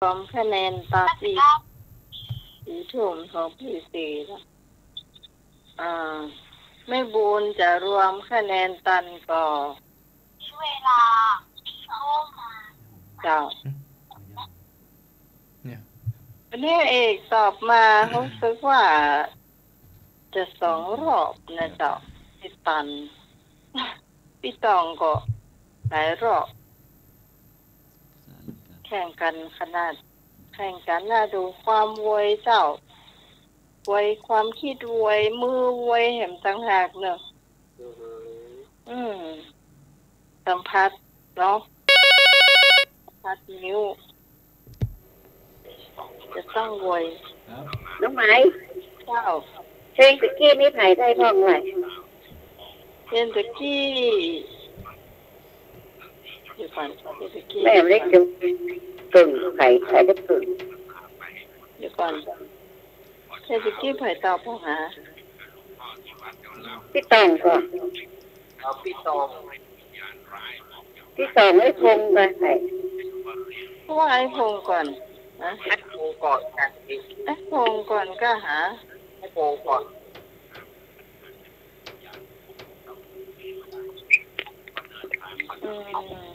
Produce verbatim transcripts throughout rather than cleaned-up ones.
รวมคะแนนตัน สี่ทุ่มของพี่สี่แล้ว อ่า แม่บุญจะรวมคะแนนตันก่อ เจ้า เนี่ย อันนี้เอกตอบมา รู้สึกว่าจะสองรอบนะเจ้า พี่ตัน พี่ตองก็หลายรอบ แข่งกันขนาด แข่งกันน่าดูความไวเจ้า ไวความคิดไว มือไวแหมต่างหากเนอะ อืม สัมผัสเนาะ สัมผัสนิ้ว จะต้องไว น้องไหม เจ้า เพลงตะกี้นี่ใผได้พ่องไหม เพลงตะกี้ เดี๋ยวก่อน เพลงตะกี้ แม่ไม่ได้ดู เกิ่งใผ ใผได้เกิ่ง เดี๋ยวก่อน เพลงตะกี้ใผตอบพ่องหา พี่ตองก่อ เอาพี่ตอง พี่ตอง ไอ้พงษ์ก่อใผ เพราะว่าไอ้พงษ์ก่อนนะ ไอ้พงษ์ก่อน ไอ้พงษ์ก่อนก็หา ไอ้พงษ์ก่อน อืม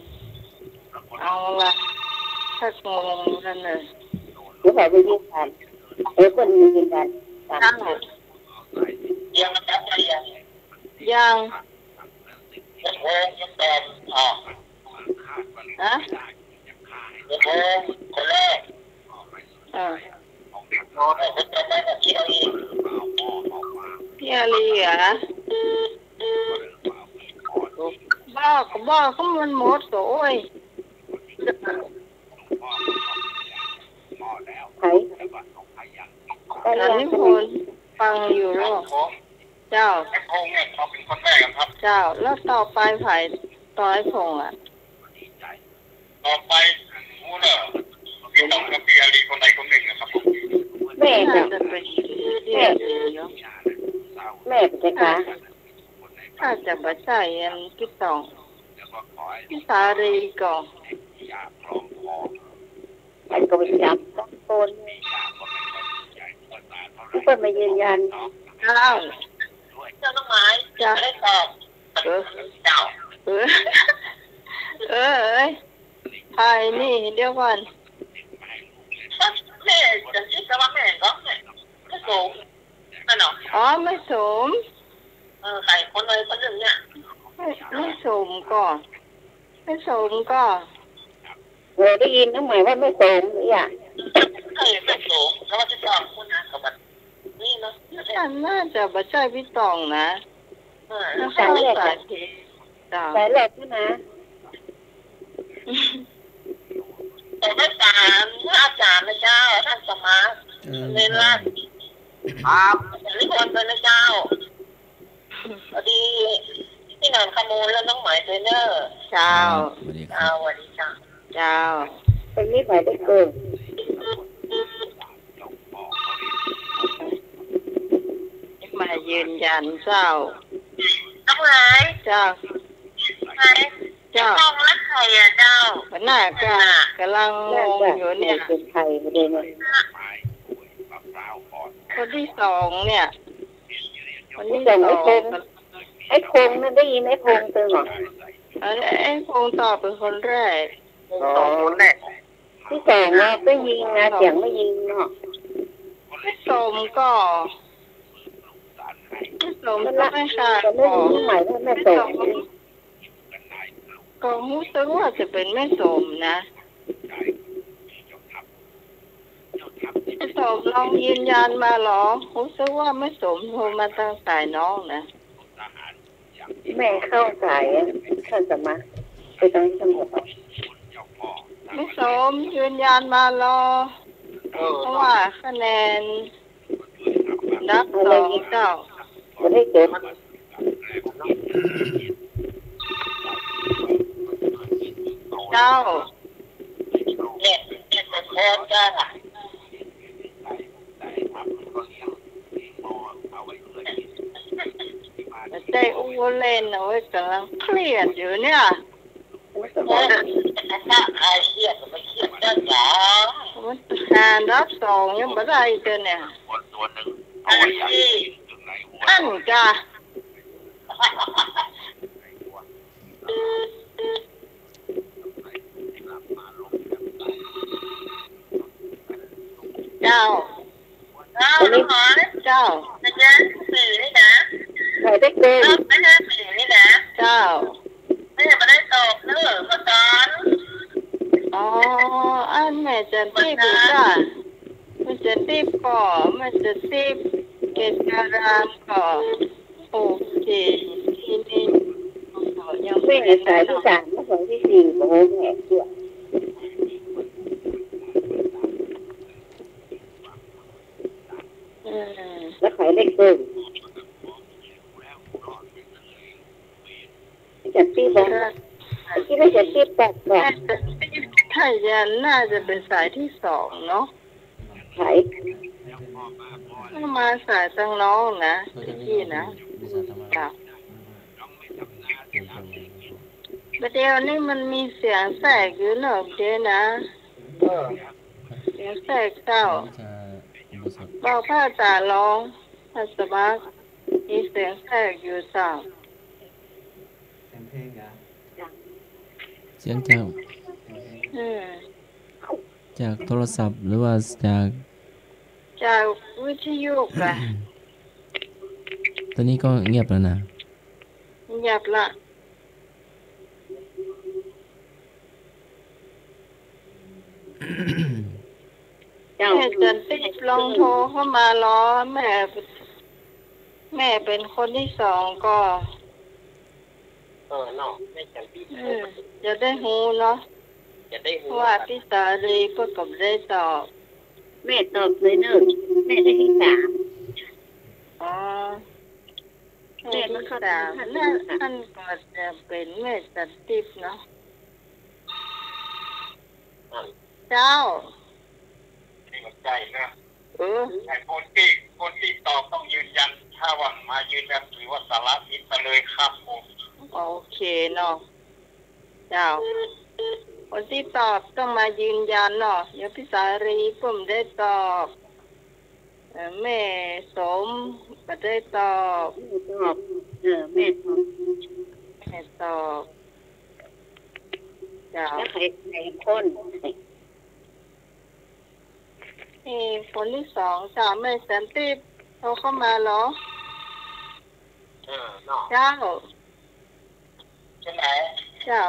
เอาละ ชักงงกันเลย เดี๋ยวขอไปยืนยัน เดี๋ยวคนยืนยัน อ้าว ยัง ยัง ฮะ คนแรก อ่า พี่อาลีเหรอ บอก บอกเขามันหมดก็โอ้ย ใผ อันนี้คนฟังอยู่หรอ เจ้า เจ้า แล้วต่อไปใผ ต่อไอ้พงษ์อะ ต่อไป ผมรู้แล้ว พี่ตองกับพี่อาลีคนใดคนหนึ่งนะครับผม แม่ น่า จ้ะ จะเป็นพี่อาลีเนาะ แม่ จ้ะคะ น่าจะบ่ใจ้อันพี่ตอง พี่สาลีก่อ ใผก็ไปจับสองคน เปิ้นมายืนยัน เจ้า เจ้าน้องไม้ เจ้า ได้ตอบ เออ เจ้า เออ เออ เอ้ย ใผนี่ เดี๋ยวก่อน แม่จะคิดว่าแม่ก็แม่ แม่โสม นั่นเนาะ อ๋อ แม่โสม เออ ใผคนใดคนหนึ่งเนี่ย แม่ แม่โสมก่อ แม่โสมก่อ เออ ได้ยินน้องไหมว่าแม่โสมเนี่ย ใช่ แม่โสม แล้วว่าจะสองคนนะ กับบัดนี้เนาะ น่าจะบ่ใจ้พี่ตองนะ เออ น่าจะสายแรกนะ สายที่ เจ้า สายแรกนี่นะ ผมได้สารเมื่ออาจารย์นะเจ้า ท่านสมาร์ท เออ เน้นรัก ครับ นิพนธ์ด้วยนะเจ้า พอดีพี่หนานขโมยแล้วน้องไหมเทรนเนอร์ เจ้า อ่า สวัสดีครับ เจ้า สวัสดีเจ้า เจ้า เป็นนิสัยได้เกิน มายืนยันเจ้า น้องไหม เจ้า ไหม เจ้า น้องรักใครอะเจ้า หัวหน้าก็ หัวหน้า กำลังงงอยู่เนี่ย เป็นใครไม่รู้เนี่ย คนที่สองเนี่ย คนที่สอง ไอ้พงษ์ ไอ้พงษ์นั่นได้ยินไอ้พงษ์ตึงเหรอ เออ ไอ้พงษ์ตอบเป็นคนแรก อ๋อ คนแรก ที่สองอะ ได้ยินนะ เสียงได้ยินเนาะ แม่โสมก่อ แม่โสมก็ไม่ค่ะ ก็ได้ยินใหม่ว่าแม่โสม ก็รู้สึกว่าจะเป็นแม่โสมนะ แม่โสมลองยืนยันมาลอ รู้สึกว่าแม่โสมโทรมาตางสายน้องนะ แม่เข้าสายอะ ท่านสมาร์ท ไปตรงนี้ตำรวจ แม่โสมยืนยันมาลอ เพราะว่าคะแนน ดับสองเจ้า บ่ได้เก็บ เจ้า เนี่ย เนี่ย ขอโทษจ้า บ่ใจ้อู้เล่นนะเว้ย กำลังเครียดอยู่เนี่ย ถ้าใครเครียดก็ไม่เครียดได้หรอ ดับสองยังบ่ได้เจ้าเนี่ย อันนี้ อั้นกะ เจ้า เจ้า เจ้า เจ้า เจ้า หมายเลขเบอร์ เจ้า แม่บ่ได้ตอบเน้อ เมื่อต๋อน อ๋อ อันแม่จันทิพย์อยู่จ้า แม่จันทิพย์ก็ แม่จันทิพย์ เกศารามก็ โอเค ทีนี้ก็ยัง แม่สายที่สาม แม่สายที่สี่ โอ้โห แม่เชื่อ อืม แล้วใครเลขเบอร์ จันทิพย์บอก ค่ะ คิดว่าจันทิพย์บอก ค่ะ ถ้าอย่างน่าจะเป็นสายที่สองเนาะ ใคร มาสายตังน้องนะ ตะกี้นะ จ้ะ ประเดี๋ยวนี้มันมีเสียงแทรกอยู่เนาะ เดี๋ยวนะ เสียงแทรกเจ้า บอกป้าจ๋าร้อง ป้าสมัคร มีเสียงแทรกอยู่เจ้า เสียงจาก อืม จากโทรศัพท์หรือว่าจาก จากวิทยุกะ ตอนนี้ก็เงียบแล้วนะ เงียบละ เจ้า แม่จันทิพย์ลองโทรเข้ามาลอ แม่ แม่เป็นคนที่สองก็ เออเนาะ แม่จันทิพย์ อืม จะได้ฮู้เนาะ จะได้ฮู้ เพราะว่าพี่สาลีเปิ้นก็บ่ได้ตอบ แม่ตอบเลยเนาะ แม่ได้ที่สาม อ๋อ แม่ที่สาม แม่มาเข้าทาง นั่น นั่นก็จะเป็นแม่จันทิพย์เนาะ เจ้า นี่มันใจ้นะ เออ ไอ้คนตี้ คนตี้ตอบต้องยืนยัน ถ้าว่ามายืนยันถือว่าสาระผิดไปเลยครับผม โอเคเนาะ เจ้า คนตี้ตอบต้องมายืนยันเนาะ อย่างพี่สาลีเปิ้นบ่ได้ตอบ เอ่อ แม่สมบ่ได้ตอบ แม่ตอบ เออ แม่ตอบ แม่ตอบ เจ้า แล้วใคร ใครคน นี่คนที่สองเจ้า แม่จันทิพย์โทรเข้ามาลอ เออเนาะ เจ้า ใช่ไหม เจ้า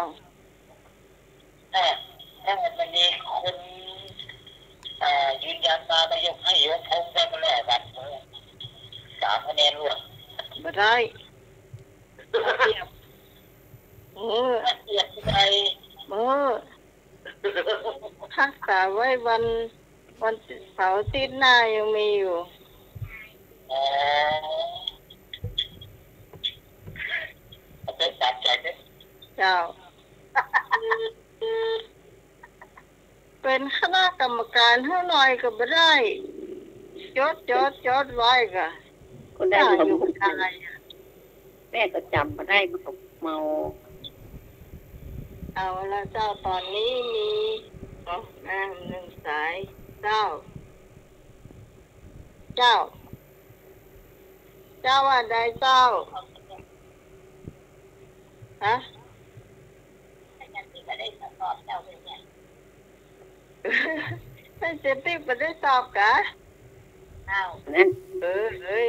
เออ ถ้ามันมีคน เอ่อ ยืนยันมาก็ยกให้ ยกพงษ์ได้มาแล้วกัน สามคะแนนรวด บ่ได้ เปรียบ เออ เปรียบใคร เออ รักษาไว้วัน วันเสาร์อาทิตย์หน้ายังมีอยู่ อ๋อ เอาไปสามแสนเนี่ย เจ้า เป็นคณะกรรมการหื้อหน่อยก็บ่ได้ จด จด จดไว้กะ ก็ได้ ได้อยู่ ก็ได้อะ แม่ก็จ๋ำบ่ได้ มันก็เมา เอาละเจ้า ต๋อนนี้มี เนาะ มาหนึ่งสาย เจ้า เจ้า เจ้าว่าใดเจ้า ฮะ แม่จันทิพย์บ่ได้ตอบกะ อ้าว นั่น เออ เอ้ย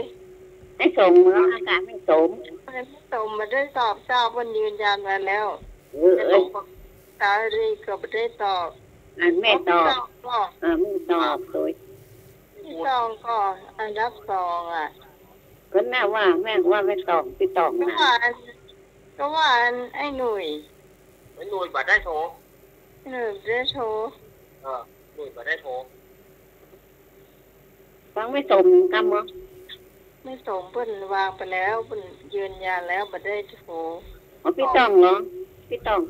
แม่สมเนาะ อากาศแม่สม แม่สมบ่ได้ตอบเจ้า เปิ้นยืนยันมาแล้ว เออ เอ้ย สาลีก็บ่ได้ตอบ อันแม่ตอบ พี่ตองก็ เออ แม่ตอบโดย พี่ตองก็อันดับสองอะ ก็น่าว่าแม่ว่าแม่ตอง พี่ตอง ก็ นะ ว่าอัน ก็ว่าอันไอ้หนุ่ย ไอ้หนุ่ยบ่ได้โทร หนุ่ยบ่ได้โทร เออ หนุ่ยบ่ได้โทร ฟังแม่สมกำบ่ แม่สมเปิ้นวางไปแล้ว เปิ้นยืนยันแล้วบ่ได้โทร อ๋อ พี่ตองเหรอ พี่ตอง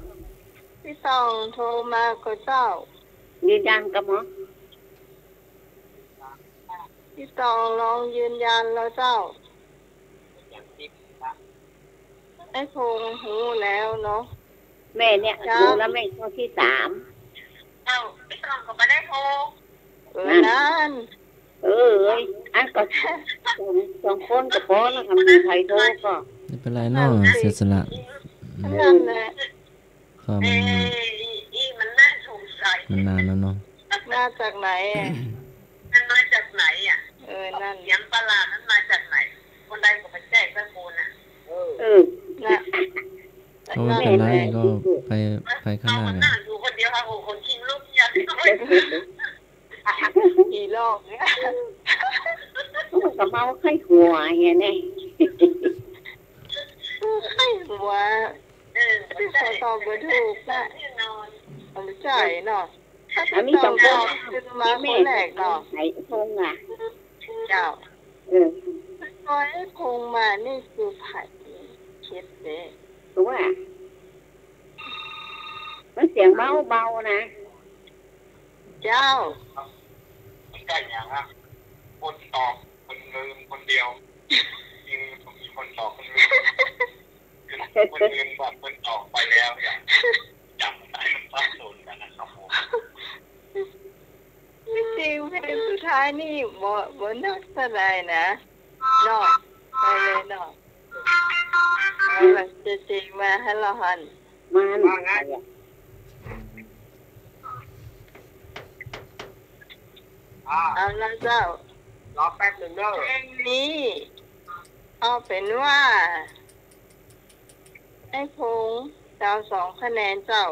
พี่ตองโทรมาก็เจ้า ยืนยันกำบ่ พี่ตองลองยืนยันแล้วเจ้า ไอ้พงษ์ฮู้แล้วเนาะ แม่เนี่ย เจ้า ฮู้แล้วแม่ข้อที่สาม เอ้า พี่ตองก็บ่ได้โทร เออ นั่น อัน เออ เอ้ย อันก็สอง สองคนก็ปอแล้ว คันมีใผโทรก็ บ่เป๋นไรเนาะ เสียสละ อืม นั่นแหละ ก็มัน เอ้ย อี อี มันน่าสงสัย มันนานแล้วเนาะ มาจากไหนอะ มันมาจากไหนอะ เออ นั่น เสียงประหลาดนั้นมาจากไหน คนใดก็บ่ใจ้สักคนน่ะ เออ เออ น่ะ ก็บ่เป๋นไร นั่นแหละ ก็ไป ไปข้างหน้า เอามานั่งอยู่คนเดียว เอาคนขี้ลุกอย่างเดียว ผีหลอกเนี่ย มันก็เมาไข้หัวอย่างเนี้ย ไข้หัว เออ ที่เขาตอบบ่ถูกน่ะ แน่นอน มันใจ้เนาะ อันนี้ต้อง ถ้าตอบถูก คือมาคนแรกเนาะ ไอ้พงษ์อะ เจ้า เออ ตอนไอ้พงษ์มานี่คือใผ เฮ็ดเด้ คือว่า มันเสียงเบาๆ นะ เจ้า มันใจ้หยังอะ คนตอบคนลืมคนเดียว จริงๆ มีคนตอบคนลืม คนลืมบอกคนตอบไปแล้วเนี่ย จำได้มันสับสนกันนะครับผม ที่จริงเพลงสุดท้ายนี่บ่ บ่นักเท่าใดนะ เนาะ ไปเลยเนาะ เอาล่ะ เจเจมาหั้นละหั้น มาหั้น ว่าไง อ่า เอาละเจ้า รอแป๊บหนึ่งเด้อ เพลงนี้ เอาเป๋นว่า ไอ้พงษ์จะเอาสองคะแนนเจ้า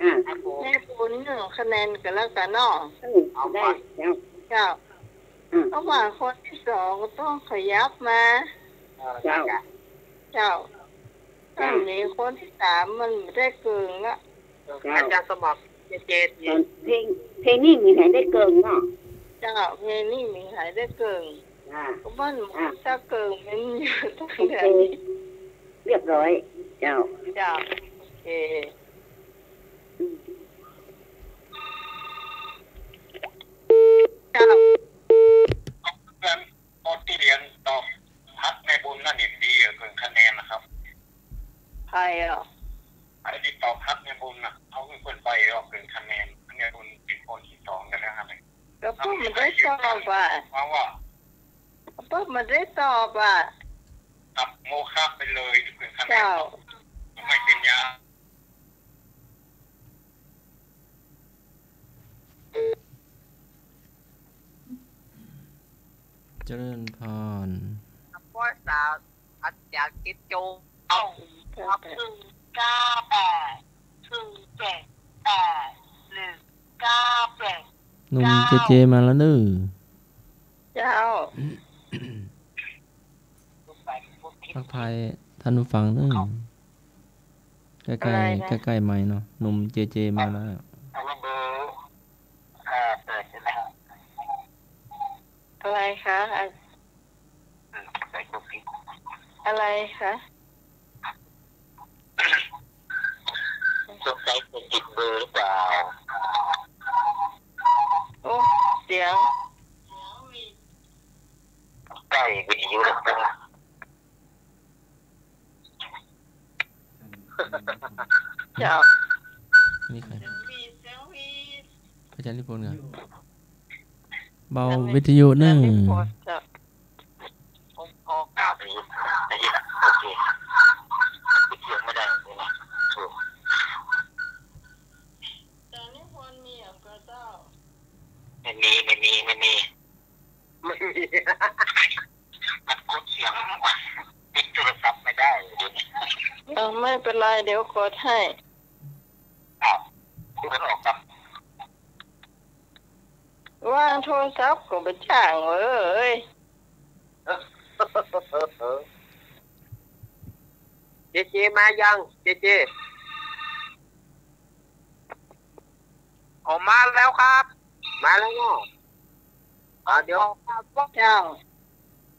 อ่า ครับผม แม่ปูนหนึ่งคะแนนก็แล้วกั๋นเนาะ เออ เอาไป ได้ เจ้า เจ้า อ่า ระหว่างคนที่สองก็ต้องขยับมา เออ เจ้า ได้จ้ะ เจ้า เจ้า อันนี้คนที่สามมันบ่ได้เกิ่งละ เจ้า อาจารย์สมัคร เจเจ เพลง เพลงนี้มีใผได้เกิ่งเนาะ เจ้า เพลงนี้มีใผได้เกิ่ง อ่า ก็มัน อ่า จะเกิ่งมันอยู่ตรงไหน โอเค เรียบร้อย เจ้า เจ้า โอเค อืม เจ้า คนตี้เรียนตอบฮักแม่บุญนั่นเห็นดีอะ เกิ่งคะแนนนะครับ ใผอะ ไอ้ตี้ตอบฮักแม่บุญน่ะ เอาหื้อเปิ้นไปออกเกิ่งคะแนน แม่บุญเป๋นคนตี้สองกั๋นแล้วฮะ ก็เปิ้นบ่ได้ตอบอะ ว่าว่า ก็เปิ้นบ่ได้ตอบอะ ตัดโมฆะไปเลยเกิ่งคะแนน เจ้า ไม่เป๋นยา เจริญพร ภาษา อาจารย์คิดโจ เอ้า ครับ หนึ่งเก้าแปด หนึ่งเจ็ดแปด หนึ่งเก้าแปด หนุ่มเจเจมาแล้วเน่อ เจ้า ทักทายท่านผู้ฟังเน่อ ใก้ๆ อะไรนะ ใก้ๆ ไมค์เนาะ หนุ่มเจเจมาแล้ว เอาเบอร์ อ่า เปิดใช่ไหมครับ อะไรคะ อะ อะไรคะ สงสัยจะผิดเบอร์หรือเปล่า โอ้ เสียง ใกล้วิทยุแล้วนะ เจ้า นี่ใคร อาจารย์นิพนธ์เหรอ เบาวิทยุเน่อ อาจารย์นิพนธ์ เจ้า ผมขอกราบ โอเค ปิดเสียงไม่ได้เลยนะ ถูก อาจารย์นิพนธ์มีเหรอเจ้า ไม่มี ไม่มี ไม่มี ไม่มี มันกดเสียง ปิดโทรศัพท์ไม่ได้ เดี๋ยวนี้ เออ ไม่เป็นไร เดี๋ยวกดให้ อ้าว คุณออกครับ วางโทรศัพท์ก็บ่จ้างเว้ย เจเจมายัง เจเจ ออกมาแล้วครับ มาแล้วเนาะ อ่า เดี๋ยว เจ้า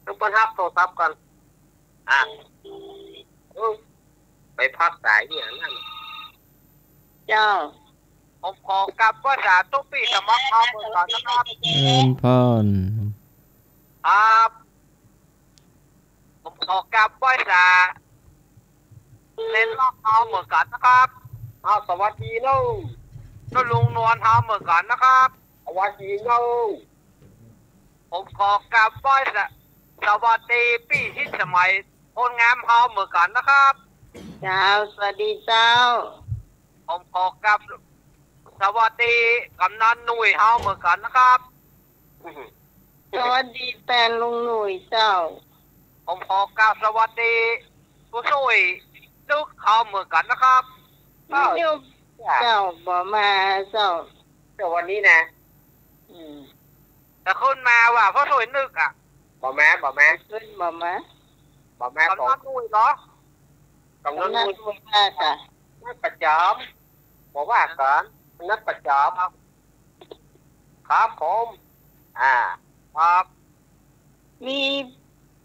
ต้องไปรับโทรศัพท์ก่อน อ่ะ เออ ไปพักสายเนี่ยนั่น เจ้า ผมขอกราบไหว้สาธุพี่สมัครเอาเหมือนกันนะครับ เจริญพร ครับ ผมขอกราบไหว้สา เล่นรอบเอาเหมือนกันนะครับ อ้าว สวัสดีเนาะ ก็ลุงนวลเอาเหมือนกันนะครับ สวัสดีเนาะ ผมขอกราบไหว้สะ สวัสดีปี้ฮิตสมัย คนงามเฮาเหมือนกั๋นนะครับ เจ้า สวัสดีเจ้า ผมขอกราบสวัสดีกำนันหนุ่ยเฮาเหมือนกั๋นนะครับ สวัสดีแปนลุงหนุ่ยเจ้า ผมขอกราบสวัสดีผู้ช่วยตึกเฮาเหมือนกั๋นนะครับ เจ้า เจ้าบ่มาเจ้า เดี๋ยววันนี้นะ อืม แต่ขึ้นมาว่าผู้ช่วยนึกอะ บ่มา บ่มา ขึ้นบ่มา บ่มา กำนันหนุ่ยเหรอ กำนันหนุ่ย กำนันหนุ่ยมาจ้ะ นัดประจำ บ่ว่ากั๋น นัดประจำ ครับผม อ่า ครับ มี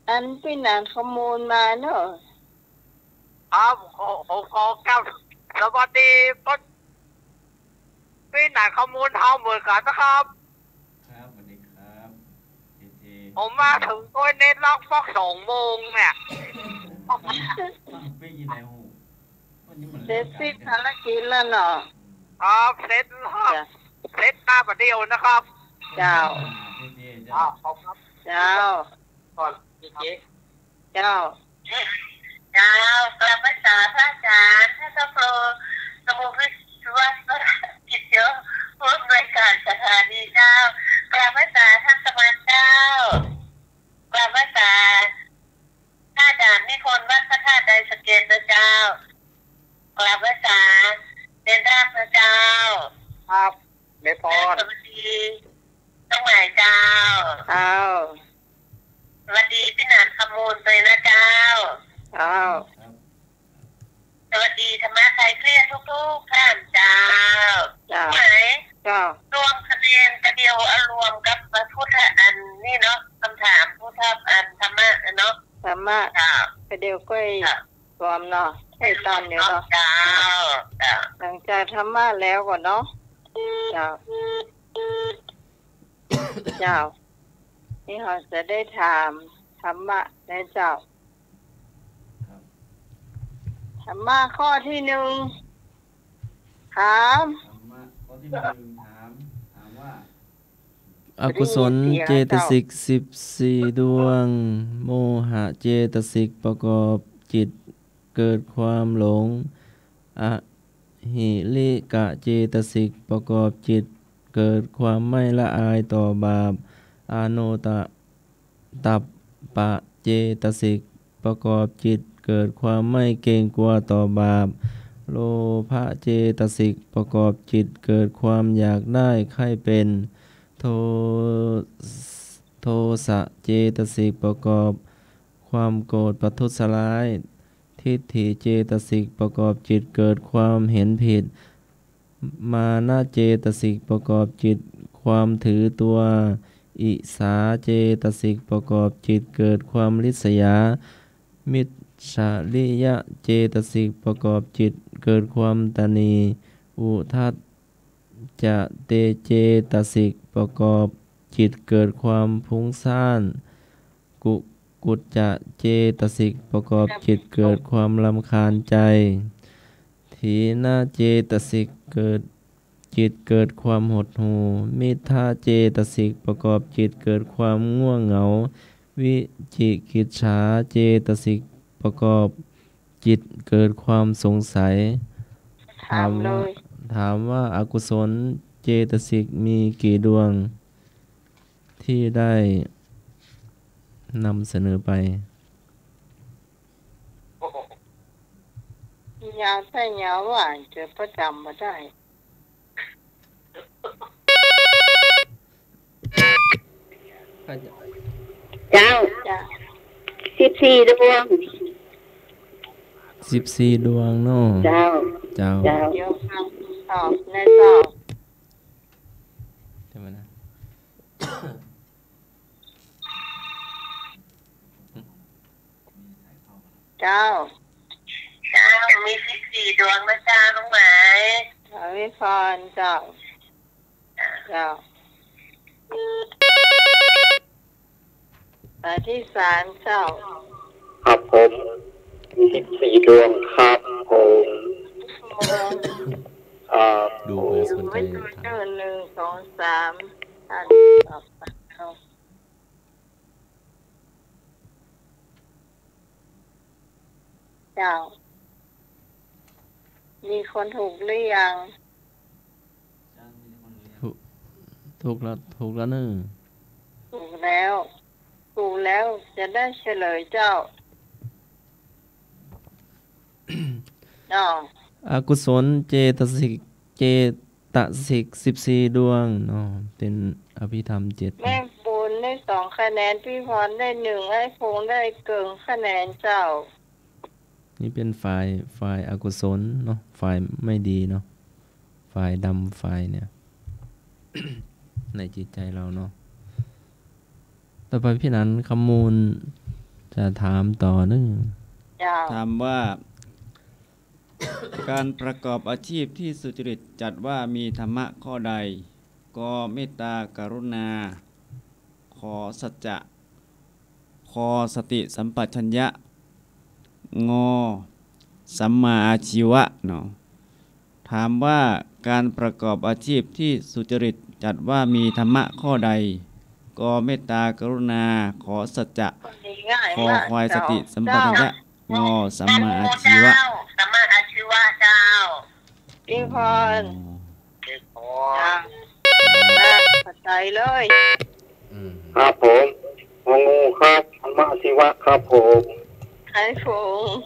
อันปี้หนานข้อมูลมาเนาะ ครับ ขอ ผมขอกราบสวัสดีป้อ ปี้หนานข้อมูลเฮาเหมือนกั๋นนะครับ ครับ สวัสดีครับ เจเจ ผมมาเถิงโตยเน็ตล็อกปอกสองโมงเนี่ย ฟังปี้อยู่ไหนหู วันนี้มัน เสร็จสิ้นภารกิจแล้วเนาะ ครับ เสร็จแล้ว จ้ะ เสร็จมาประเดี๋ยวนะครับ เจ้า เจเจ เจ้า อ่า ขอบคุณครับ เจ้า ก่อน เจเจ เจ้า เจ้า กราบไหว้สาพระอาจารย์ ท่านเจ้าครู สมุทรวิศวะกิจเจ้า ผู้อำนวยการสถานีเจ้า กราบไหว้สาท่านสมานเจ้า กราบไหว้สาพระอาจารย์นิพนธ์วัดพระธาตุดอยสะเก็ดนะเจ้า กราบไหว้สาเณรนาคนะเจ้า ครับ เมพร สวัสดี น้องใหม่เจ้า เจ้า สวัสดีปี้หนานข้อมูลตวยนะเจ้า เจ้า สวัสดีธรรมะคลายเครียดทุกๆ ท่านเจ้า เจ้า ไหน เจ้า รวมคะแนนกะเดียว เอารวมกับพระพุทธอันนี้เนาะ คำถามพุทธอันธรรมะเนาะ ธรรมะ เจ้า กะเดียวก้อย เจ้า รวมเนาะ ให้ตอนเดียวเนาะ เจ้า เจ้า หลังจากธรรมะแล้วก่อนเนาะ เจ้า เจ้า นี่เฮาจะได้ถามธรรมะนะเจ้า ครับ ธรรมะข้อที่หนึ่ง ถาม ธรรมะข้อที่หนึ่ง ถาม ถามว่า อกุศลเจตสิกสิบสี่ดวง โมหะเจตสิกประกอบจิตเกิดความหลง อหิริกะเจตสิกประกอบจิตเกิดความไม่ละอายต่อบาป อโนตตัปปะเจตสิกประกอบจิตเกิดความไม่เกรงกลัวต่อบาป โลภะเจตสิกประกอบจิตเกิดความอยากได้ใคร่เป็น โท โทสะเจตสิกประกอบความโกรธประทุษร้าย ทิฏฐิเจตสิกประกอบจิตเกิดความเห็นผิด มานะเจตสิกประกอบจิตความถือตัว อิจฉาเจตสิกประกอบจิตเกิดความริษยา มิจฉาริยะเจตสิกประกอบจิตเกิดความตณี อุทธัจจะเจตสิกประกอบจิตเกิดความฟุ้งซ่าน กุกุจจะเจตสิกประกอบจิตเกิดความรำคาญใจ ถีนเจตสิกเกิด จิตเกิดความหดหู่ มิจฉาเจตสิกประกอบจิตเกิดความง่วงเหงา วิจิกิจฉาเจตสิกประกอบจิตเกิดความสงสัย ถามว่า ถามว่าอกุศลเจตสิกมีกี่ดวง ที่ได้นำเสนอไป ยาวแท้ยาวว่าจะประจำบ่ได้ เจ้า เจ้า สิบสี่ดวง สิบสี่ดวงเนาะ เจ้า เจ้า เจ้า เดี๋ยวฟังตอบนะเจ้า เดี๋ยวนะ เจ้า เจ้า มีสิบสี่ดวงนะเจ้า น้องไหม อวิพรเจ้า เจ้า อธิสารเจ้า ครับผม มีสิบสี่ดวงครับผม อ่า ดูเผื่อสนใจ เจ้า หนึ่ง สอง สาม ท่านต่อไปเนาะ เจ้า มีคนถูกหรือยัง ถูก ถูกแล้ว ถูกแล้วเนอะ ถูกแล้ว ถูกแล้ว จะได้เฉลยเจ้า อ้าว อกุศลเจตสิก เจตสิกสิบสี่ดวงเนาะ เป๋นอภิธรรมเจ็ด แม่บุญได้สองคะแนน พี่พรได้หนึ่ง ไอ้พงษ์ได้เกิ่งคะแนนเจ้า นี่เป๋นฝ่าย ฝ่ายอกุศลเนาะ ฝ่ายไม่ดีเนาะ ฝ่ายดำ ฝ่ายเนี่ย ในจิตใจเฮาเนาะ ต่อไปพี่นันท์คำมูลจะถามต่อเนาะ เจ้า ถามว่า ก๋านประกอบอาชีพตี้สุจริตจัดว่ามีธรรมะข้อใด ก เมตตา กรุณา ข สัจจะ ค สติสัมปชัญญะ ง สัมมาอาชีวะเนาะ ถามว่าก๋านประกอบอาชีพตี้สุจริตจัดว่ามีธรรมะข้อใด ก เมตตา กรุณา ข สัจจะ ค ควาย สติสัมปชัญญะ ง สัมมาอาชีวะ สัมมาอาชีวะเจ้า พี่พร พี่พร เจ้า ขอบใจเลย อืม ครับผม งองูครับ สัมมาอาชีวะครับผม ไอ้พงษ์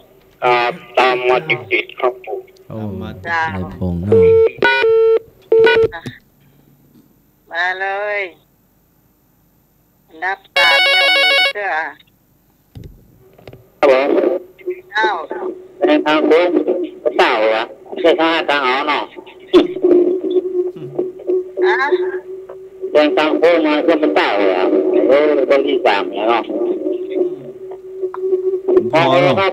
ครับ ตามมาติดๆครับผม โอ้ ตามมา เจ้า ไอ้พงษ์เนาะ มาเลย อันดับสามเนี่ยมีเตื้อ ครับผม เจ้า แดงตางโค้งเปล่าเหรอ ใช่ข้างหน้าตางเอาเนาะ อะ แดงตางโค้งมาก็เปล่าเหรอ เออ คนตี้สามแล้วเนาะ พอแล้วครับ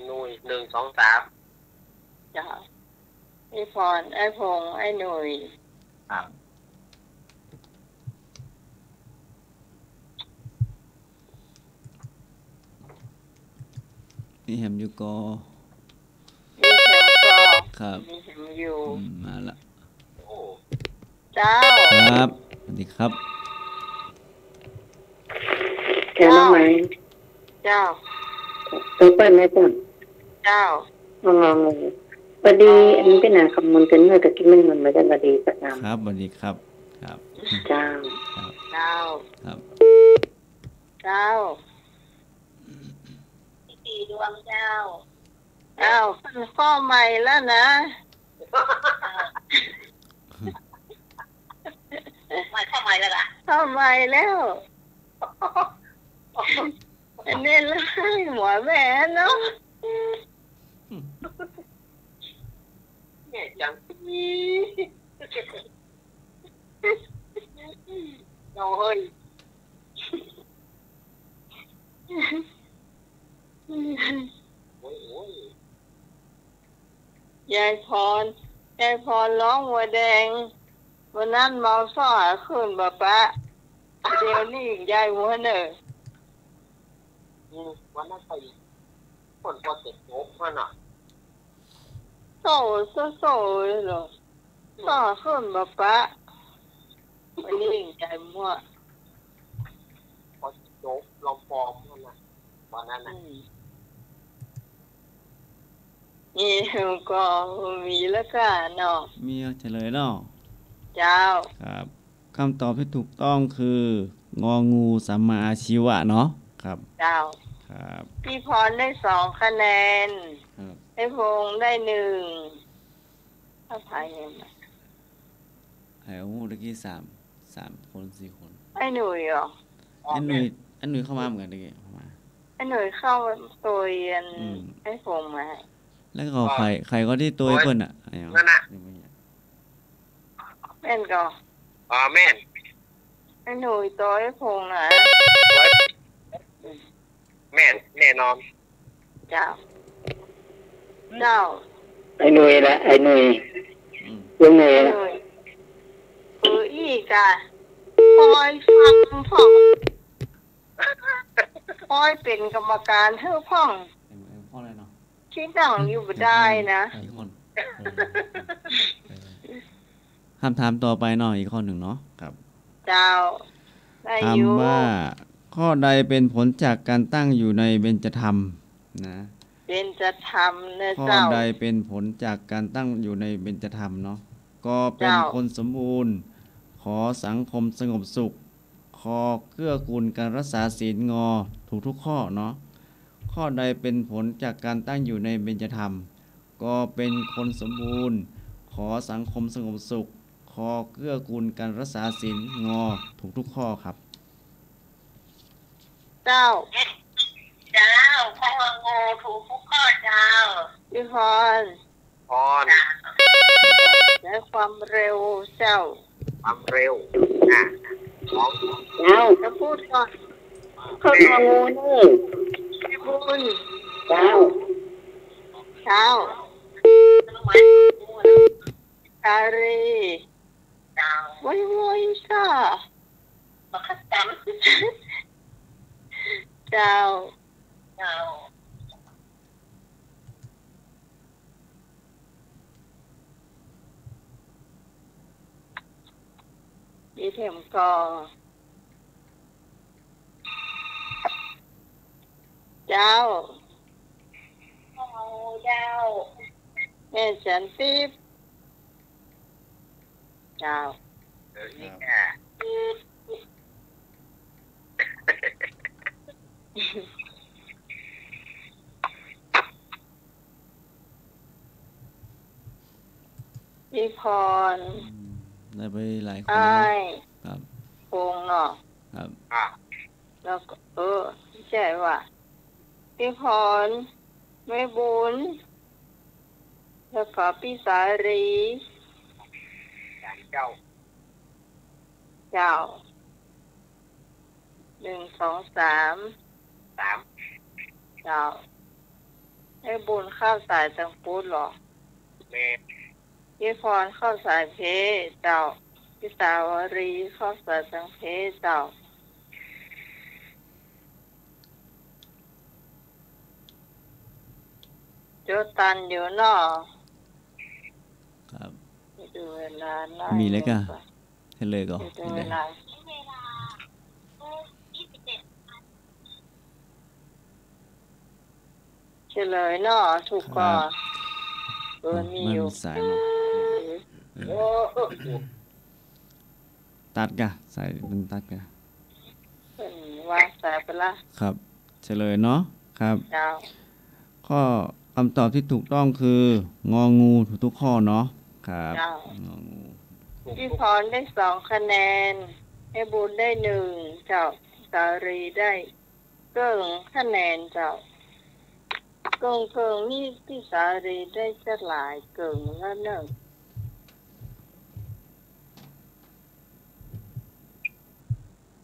หนุ่ย หนึ่ง สอง สาม เจ้า ไอ้พร ไอ้พงษ์ ไอ้หนุ่ย ครับ มีแหมอยู่ก่อ มีแหมก่อ ครับ มีแหมอยู่ อืม มาละ เจ้า ครับ สวัสดีครับ เจ้า น้องไหม เจ้า เจ้า เปิดไหมเจ้า เจ้า อ๋อ พอดี อันนี้เป๋นอะ คำมูลเป๋นเมื่อตะกี้มัน มันไม่ได้มาดีสักคำ ครับ สวัสดีครับ ครับ เจ้า ครับ เจ้า ครับ เจ้า สี่ดวงเจ้า อ้าว ข้อใหม่แล้วนะ ใหม่ ข้อใหม่แล้วล่ะ ข้อใหม่แล้ว อันนี้เลย หัวแม่เนาะ แม่จัง เจ้าเฮ้ย โอ้ย โอ้ย ยายพร ยายพรฮ้องว่าแดง วันนั้นเมาซ้อหาขึ้นบ่ปะ เดี๋ยวนี้ยายหัวเน่อ อืม วันนั้นไป คนก็เจ็บโป๊กนั่นน่ะ โซ่ โซ่ โซ่เลยเหรอ อืม ซ้อหาขึ้นบ่ปะ วันนี้ยายมั่ว ก็โจ๊กลองฟอร์มนั่นน่ะ วันนั้นน่ะ อืม นี่ก็มีแล้วก้าเนาะ มีเฉลยเนาะ เจ้า ครับ คำตอบที่ถูกต้องคือ งองู สัมมาอาชีวะเนาะ ครับ เจ้า ครับ พี่พรได้สองคะแนน ครับ ไอ้พงษ์ได้หนึ่ง ถ้าใผ ไผอู้ตะกี้สาม สามคน สี่คน ไอ้หนุ่ยเหรอ ไอ้หนุ่ย ไอ้หนุ่ยเข้ามาเหมือนกันตะกี้ เข้ามา ไอ้หนุ่ยเข้าโตเย็น อืม ไอ้พงษ์มา แล้วก็ใผ ใผก็ตี้โตเปิ้นน่ะ นั่นน่ะ แม่นก่อ อ๋อ แม่น ไอ้หนุ่ยโตไอ้พงษ์น่ะ แม่น แน่นอน เจ้า เจ้า ไอ้หนุ่ยแหละ ไอ้หนุ่ย อืม ลุงหนุ่ย ไอ้หนุ่ย เออ อี้ก่ะ ปอยฟังพ่อง ปอยเป๋นกรรมการหื้อพ่อง เอ็ม เอ็ม ข้ออะไรเนาะ ตี้นั่งอยู่บ่ได้นะ อีกคน เออ เออ คำถามต่อไปเนาะ อีกข้อหนึ่งเนาะ ครับ เจ้า ได้อยู่ ถามว่า ข้อใดเป็นผลจากการตั้งอยู่ในเบญจธรรม นะ เบญจธรรมนะ ข้อ เจ้า ใดเป็นผลจากการตั้งอยู่ในเบญจธรรมเนาะ ก เป็น เจ้า คนสมบูรณ์ ข สังคมสงบสุข ค เกื้อกูลการรักษาศีล ง ถูกทุกข้อเนาะ ข้อใดเป็นผลจากการตั้งอยู่ในเบญจธรรม ก เป็นคนสมบูรณ์ ข สังคมสงบสุข ค เกื้อกูลการรักษาศีล ง ถูกทุกข้อครับ เจ้า เจ้า ข้อ ง ถูกทุกข้อเจ้า พี่พร พร ใช้ความเร็วเจ้า ความเร็ว อ่ะ สอง เจ้า จะพูดก่อน ข้อ ง นี่ พี่บุญ เจ้า เจ้า สาลี เจ้า โวยโวยค่ะ เจ้า เจ้า อีเทมก็ เจ้า เจ้า แม่สันติ เจ้า เออ นี่ค่ะ พี่พร อืม ได้ไปหลายคนแล้วเนาะ อ้าย ครับ พงษ์เนาะ ครับ แล้วก็ เออ ใช่ว่ะ พี่พร แม่บุญ แล้วก็พี่สาลี เจ้า เจ้า หนึ่ง สอง สาม สาม เจ้า แม่บุญเข้าสายตังปู๊ดเหรอ แม่ พี่พรเข้าสายเพเจ้า พี่สาลีเข้าสายตังเพเจ้า โจตันอยู่เนาะ ครับ ไปดูเวลาหน่อย มีเลยก่ะ เฉลยก่อน ไปดูเวลา เฉลยเนาะ ถูกก่อ ครับ เออ มีอยู่ มีสายมา เออ ตัดก่ะ สายมันตัดก่ะ เพิ่นวางสายไปละ ครับ เฉลยเนาะ ครับ เจ้า ข้อ คำตอบที่ถูกต้องคือ งองู ถูกทุกข้อเนาะ ครับ เจ้า งองู พี่พรได้สองคะแนน แม่บุญได้หนึ่ง เจ้า สาลีได้เกิ่งคะแนนเจ้า เกิ่งๆ นี่พี่สาลีได้จะหลายเกิ่งแล้วเนอะ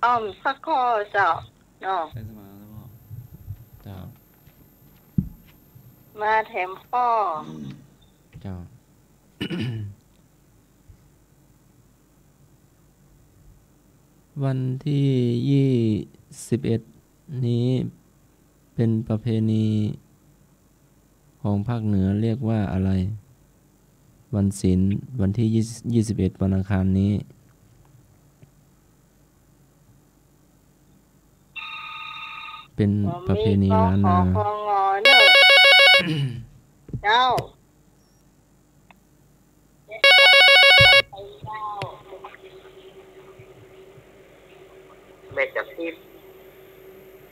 อ้อมสักข้อเจ้า เนาะ ใช้สมาธิแล้วพ่อ เจ้า มาแถมข้อ เจ้า วันที่ยี่สิบเอ็ดนี้เป็นประเพณีของภาคเหนือเรียกว่าอะไร วันศีล วันที่ยี่สิบ ยี่สิบเอ็ด วันอังคารนี้ เป็นประเพณีล้านนา ผมมี ก ข ค ง เนอะ เจ้า แม่จับทิพย์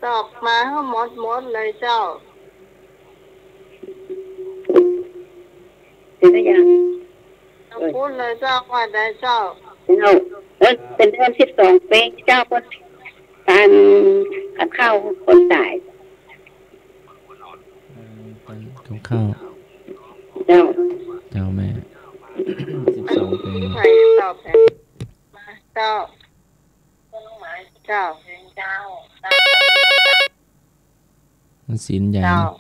ตอบมาให้หมดหมดเลยเจ้า เสร็จหรือยัง ต้องพูดเลยเจ้า ว่าได้เจ้า เจ้า เอ้ย เป็นเดือนสิบสองปีเจ้า คน การ การเข้าคนตาย เออ เป็นกับข้าว เจ้า เจ้าแม่ สิบสองปี ใครตอบแทน มา เจ้า เจ้า มันศีลใหญ่ เจ้า นะ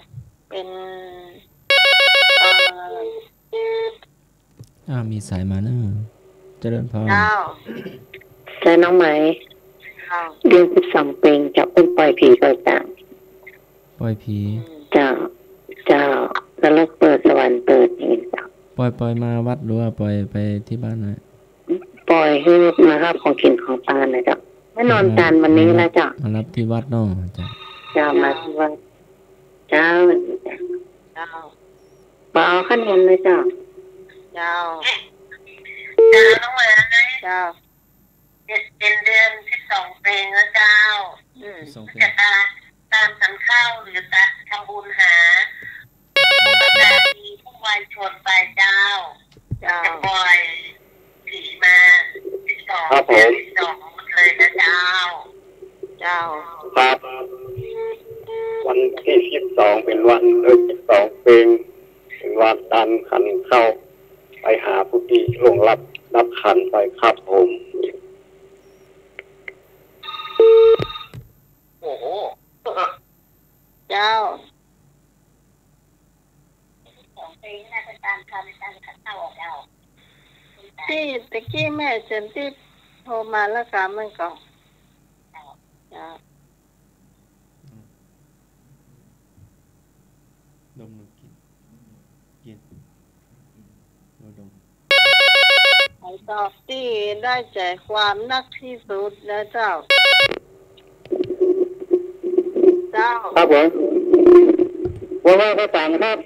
เป็น เอ่อ อ้าว มีสายมาเนอะ เจริญพร เจ้า เจ้าน้องไหม เจ้า เดือนสิบสองเปงเจ้า เปิ้นปล่อยผีปล่อยสาง ปล่อยผี เจ้า เจ้า นรกเปิด สวรรค์เปิด อย่างนี้เจ้า ปล่อย ปล่อยมาวัดหรือว่าปล่อยไปที่บ้านนะ ปล่อยหื้อมาหาบของกิ๋นของตานนะเจ้า ไม่นอนตานวันนี้แล้วเจ้า มารับที่วัดเนาะเจ้า เจ้า มาที่วัด เจ้า เจ้า ขอเอาคะแนนเลยเจ้า เจ้า เจ้า น้องหมา เจ้า เจ็ด เป็นเดือนสิบสองเปงแล้วเจ้า อืม สิบสองเปง จะตาม ตามฉันข้าวหรือจะทำบุญหา ผู้ตาดีผู้วายชนไปเจ้า เจ้า จะปล่อยผีมาสิบสอง ครับผม สิบสองเลยนะเจ้า เจ้า ครับ วันตี้สิบสองเป๋นวัน เออ สิบสองเปง เป๋นวันตานขันข้าว ไปหาผู้ตี้ล่วงลับ รับขันไปครับผม โอ้โห เจ้า ตี้ตะกี้แม่เจินตี้โทรมาแล้วกามันก็ เจ้า ดม กิน กิน ดม ใผตอบตี้ได้ใจ๋ความนักตี้สุดนะเจ้า เจ้า ครับผม ผมว่าพระสังครับ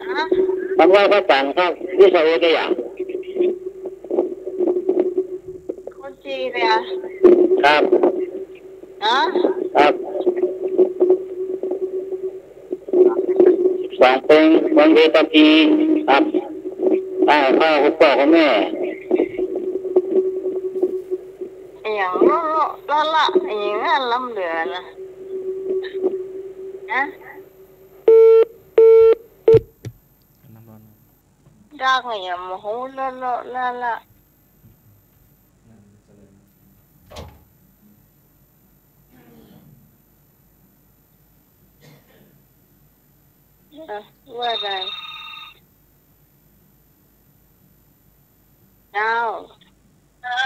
ฮะ ผมว่าพระสังครับ อิสราเอลตัวอย่าง คนจีนเนี่ย ครับ ฮะ ครับ สิบสองเปง เมืองเบตาพี ครับ อ้าว ข้าวคุณป้อคุณแม่ อะหยังเลาะๆ ละๆ อะหยังอันล้ำเหลือนะ ฮะ น้ำร้อน ยากอะหยัง บ่ฮู้ เลาะๆ ละๆ เอ่อ ว่าไง เจ้า เจ้า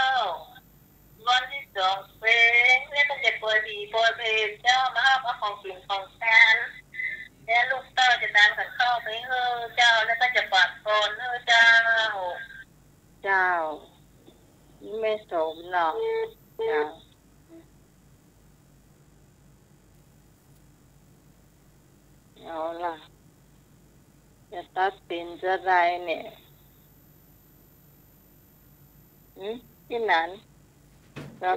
วันตี้สองเปง แล้วมันจะปล่อยผีปล่อยเปรตเจ้า มาเอาของกิ๋นของฉัน แล้วลูกเต้าจะตานขันข้าวไปหื้อเจ้า แล้วก็จะฝากกลอนหื้อเจ้า เจ้า แม่สมเนาะ เจ้า เอาล่ะ จะตัดสินจะใดเนี่ย หืม ตี้นั้น เฮา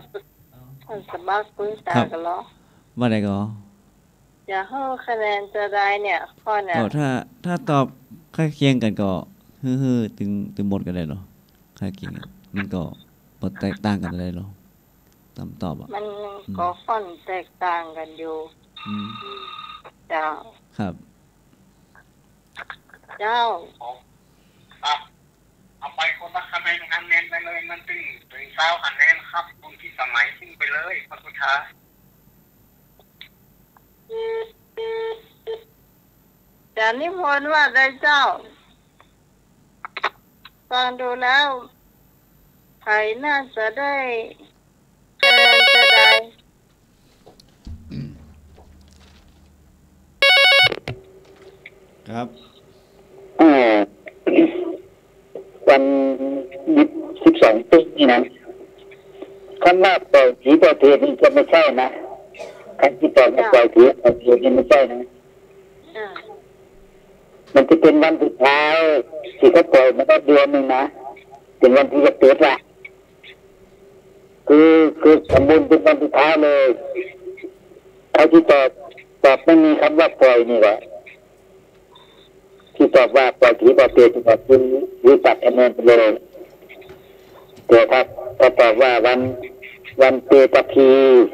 ท่านสมัครปืนตา ครับ กั๋นเหรอ ว่าไดก่อ จะหื้อคะแนนจะใดเนี่ย ข้อเนี่ย ก็ถ้า ถ้าตอบใก้เคียงกั๋นก็ หื้อ หื้อตึง ตึงหมดก็ได้เหรอ ใก้เคียงกั๋น มันก็บ่แตกต่างกั๋นเท่าใดเหรอ ต๋ามตอบอะ มัน อืม ก็ค่อนแตกต่างกั๋นอยู่ อืม เจ้า ครับ เจ้า ครับ เอาไปคนละคะแนน คะแนนไปเลย มันตึง ตึงซาวคะแนนครับ คุณพิสมัยขึ้นไปเลย พระสุธา จารย์นิพนธ์ว่าไดเจ้า ฟังดูแล้ว ใผน่าจะได้คะแนนจะใด ครับ เอ่อ วันยี่สิบสองเปงนี่นะ คำว่าปล่อยผีปล่อยเปรตนี่จะไม่ใช่นะ ใผตี้ตอบว่า เจ้า ปล่อยผีปล่อยเปรตนี่ไม่ใช่นะ อ่า มันจะเป๋นวันสุดท้ายตี้เขาปล่อยมาได้เดือนนึ่งนะ เป๋นวันตี้จะเป๋นละ คือ คือสมบูรณ์เป๋นวันสุดท้ายเลย ใผตี้ตอบ ตอบไม่มีคำว่าปล่อยนี่แหละ ตี้ตอบว่าปล่อยผีปล่อยเปรตนี่ก็คือ คือตัดคะแนนไปเลย แต่ถ้า ถ้าตอบว่าวัน วันเปตาพี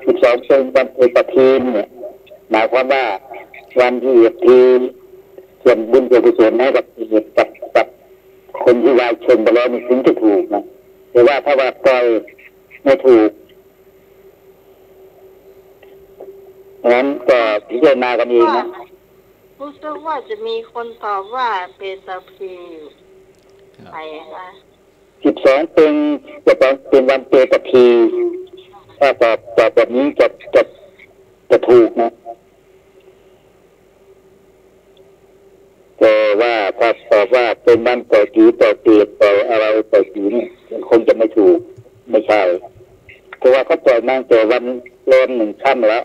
สิบสองเปงวันเปตาพีเนี่ย หมายความว่าวันตี้เฮ็ดตี้ส่วนบุญส่วนกุศลหื้อกับ กับ กับคนตี้วายชนไปแล้วนี่ถึงจะถูกนะ แต่ว่าถ้าว่าปล่อยไม่ถูก ฉะนั้นก็พิจารณากั๋นเองนะ รู้สึกว่าจะมีคนตอบว่าเปตาพีอยู่ ครับ ใผอะ สิบสองเปง จะต้องเป๋นวันเปตาพี ถ้าตอบ ตอบแบบนี้จะ จะ จะถูกนะ แต่ว่าถ้าตอบว่าเป๋นวันปล่อยผีปล่อยเปรตปล่อยอะไรปล่อยผีเนี่ย มันคงจะไม่ถูก ตั้งแต่วันแรมหนึ่งค่ำแล้ว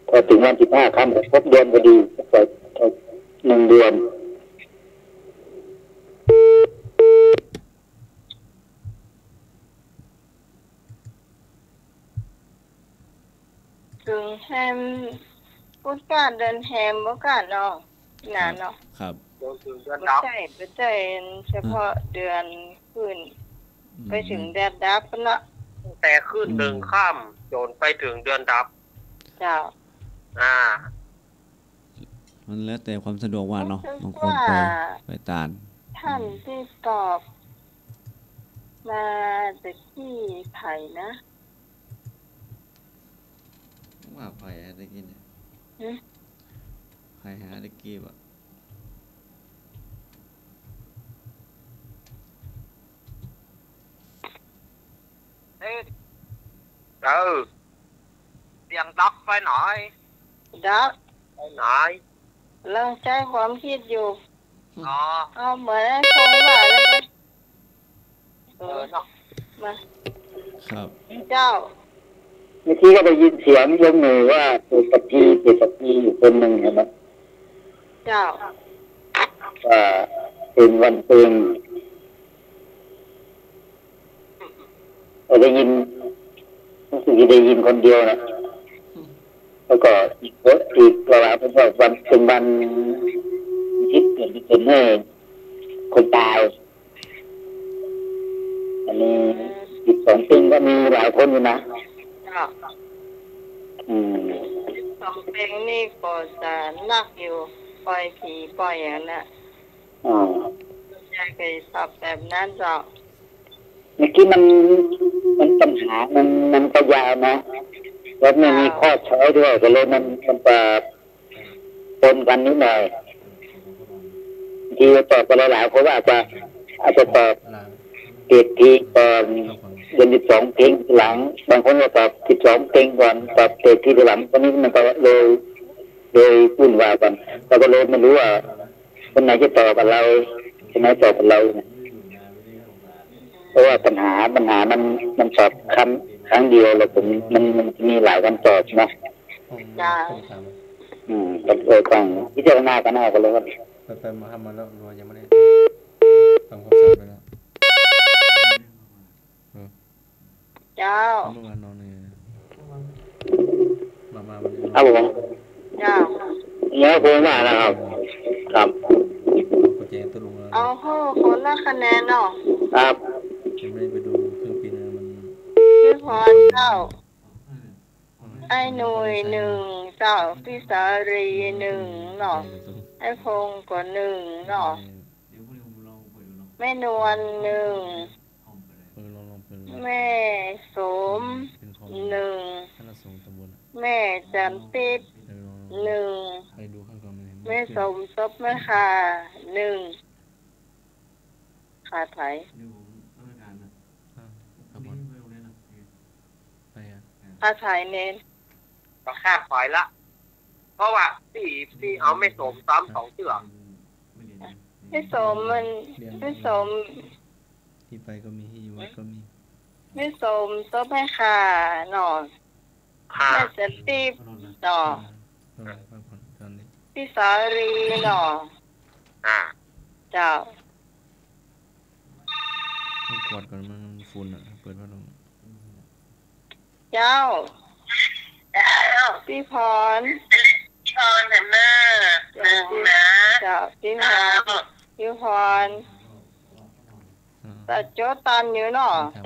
พอเถิงวันสิบห้าค่ำก็ครบเดือนพอดี ก็หนึ่งเดือน เถิงแฮมปุ๊ดก้า เดือนแฮมปุ๊ดก้าเนาะ ครับ น่ะเนาะ ครับ เถิงเดือนดับ บ่ใจ้ บ่ใจ้เฉพาะเดือนขึ้น อืม ไปเถิงเดือนดับเนาะ ตั้งแต่ขึ้นหนึ่งค่ำจ๋นไปเถิงเดือนดับ เจ้า อ่า มันแล้วแต่ความสะดวกว่าเนาะ บางคนไป ไปตาน ท่านตี้ตอบมาตะกี้ใผนะ ว่าใผอะตะกี้เนี่ย หึ ใผหาตะกี้วะ เอ้ย เออ เสียงดับไปไหน ดับ ไปไหน กำลังใจ๊ความกึ๊ดอยู่ อ๋อ เอาเหมือนไอ้คนว่าแล้วไป เออเนาะ มา ครับ เจ้า เมื่อกี้ก็ได้ยินเสียงยกมือว่าเศรษฐี เศรษฐีอยู่คนหนึ่งเห็นไหม เจ้า ว่าเพ็งวันเพ็ง เออ ได้ยิน รู้สึกจะได้ยินคนเดียวนะ แล้วก็อีก อีกหลายๆคนก็วัน เพ็งวันอาทิตย์เกิด เกิดให้คนต๋าย อันนี้สิบสองเพ็งก็มีหลายคนอยู่นะ เจ้า อืม สิบสองเพ็งนี่ก็จะนักอยู่ ปล่อยผีปล่อยอย่างนั้นน่ะ อ๋อ ยายก็ตอบแบบนั้นเจ้า เมื่อกี้มัน มันปัญหามัน มันก็ยาวนะ แล้วไม่มีข้อช้อยด้วย ก็เลยมัน มันจะปนกันนิดหน่อย บางทีตอบไปหลายๆ คนว่าอาจจะ อาจจะตอบเศรษฐีก่อน เดือนสิบสองเพ็งทีหลัง บางคนก็ตอบสิบสองเพ็งก่อน ตอบเศรษฐีทีหลัง ตอนนี้มันก็เลย เลยวุ่นวายกัน เราก็เลยไม่รู้ว่า คนไหนจะตอบอะไร คนไหนตอบอะไรนะ เพราะว่าปัญหา ปัญหามัน มันตอบครั้ง ครั้งเดียว แล้วผม มัน มันมีหลายคำตอบนะ จ้า อืม ก็เลยต้องพิจารณากันเอากันเลยครับ ไปไปมามาแล้ว เรายังไม่ได้ทำความสะอาดไปแล้ว เออ เจ้า เมื่อวานนอนเนี่ย มา มาวันนี้ ครับผม เจ้า เนี่ยผมมาแล้วครับ ครับ เอากุญแจตู้ลงแล้ว เอาเข้าคนละคะแนนเนาะ ครับ ยังไม่ได้ไปดูเครื่องปิ้นเลย มัน พี่พรเจ้า ไอ้หนุ่ยหนึ่งเจ้า พี่สาลีหนึ่งเนาะ ไอ้พงษ์ก็หนึ่งเนาะ แม่นวลหนึ่ง เออ ลอง ลองเป็น แม่สม เป็นคอม หนึ่ง คณะสงฆ์ตำบลอะ แม่จันติด เออ ลอง ลอง หนึ่ง ไปดูข้างกองเลย แม่สมตบแม่ค่ะ หนึ่ง ขาดไผ อ่า ครับผม ใครอะ ขาดไผเนน ก็ขาดไผละ เพราะว่าตี้ ตี้เอาแม่สมซ้ำสองเตื้อ แม่สมมัน แม่สม ที่ไปก็มี ที่อยู่วัดก็มี แม่สมตบแม่ค่ะเนาะ ค่ะ แม่จันติดเนาะ นอนพักผ่อนตอนนี้ พี่สาลีเนาะ อ่า เจ้า ต้องกวาดก่อน มัน มันฝุ่นอะ เปิดพัดลม เจ้า เจ้า พี่พร พี่พรหันหน้า เจ้า หนึ่งนะ เจ้า พี่พร เจ้า พี่พร อ่า แต่โจตันอยู่เนาะ ครับ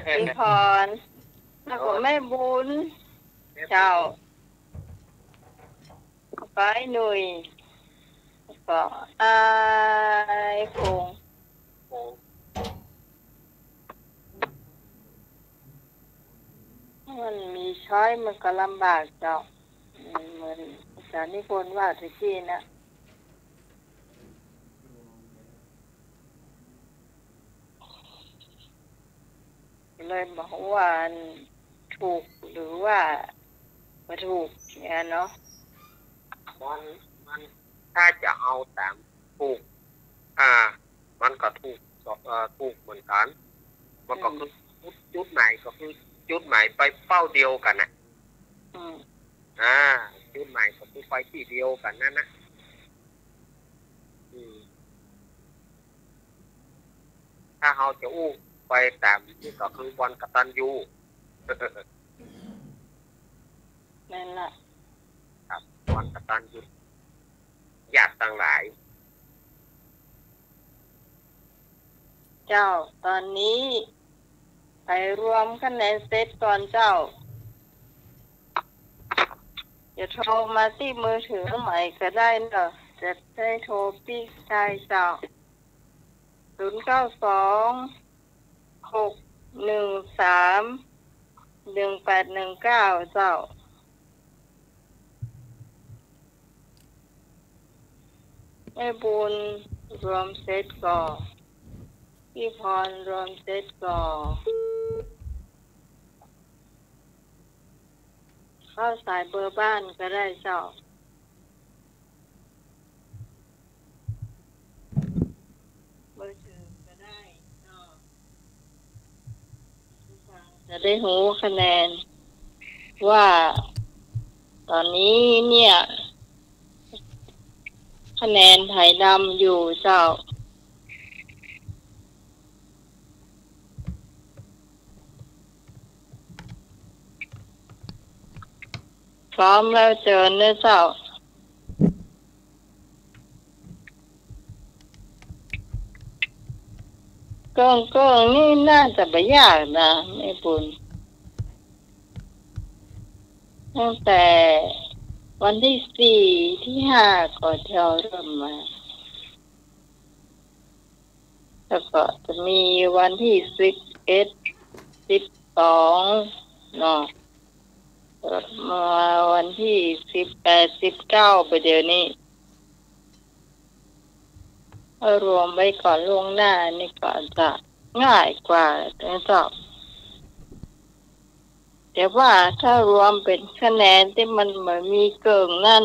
พี่พร แล้วก็แม่บุญ เจ้า ไปหนุ่ย ก็อ้ายคง มันมีช้อยมันก็ลำบากเจ้า อืม เหมือนอาจารย์นิพนธ์ว่าตะกี้นะ เลยบอกว่าถูกหรือว่าบ่ถูกเนี่ยเนาะ มัน มัน ถ้าจะเอาต๋ามถูก อ่า มันก็ถูก เอ่อ ถูกเหมือนกั๋น มันก็ อืม คือ จุดหมายก็คือจุดหมายไปเป้าเดียวกั๋นน่ะ อืม อ่า จุดหมายก็คือไปตี้เดียวกั๋นนั้นนะ อืม ถ้าเฮาจะอู้ไปต๋ามนี้ก็คือบ่อนกตัญญู นั่นล่ะ ครับ บ่อนกตัญญู ญาติตังหลาย เจ้า ต๋อนนี้ไปรวมคะแนนเสร็จก่อนเจ้า จะโทรมาตี้มือถือใหม่ก็ได้เนาะ จะได้โทรปี้ได้เจ้า ศูนย์เก้าสอง หกหนึ่งสาม หนึ่งแปดหนึ่งเก้า เจ้า แม่บุญรวมเสร็จก่อ พี่พรรวมเสร็จก่อ เข้าสายเบอร์บ้านก็ได้เจ้า เบอร์ถือก็ได้เนาะ จะได้ฮู้คะแนน ว่าต๋อนนี้เนี่ย คะแนนใผนำอยู่เจ้า พร้อมแล้วเจิญเน้อเจ้า เกิ่งๆ นี่น่าจะบ่ยากนะแม่บุญ ตั้งแต่วันตี้สี่ ตี้ห้า ก็เที่ยวเริ่มมา แล้วก็จะมีวันตี้สิบเอ็ด สิบสอง เนาะ มาวันตี้สิบแปด สิบเก้า ไปเดี๋ยวนี้ ถ้ารวมไว้ก่อนล่วงหน้านี่ก็จะง่ายกว่านะเจ้า แต่ว่าถ้ารวมเป๋นคะแนนตี้มันบ่มีเกิ่งนั้น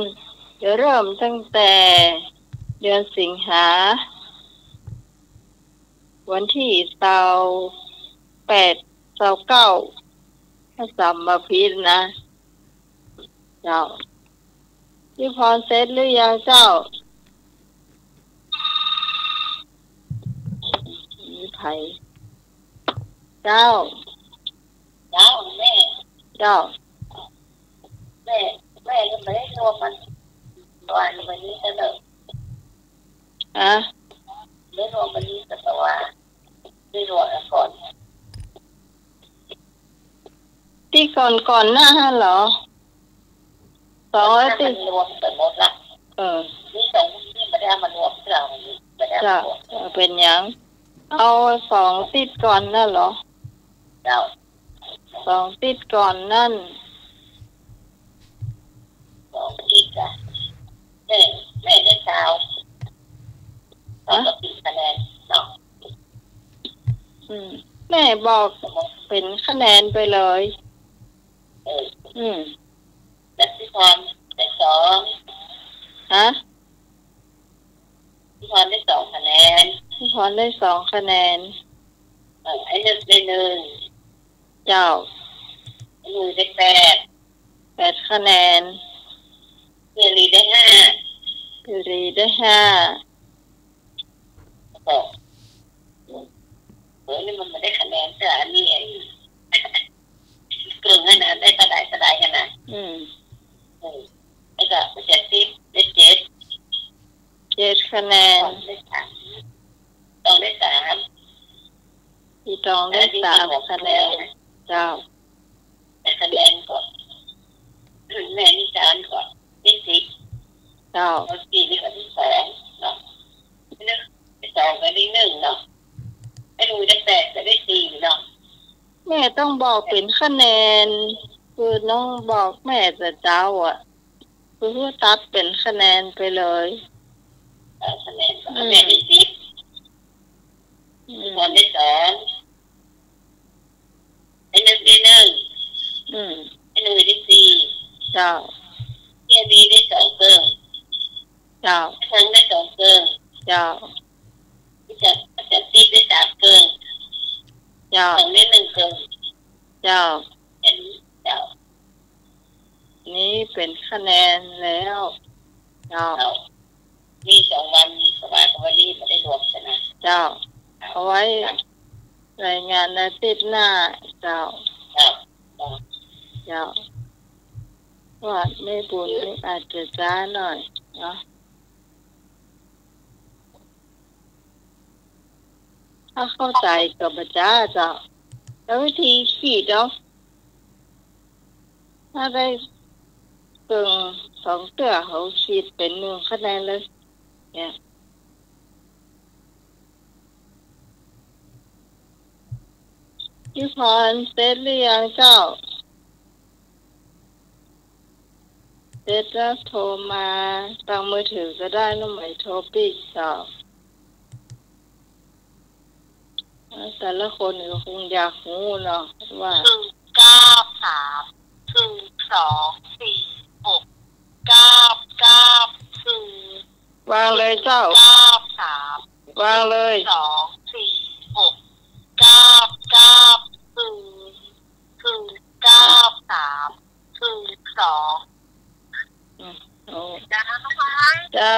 จะเริ่มตั้งแต่เดือนสิงหา วันตี้ซาวแปด ซาวเก้า ถ้าจ๋ำบ่ผิดนะ เจ้า พี่พรเสร็จหรือยังเจ้า มีใผ เจ้า เจ้าแม่ เจ้า แม่ แม่ก็ไม่ได้รวมมัน วัน วันนี้ก็เลย อะ ไม่รวมวันนี้ก็แต่ว่า ไม่รวมก่อน ตี้ก่อนๆ หน้าหั้นเหรอ สองตี้ มันรวมไปหมดละ เออ นี่สองตี้ไม่ได้เอามารวมเปล่า ไม่ได้เอามารวม เจ้า เออ เป๋นหยัง เอาสองตี้ก่อนหั้นเหรอ เจ้า สองตี้ก่อนหั้น สองตี้จ้ะ แม่ แม่ได้ซาว ฮะ สองตี้คะแนนเนาะ อืม แม่บอกเป๋นคะแนนไปเลย เออ อืม แล้วพี่พรได้สอง ฮะ พี่พรได้สองคะแนน พี่พรได้สองคะแนน เออ ไอ้นึกได้หนึ่ง เจ้า ไอ้นุ้ยได้แปด แปดคะแนน เจรีได้ห้า เจรีได้ห้า ก็ เออ นี่มันไม่ได้คะแนน แต่อันนี้ไอ้ เกิ่งหั้นนะ ได้เต้าใดเต้าใดหั้นนะ อืม เออ แล้วก็เจ็ดสิบ ได้เจ็ด เจ็ดคะแนน ได้สาม ตองได้สาม พี่ตองได้สามคะแนน เจ้า คะแนนก็ แม่นี่สามก็ได้สิบ เจ้า เอาสี่นี่ก็ได้สองเนาะ นี่สองก็ได้หนึ่งเนาะ ไอ้นุ้ยได้แปดก็ได้สี่เนาะ แม่ต้องบอกเป๋นคะแนน คือต้องบอกแม่แต่เจ๊าอะ คือตัดเป๋นคะแนนไปเลย เออ คะแนนก็ อืม แม่ได้สิบ อืม ตองได้สอง ไอ้นึกได้หนึ่ง อืม ไอ้นุ้ยได้สี่ เจ้า เจรีได้สองเกิ่ง เจ้า ไอ้พงได้สองเกิ่ง เจ้า พี่จะ พี่จะติ๊กได้สามเกิ่ง เจ้า เจ้า นี่เป๋นคะแนนแล้ว เจ้า มีสองวัน มีสองวัน วันนี้บ่ได้รวมใจ้ไหม เจ้า เอาไว้รายงานอาทิตย์หน้า เจ้า เจ้า ว่าแม่บุญนี่อาจจะจ๊าหน่อยเนาะ ถ้าเข้าใจ๋ก็บ่จ๊าเจ้า แล้ววิธีขีดเนาะ ถ้าได้เกิ่งสองเตื้อ เขาขีดเป๋นหนึ่งคะแนนเลย เนี่ย พี่พรเสร็จหรือยังเจ้า เสร็จแล้วโทรมาตางมือถือก็ได้ น้องไหมโทรปิกเจ้า แต่ละคนก็คงอยากฮู้เนาะว่า ศูนย์ เก้า สาม ศูนย์ สอง สี่ หก เก้า เก้า ศูนย์ วางเลยเจ้า เก้า สาม วางเลย สอง สี่ หก เก้า เก้า ศูนย์ ศูนย์ เก้า สาม ศูนย์ สอง อืม โอ้ เจ้า เจ้า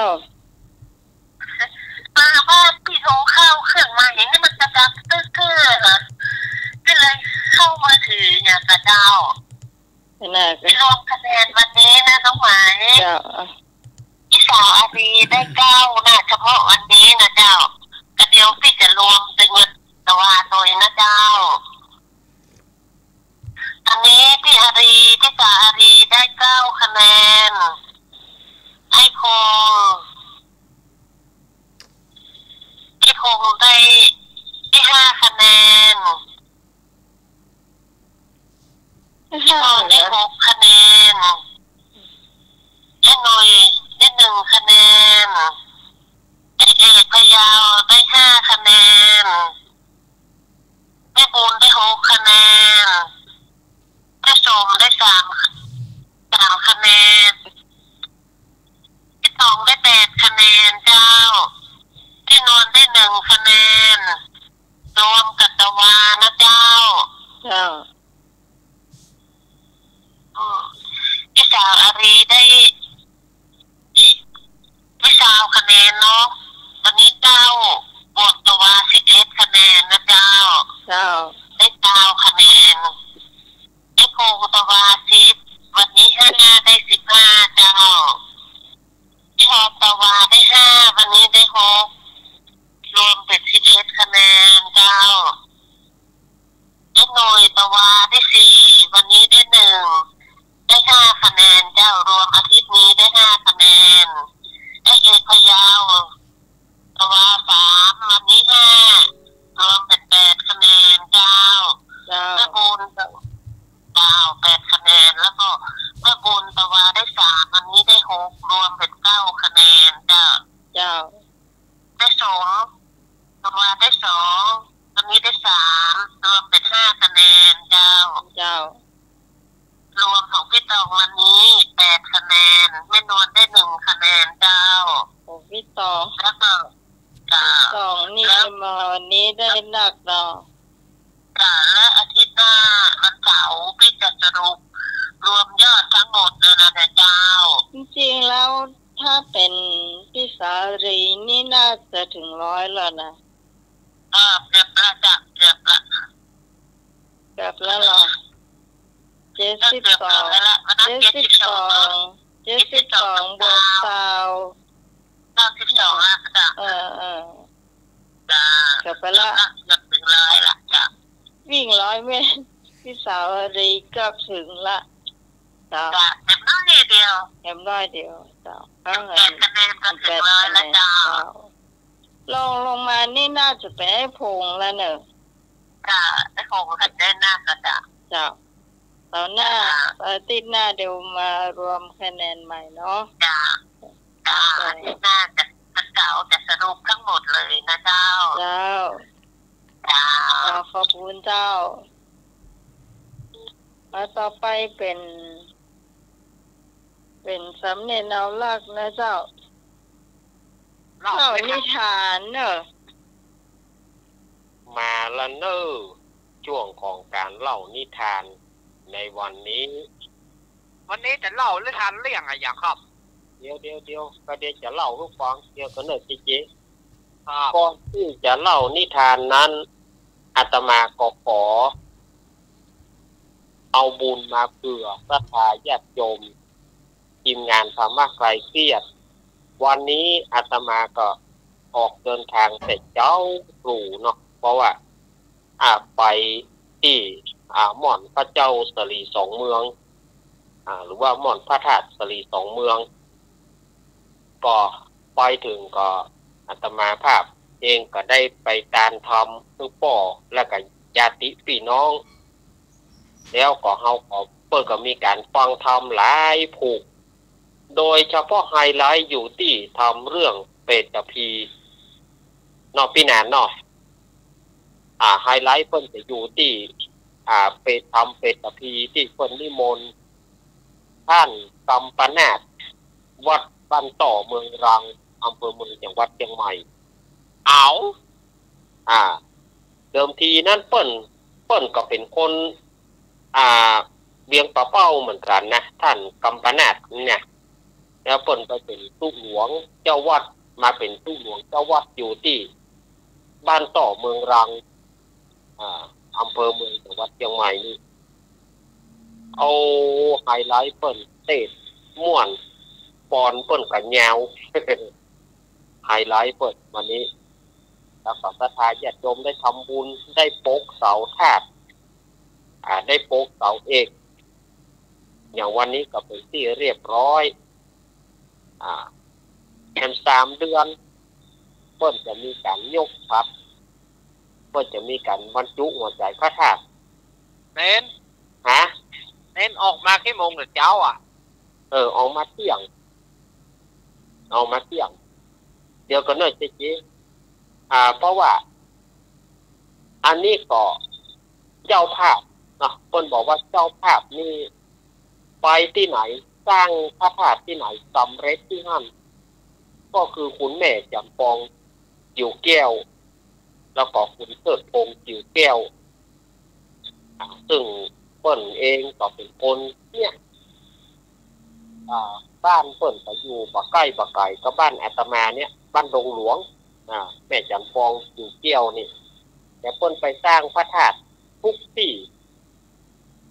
มาว่าปี้โทรเข้าเครื่องใหม่นี่มันจะดังกึ๊กๆ นะ ก็เลยเข้ามือถือเนี่ยค่ะเจ้า ขนาด ไปรวมคะแนนวันนี้นะน้องไหม เจ้า อ่ะ พี่สาวอารีได้เก้านะ เฉพาะวันนี้นะเจ้า ก็เดี๋ยวปี้จะรวมเป๋นวันตะวาโตยนะเจ้า อันนี้พี่อารี พี่สาวอารีได้เก้าคะแนน ไอ้คง ไอ้คงได้ ได้ห้าคะแนน ไอ้คงได้หกคะแนน ไอ้หนุ่ยได้หนึ่งคะแนน ไอ้เอกพะเยาได้ห้าคะแนน แม่บุญได้หกคะแนน แม่สมได้สาม สามคะแนน แม่ตองได้แปดคะแนนเจ้า แม่นวลได้หนึ่งคะแนน รวมกับตะวานะเจ้า เจ้า อืม พี่สาวอารีได้ ได้ซาวคะแนนเนาะ วันนี้เก้า บวกตะวาสิบเอ็ดคะแนนนะเจ้า เจ้า ได้ซาวคะแนน ไอ้คงตะวาสิบ วันนี้ห้า ได้สิบห้าเจ้า พี่ฮอปตะวาได้ห้า วันนี้ได้หก รวมเป๋นสิบเอ็ดคะแนนเจ้า ไอ้หนุ่ยตะวาได้สี่ วันนี้ได้หนึ่ง ได้ห้าคะแนนเจ้า รวมอาทิตย์นี้ได้ห้าคะแนน ไอ้เอกพะเยาตะวาสาม วันนี้ห้า รวมเป๋นแปดคะแนนเจ้า เจ้า แม่บุญ เจ้า แปดคะแนน แล้วก็แม่บุญตะวาได้สาม วันนี้ได้หก รวมเป๋นเก้าคะแนนเจ้า เจ้า แม่สมตะวาได้สอง วันนี้ได้สาม รวมเป๋นห้าคะแนนเจ้า เจ้า รวมของพี่ตองวันนี้แปดคะแนน แม่นวลได้หนึ่งคะแนนเจ้า ของพี่ตอง แล้วก็ เจ้า พี่ตองนี่ แล้ว มาวันนี้ได้นักเนาะ เจ้า และอาทิตย์หน้าวันเสาร์พี่จะสรุปรวมยอดทั้งหมดเลยนะเจ้า จริงๆ แล้วถ้าเป๋นพี่สาลีนี่น่าจะเถิงร้อยแล้วนะ เออ เกือบละจ้ะ เกือบละ เกือบแล้วเหรอ เจ็ดสิบสอง เออ เกือบละ วันนั้น เจ็ดสิบสอง เจ็ดสิบสอง บวกซาว เก้าสิบสองละจ้ะ เออ เออ จ้ะ เกือบไปละ เกือบเถิงร้อยละจ้ะ วิ่งร้อยเมตร พี่สาลีเกือบเถิงละ จ้ะ จ้ะ แถมน้อยเดียว แถมน้อยเดียว จ้ะ แปดคะแนนก็เถิงร้อยละจ้ะ เจ้า ลองลงมานี่น่าจะไปไอ้พงแล้วเนอะ จ้ะ ไอ้พงก็ได้นักก็จ้ะ เจ้า เสาร์หน้า จ้ะ อาทิตย์หน้าเดี๋ยวมารวมคะแนนใหม่เนาะ จ้ะ จ้ะ จ้ะ อาทิตย์หน้าจะ วันเสาร์จะสรุปทั้งหมดเลยนะเจ้า เจ้า เจ้า ขอบคุณเจ้า มาต่อไปเป๋น เป๋นสำเนียงเอาหลักนะเจ้า เล่านิทานเนอะ มาละเนอะ ช่วงของก๋านเล่านิทานในวันนี้ วันนี้จะเล่านิทานเรื่องอะหยังครับ เดี๋ยว เดี๋ยว เดี๋ยว ก็เดี๋ยวจะเล่าหื้อฟัง เดี๋ยวก่อนเน่อเจ๊ๆ ครับ ก่อนตี้จะเล่านิทานนั้น อาตมาก็ขอเอาบุญมาเผื่อศรัทธาญาติโยม ทีมงานธรรมะคลายเครียด วันนี้อาตมาก็ออกเดินทางแต่เจ๊าตรู่เนาะ เพราะว่า อ่า ไปตี้ อ่า ม่อนพระเจ้าสะหลีสองเมือง อ่า หรือว่าม่อนพระธาตุสะหลีสองเมือง ก็ไปเถิงก็อาตมาภาพเองก็ได้ไปตานธรรมหื้อป้อ แล้วก็ญาติปี้น้อง แล้วก็เฮาก็ เปิ้นก็มีก๋านฟังธรรมหลายผูก โดยเฉพาะไฮไลต์อยู่ตี้ธรรมเรื่องเปตพีเนาะปี้หนานเนาะ อ่า ไฮไลต์เปิ้นจะอยู่ตี้ อ่า เปต ธรรมเปตพีตี้เปิ้นนิมนต์ต้านกัมปนาท วัดบ้านต่อเมืองรัง อำเภอเมือง จังหวัดเจียงใหม่ เอา อ่า เดิมทีนั้นเปิ้น เปิ้นก็เป๋นคน อ่า เวียงป่าเป้าเหมือนกั๋นนะ ต้านกัมปนาทเนี่ย แล้วเปิ้นไปเป๋นตุ๊หลวงเจ้าวัด มาเป๋นตุ๊หลวงเจ้าวัดอยู่ตี้บ้านต่อเมืองรัง อ่า อำเภอเมือง จังหวัดเจียงใหม่นี่ เอาไฮไลต์เปิ้นเตศน์ม่วน ปอนเปิ้นก็ยาว ไฮไลต์เปิ้นวันนี้ แล้วก็ศรัทธาญาติโยมได้ทำบุญ ได้ปกเสาธาตุ อ่า ได้ปกเสาเอก อย่างวันนี้ก็เป๋นตี้เรียบร้อย อ่า แถมสามเดือน เปิ้นจะมีก๋านยกฉัตร เปิ้นจะมีก๋านบรรจุหัวใจ๋พระธาตุ เณร ฮะ เณรออกมากี่โมงเหรอเจ้าอะ เออ ออกมาเตี้ยง ออกมาเตี้ยง เดี๋ยวก่อนเน่อเจ๊ๆ อ่า เพราะว่า อันนี้ก็เจ้าภาพเนาะ เปิ้นบอกว่าเจ้าภาพนี่ไปตี้ไหน สร้างพระธาตุตี้ไหนสำเร็จตี้หั้น ก็คือคุณแม่จั๋นปอง กิ่วแก้ว แล้วก็คุณเทิดพงษ์ กิ่วแก้ว อ่า ซึ่งเปิ้นเองก็เป๋นคนเนี่ย อ่า บ้านเปิ้นก็อยู่บ่ใก้บ่ไก๋กับบ้านอาตมาเนี่ย บ้านดงหลวง อ่า แม่จั๋นปอง กิ่วแก้วนี่ แต่เปิ้นไปสร้างพระธาตุกู้ตี้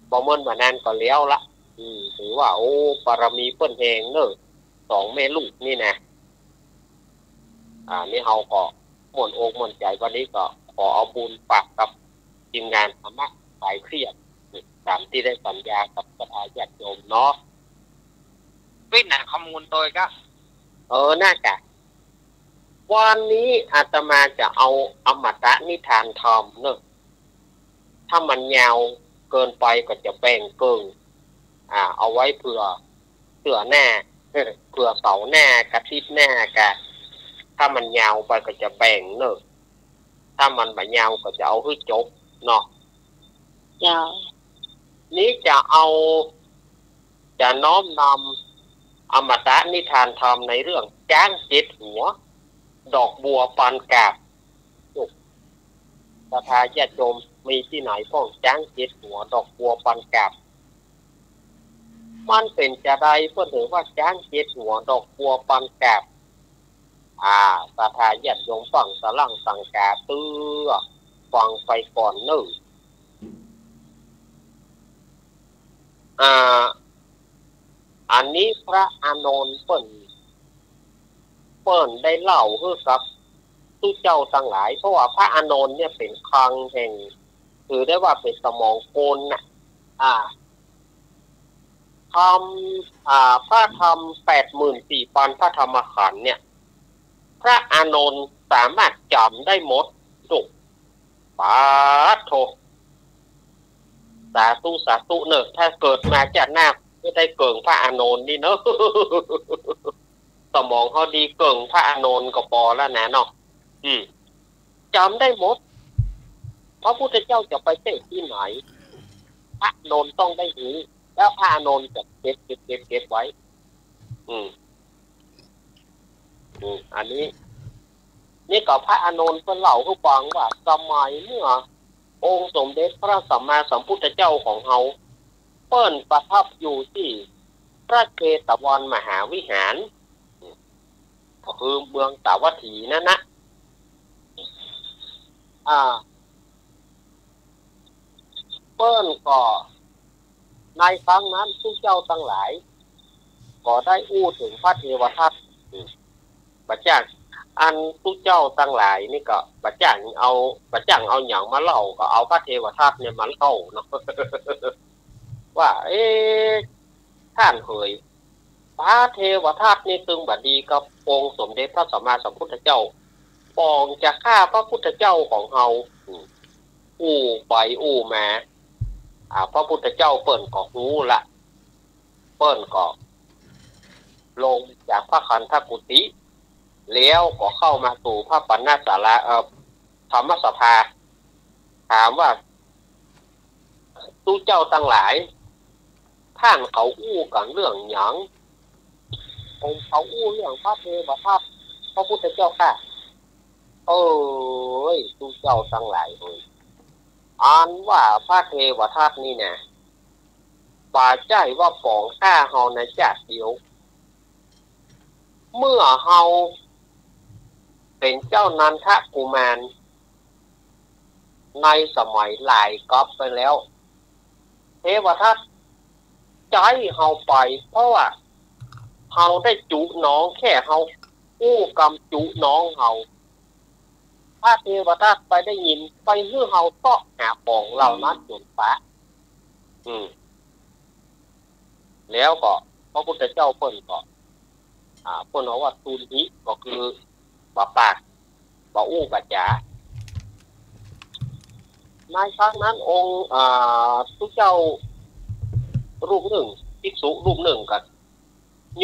บ่เมินบ่นานก็แล้วละ อืม ถือว่า โอ้ บารมีเปิ้นแฮงเน่อ สองแม่ลูกนี่นะ อ่า นี่เฮาก็ม่วนอกม่วนใจ๋ วันนี้ก็ขอเอาบุญฝากกับทีมงานธรรมะคลายเครียด ต๋ามตี้ได้สัญญากับศรัทธาญาติโยมเนาะ ปิ้นน่ะ ข้อมูลโตยก็ เออ น่าจะ วันนี้อาตมาจะเอาอมตะนิทานธรรมเน่อ ถ้ามันยาวเกินไปก็จะแบ่งเกิ่ง อ่า เอาไว้เผื่อเตื้อหน้า เผื่อเสาร์หน้า อาทิตย์หน้าก็ ถ้ามันยาวไปก็จะแบ่งเน่อ ถ้ามันบ่ยาวก็จะเอาหื้อจบเนาะ เจ้า นี้จะเอา จะน้อมนำอมตะนิทานธรรมในเรื่องจ๊างเจ็ดหัว ดอกบัวปันกาบ ศรัทธาญาติโยมมีตี้ไหนพ่อง จ๊างเจ็ดหัว ดอกบัวปันกาบ มันเป๋นจาใดเปิ้นเถิงว่าจ๊างเจ็ดหัว ดอกบัวปันกาบ อ่า ศรัทธาญาติโยมฟังสะหลั้งสังกาเตื้อ ฟังไปก่อนเน่อ อ่า อันนี้พระอานนท์เปิ้น เปิ้นได้เล่าหื้อกับตุ๊เจ้าตังหลาย เพราะว่าพระอานนท์เนี่ยเป๋นคลังแห่ง ถือได้ว่าเป๋นสมองกลน่ะ อ่า ธรรม อ่า พระธรรมแปดหมื่นสี่พันพระธรรมขันธ์เนี่ย พระอานนท์สามารถจ๋ำได้หมด ดุ ปาดโธ่ สาธุ สาธุเน่อ ถ้าเกิดมาจาติหน้าจะได้เกิ่งพระอานนท์นี่เน่อ สมองเฮาดีเกิ่งพระอานนท์ก็ปอแล้วนะเนาะ อืม จ๋ำได้หมด พระพุทธเจ้าจะไปเตศน์ตี้ไหน พระอานนท์ต้องได้ฮู้ แล้วพระอานนท์จะเก็บ เก็บ เก็บ เก็บไว้ อืม อืม อันนี้ นี่ก็พระอานนท์เปิ้นเล่าหื้อฟังว่า สมัยเมื่อ องค์สมเด็จพระสัมมาสัมพุทธเจ้าของเฮา เปิ้นประทับอยู่ตี้พระเจตวันมหาวิหาร ก็คือเมืองสาวัตถีนั้นนะ อ่า เปิ้นก็ ในครั้งนั้นตุ๊เจ้าตังหลาย ก็ได้อู้เถิงพระเทวทัต บ่จ้าง อันตุ๊เจ้าตังหลายนี่ก็บ่จ้างเอา บ่จ้างเอาหยังมาเล่า ก็เอาพระเทวทัตเนี่ยมาเล่าเนาะ ว่า เอ๊ะ ต้านเหย พระเทวทัตนี่ตึงบ่ดีกับองค์สมเด็จพระสัมมาสัมพุทธเจ้า ป๋องจะฆ่าพระพุทธเจ้าของเฮา อู้ไปอู้มา อ่า พระพุทธเจ้าเปิ้นก็ฮู้ละ เปิ้นก็ลงจากพระคันธกุฏิ แล้วก็เข้ามาสู่พระปัณณศาลา เอ่อ ธรรมสภา ถามว่า ตุ๊เจ้าตังหลาย ต้านเขาอู้กั๋นเรื่องหยัง องค์เขาอู้เรื่องพระเทวทัต พระพุทธเจ้าข้า เอ้ย ตุ๊เจ้าตังหลายเอ้ย อันว่าพระเทวทัตนี่นะ บ่ใจ้ว่าป๋องฆ่าเฮาในจาติเดียว เมื่อเฮาเป๋นเจ้านันทกุมาร ในสมัยหลายกัปไปแล้ว เทวทัตใจ๊เฮาไป เพราะว่าเฮาได้จุน้อง แค่เฮาอู้กำจุน้องเฮา พระเทวทัตไปได้ยิน ไปหื้อเฮาเซาะหาของเหล่านั้นจ๋นปะ อืม แล้วก็พระพุทธเจ้าเปิ้นก็ อ่า เปิ้นเอาว่าตูนหิ ก็คือบ่ปาก บ่อู้บ่จ๋า ในครั้งนั้นองค์ อ่า ตุ๊เจ้ารูปนึ่ง ภิกษุรูปนึ่งก็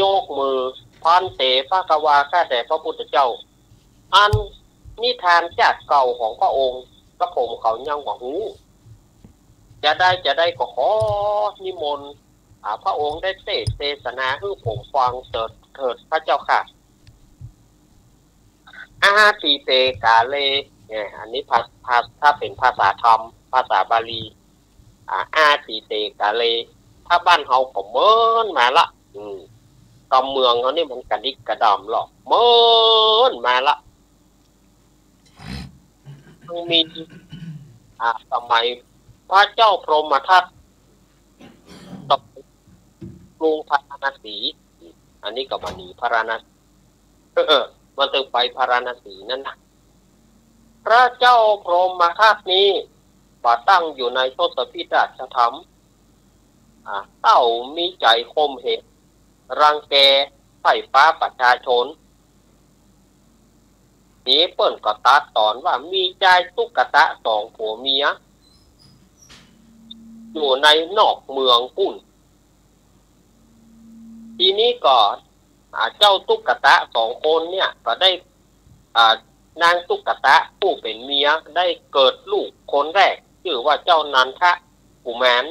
ยกมือ ภันเต ภะคะวา ข้าแต่พระพุทธเจ้า อันนิทานจาติเก่าของพระองค์ กระผมเขายังบ่ฮู้ จะใดจะใดก็ขอนิมนต์ อ่า พระองค์ได้เตสน์เตสนาหื้อผมฟังเถิด เถิดพระเจ้าข้า อาทิเต กาเล เนี่ย อันนี้ภา ภา ถ้าเป๋นภาษาธรรม ภาษาบาลี อ่า อาทิเต กาเล ถ้าบ้านเฮาก็เมินมาละ อืม กำเมืองเฮานี่มันกระดิกกระดำหรอก เมินมาละ ยังมี อ่า สมัยพระเจ้าพรหมทัต ตกกรุงพาราณสี อันนี้ก็บ่หนีพาราณสี มันตึงไปพาราณสีนั่นนะ พระเจ้าพรหมทัตนี้ บ่ตั้งอยู่ในทศพิธราชธรรม อ่า เต้ามีใจ๋ข่มเหง รังแก ไพร่ฟ้าประชาชน นี้เปิ้นก็ตรัสต๋อนว่ามีจายตุ๊กตะสองผัวเมีย อยู่ในนอกเมืองปุ้น ทีนี้ก็ อ่า เจ้าตุ๊กตะสองคนเนี่ยก็ได้ อ่า นางตุ๊กตะผู้เป๋นเมียได้เกิดลูกคนแรก จื้อว่าเจ้านันทกุมาร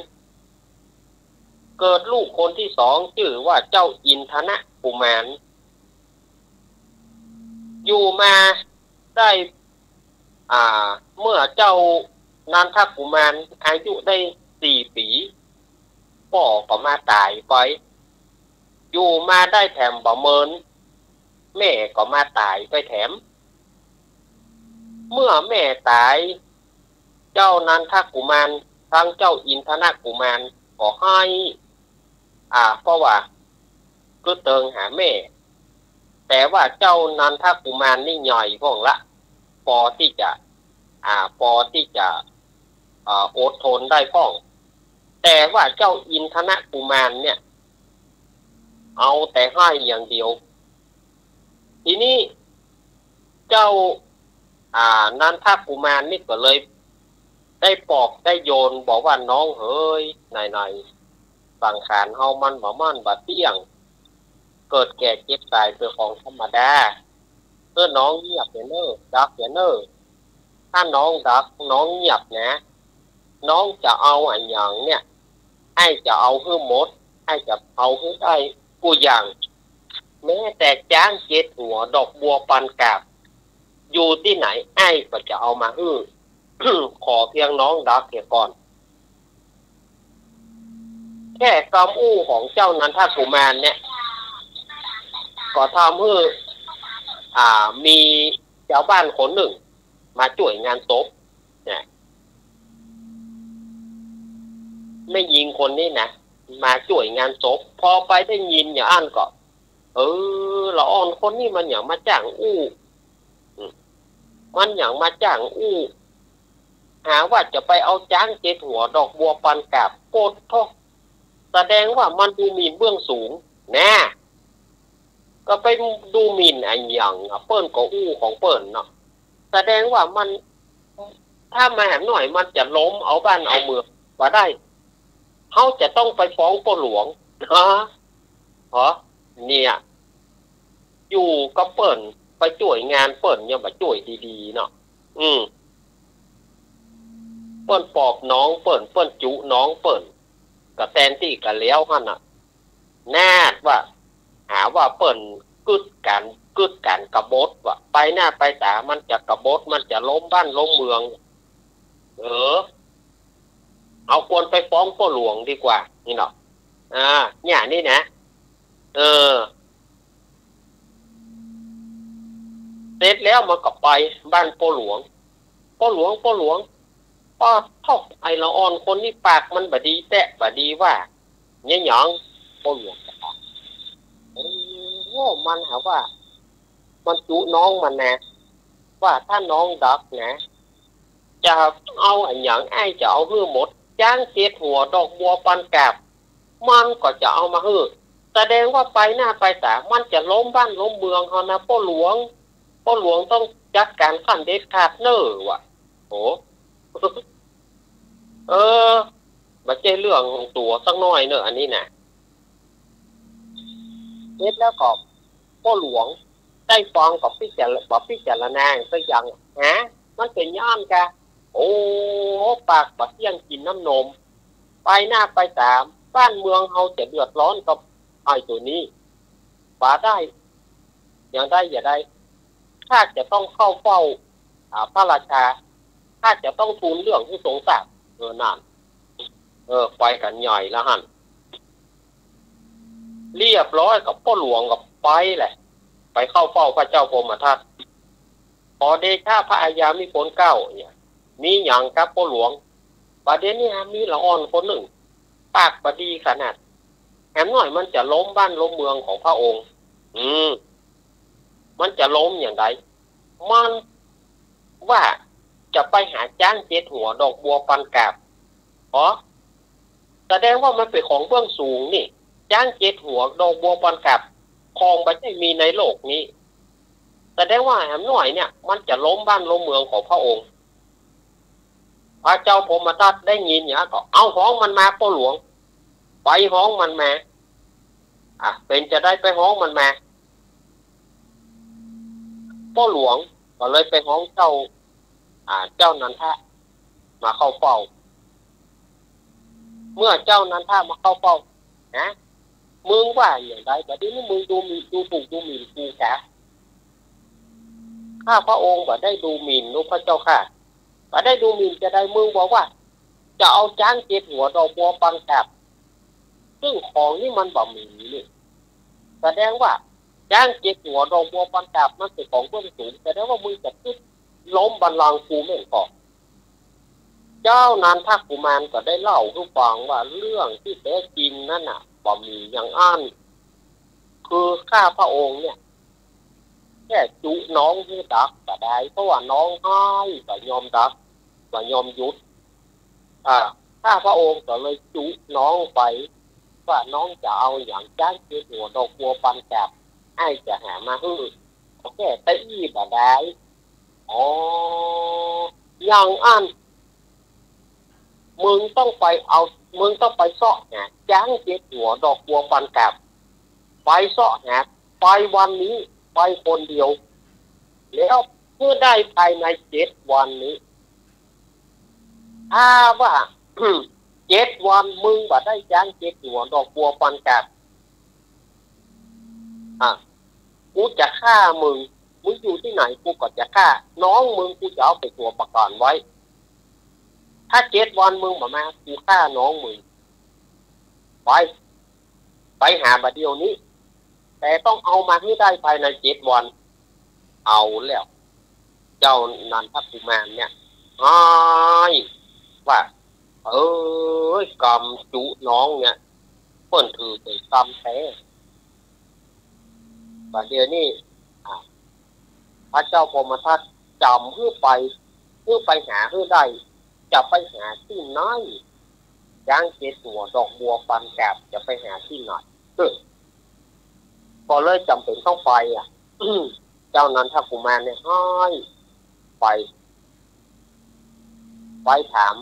เกิดลูกคนตี้สอง จื้อว่าเจ้าอินทนกุมาร อยู่มาได้ อ่า เมื่อเจ้านันทกุมารอายุได้สี่ปี๋ ป้อก็มาต๋ายไป อยู่มาได้แถมบ่เมิน แม่ก็มาต๋ายไปแถม เมื่อแม่ต๋าย เจ้านันทกุมาร ตึงเจ้าอินทนกุมารก็ไห้ อ่า เพราะว่า กึ๊ดเติงหาแม่ แต่ว่าเจ้านันทกุมารนี่ใหญ่พ่องละ ปอตี้จะ อ่า ปอตี้จะ อ่า อดทนได้พ่อง แต่ว่าเจ้าอินทนกุมารเนี่ย เอาแต่ไห้อย่างเดียว ทีนี้ เจ้า อ่า นันทกุมารนี่ก็เลย ได้ปลอบได้โยนบอกว่า น้องเหย ไหนๆ สังขารเฮามันบ่มั่นบ่เตี้ยง เกิดแก่เจ็บต๋ายเป๋นของธรรมดา เออ น้องเงียบเสียเน่อ ดักเสียเน่อ ถ้าน้องดัก น้องเงียบนะ น้องจะเอาอะหยังเนี่ย อ้ายจะเอาหื้อหมด อ้ายจะเอาหื้อได้กู้อย่าง แม้แต่จ๊างเจ็ดหัว ดอกบัวปันกาบ อยู่ตี้ไหน อ้ายก็จะเอามาหื้อ ขอเพียงน้องดักเสียก่อน แค่กำอู้ของเจ้านันทกุมารเนี่ย ก็ทำให้ อ่า มีจาวบ้านคนนึ่งมาจ้วยงานศพเนี่ย แม่ญิงคนนี้นะ มาจ้วยงานศพ พอไปได้ยินอย่างอั้นก็ เออ ละอ่อนคนนี้มันหยังมาจ้างอู้ อืม มันหยังมาจ้างอู้ หาว่าจะไปเอาจ๊างเจ็ดหัวดอกบัวปันกาบ โปดโธ่ แสดงว่ามันดูหมิ่นเบื้องสูง แน่ ก็ไปดูหมิ่นอะหยังอะ เปิ้นก็อู้ของเปิ้นเนาะ แสดงว่ามัน ถ้ามาแหมหน้อยมันจะล้มเอาบ้านเอาเมืองบ่ได้ เฮาจะต้องไปฟ้องป้อหลวง ฮะ ฮะ เนี่ย อยู่กับเปิ้น ไปจ้วยงานเปิ้น ยังบ่จ้วยดีๆ เนาะ อืม เปิ้นปอบน้องเปิ้น เปิ้นจุน้องเปิ้น ก็แตนตี้กะแล้วหั้นน่ะ นาดว่า หาว่าเปิ้นกึ๊ดกั๋น กึ๊ดกั๋นกบฏว่า ไปหน้าไปต๋า มันจะกบฏ มันจะล้มบ้านล้มเมือง เออ เอาควรไปฟ้องป้อหลวงดีกว่า นี่เนาะ อ่า เนี่ยนี่นะ เออ เสร็จแล้วมันก็ไปบ้านป้อหลวง ป้อหลวง ป้อหลวง ป้อ โธ่ ไอ้ละอ่อนคนนี้ปากมันบ่ดีแต๊บ่ดีว่า เนี่ยหยัง ป้อหลวงก็ถาม โอ้ มันหาว่า มันจุน้องมันนะ ว่าถ้าน้องดักนะ จะเอาอะหยัง อ้ายจะเอาหื้อหมด จ๊างเจ็ดหัวดอกบัวปันกาบ มันก็จะเอามาหื้อ แสดงว่าไปหน้าไปต๋า มันจะล้มบ้านล้มเมืองเฮานะป้อหลวง ป้อหลวงต้องจัดก๋านขั้นเด็ดขาดเน่อว่ะ โอ้ เออ บ่ใจ้เรื่องตั๋วสักหน้อยเน่ออันนี้นะ เสร็จแล้วก็ป้อหลวงได้ฟังก็พิจาร บ่พิจารณาสักอย่าง ฮะ มันเป๋นย้อนกา โอ้ ปากบ่เตี้ยงกิ๋นน้ำนม ไปหน้าไปต๋า บ้านเมืองเฮาจะเดือดร้อนกับไอ้ตั๋วนี้ บ่ได้ อย่างใดอย่าได้ ข้าจะต้องเข้าเฝ้า อ่า พระราชา ข้าจะต้องทูลเรื่องหื้อทรงทราบ เออ นั่น เออ ไปกั๋นใหญ่แล้วหั้น เรียบร้อยก็ป้อหลวงก็ไปแหละ ไปเข้าเฝ้าพระเจ้าพรหมทัต ขอเดชะพระอาญามิภลเกล้า เนี่ย มีหยังครับป้อหลวง บ่าเดี่ยวนี้มีละอ่อนคนนึ่ง ปากบ่ดีขนาด แหมหน้อยมันจะล้มบ้านล้มเมืองของพระองค์ อืม มันจะล้มอย่างใด มันว่าจะไปหาจ๊างเจ็ดหัวดอกบัวปันกาบ อ๋อ แสดงว่ามันเป๋นของเบื้องสูงนี่ จ๊างเจ็ดหัวดอกบัวปันกาบ ของบ่ใจ้มีในโลกนี้ แสดงว่าแหมหน้อยเนี่ย มันจะล้มบ้านล้มเมืองของพระองค์ พระเจ้าพรหมทัตได้ยินอย่างนั้นก็ เอาฮ้องมันมาป้อหลวง ไปฮ้องมันมา อ่ะ เป๋นจะใดไปฮ้องมันมา ป้อหลวงก็เลยไปฮ้องเจ้า อ่า เจ้านันทะมาเข้าเฝ้า เมื่อเจ้านันทะมาเข้าเฝ้า นะ มึงว่าอย่างใด บ่าเดี่ยวนี้มึงดูหมิ่น ดูถูกดูหมิ่นกูกา ข้าพระองค์บ่ได้ดูหมิ่นนะพระเจ้าข้า บ่ได้ดูหมิ่นจะใด มึงบอกว่า จะเอาจ๊างเจ็ดหัวดอกบัวปันกาบ ซึ่งของนี่มันบ่มีนี่ แสดงว่าจ๊างเจ็ดหัวดอกบัวปันกาบมันเป๋นของเบื้องสูง แสดงว่ามึงจะกึ๊ดล้มบัลลังก์กูแม่นก่อ เจ้านันทกุมารก็ได้เล่าหื้อฟังว่าเรื่องตี้แต๊จริงนั้นน่ะ บ่มีอย่างอั้น คือข้าพระองค์เนี่ย แค่จุน้องหื้อดักบ่ได้ เพราะว่าน้องฮ้ายบ่ยอมดัก บ่ยอมหยุด อ่า ข้าพระองค์ก็เลยจุน้องไป ว่าน้องจะเอาหยัง จ๊างเจ็ดหัวดอกบัวปันกาบ อ้ายจะหามาหื้อ แค่ตะอี้บ่ได้ อ๋อ อย่างอั้น มึงต้องไปเอา มึงต้องไปเซาะหาจ๊างเจ็ดหัวดอกบัวปันกาบ ไปเซาะหา ไปวันนี้ ไปคนเดียว แล้วหื้อได้ภายในเจ็ดวันนี้ ถ้าว่า เจ็ดวันมึงบ่ได้จ๊างเจ็ดหัวดอกบัวปันกาบ อ่ะ กูจะฆ่ามึง มึงอยู่ตี้ไหนกูก็จะฆ่า น้องมึงกูจะเอาเป๋นตั๋วประกั๋นไว้ ถ้าเจ็ดวันมึงบ่มา กูฆ่าน้องมึง ไป ไปหาบ่าเดี่ยวนี้ แต่ต้องเอามาหื้อได้ภายในเจ็ดวัน เอาแล้ว เจ้านันทกุมารเนี่ยฮ้ายว่า เอ้ย กรรมจุน้องเนี่ย เปิ้นถือเป๋นกรรมแต๊ บ่าเดี่ยวนี้ อ่า พระเจ้าพรหมทัตจำหื้อไป หื้อไปหาหื้อได้ จะไปหาตี้ไหน จ๊างเจ็ดหัว ดอกบัวปันกาบ จะไปหาตี้ไหน เออ ก็เลยจ๋ำเป๋นต้องไปอะ เจ้านันทกุมารเนี่ยฮ้ายไป ไปถาม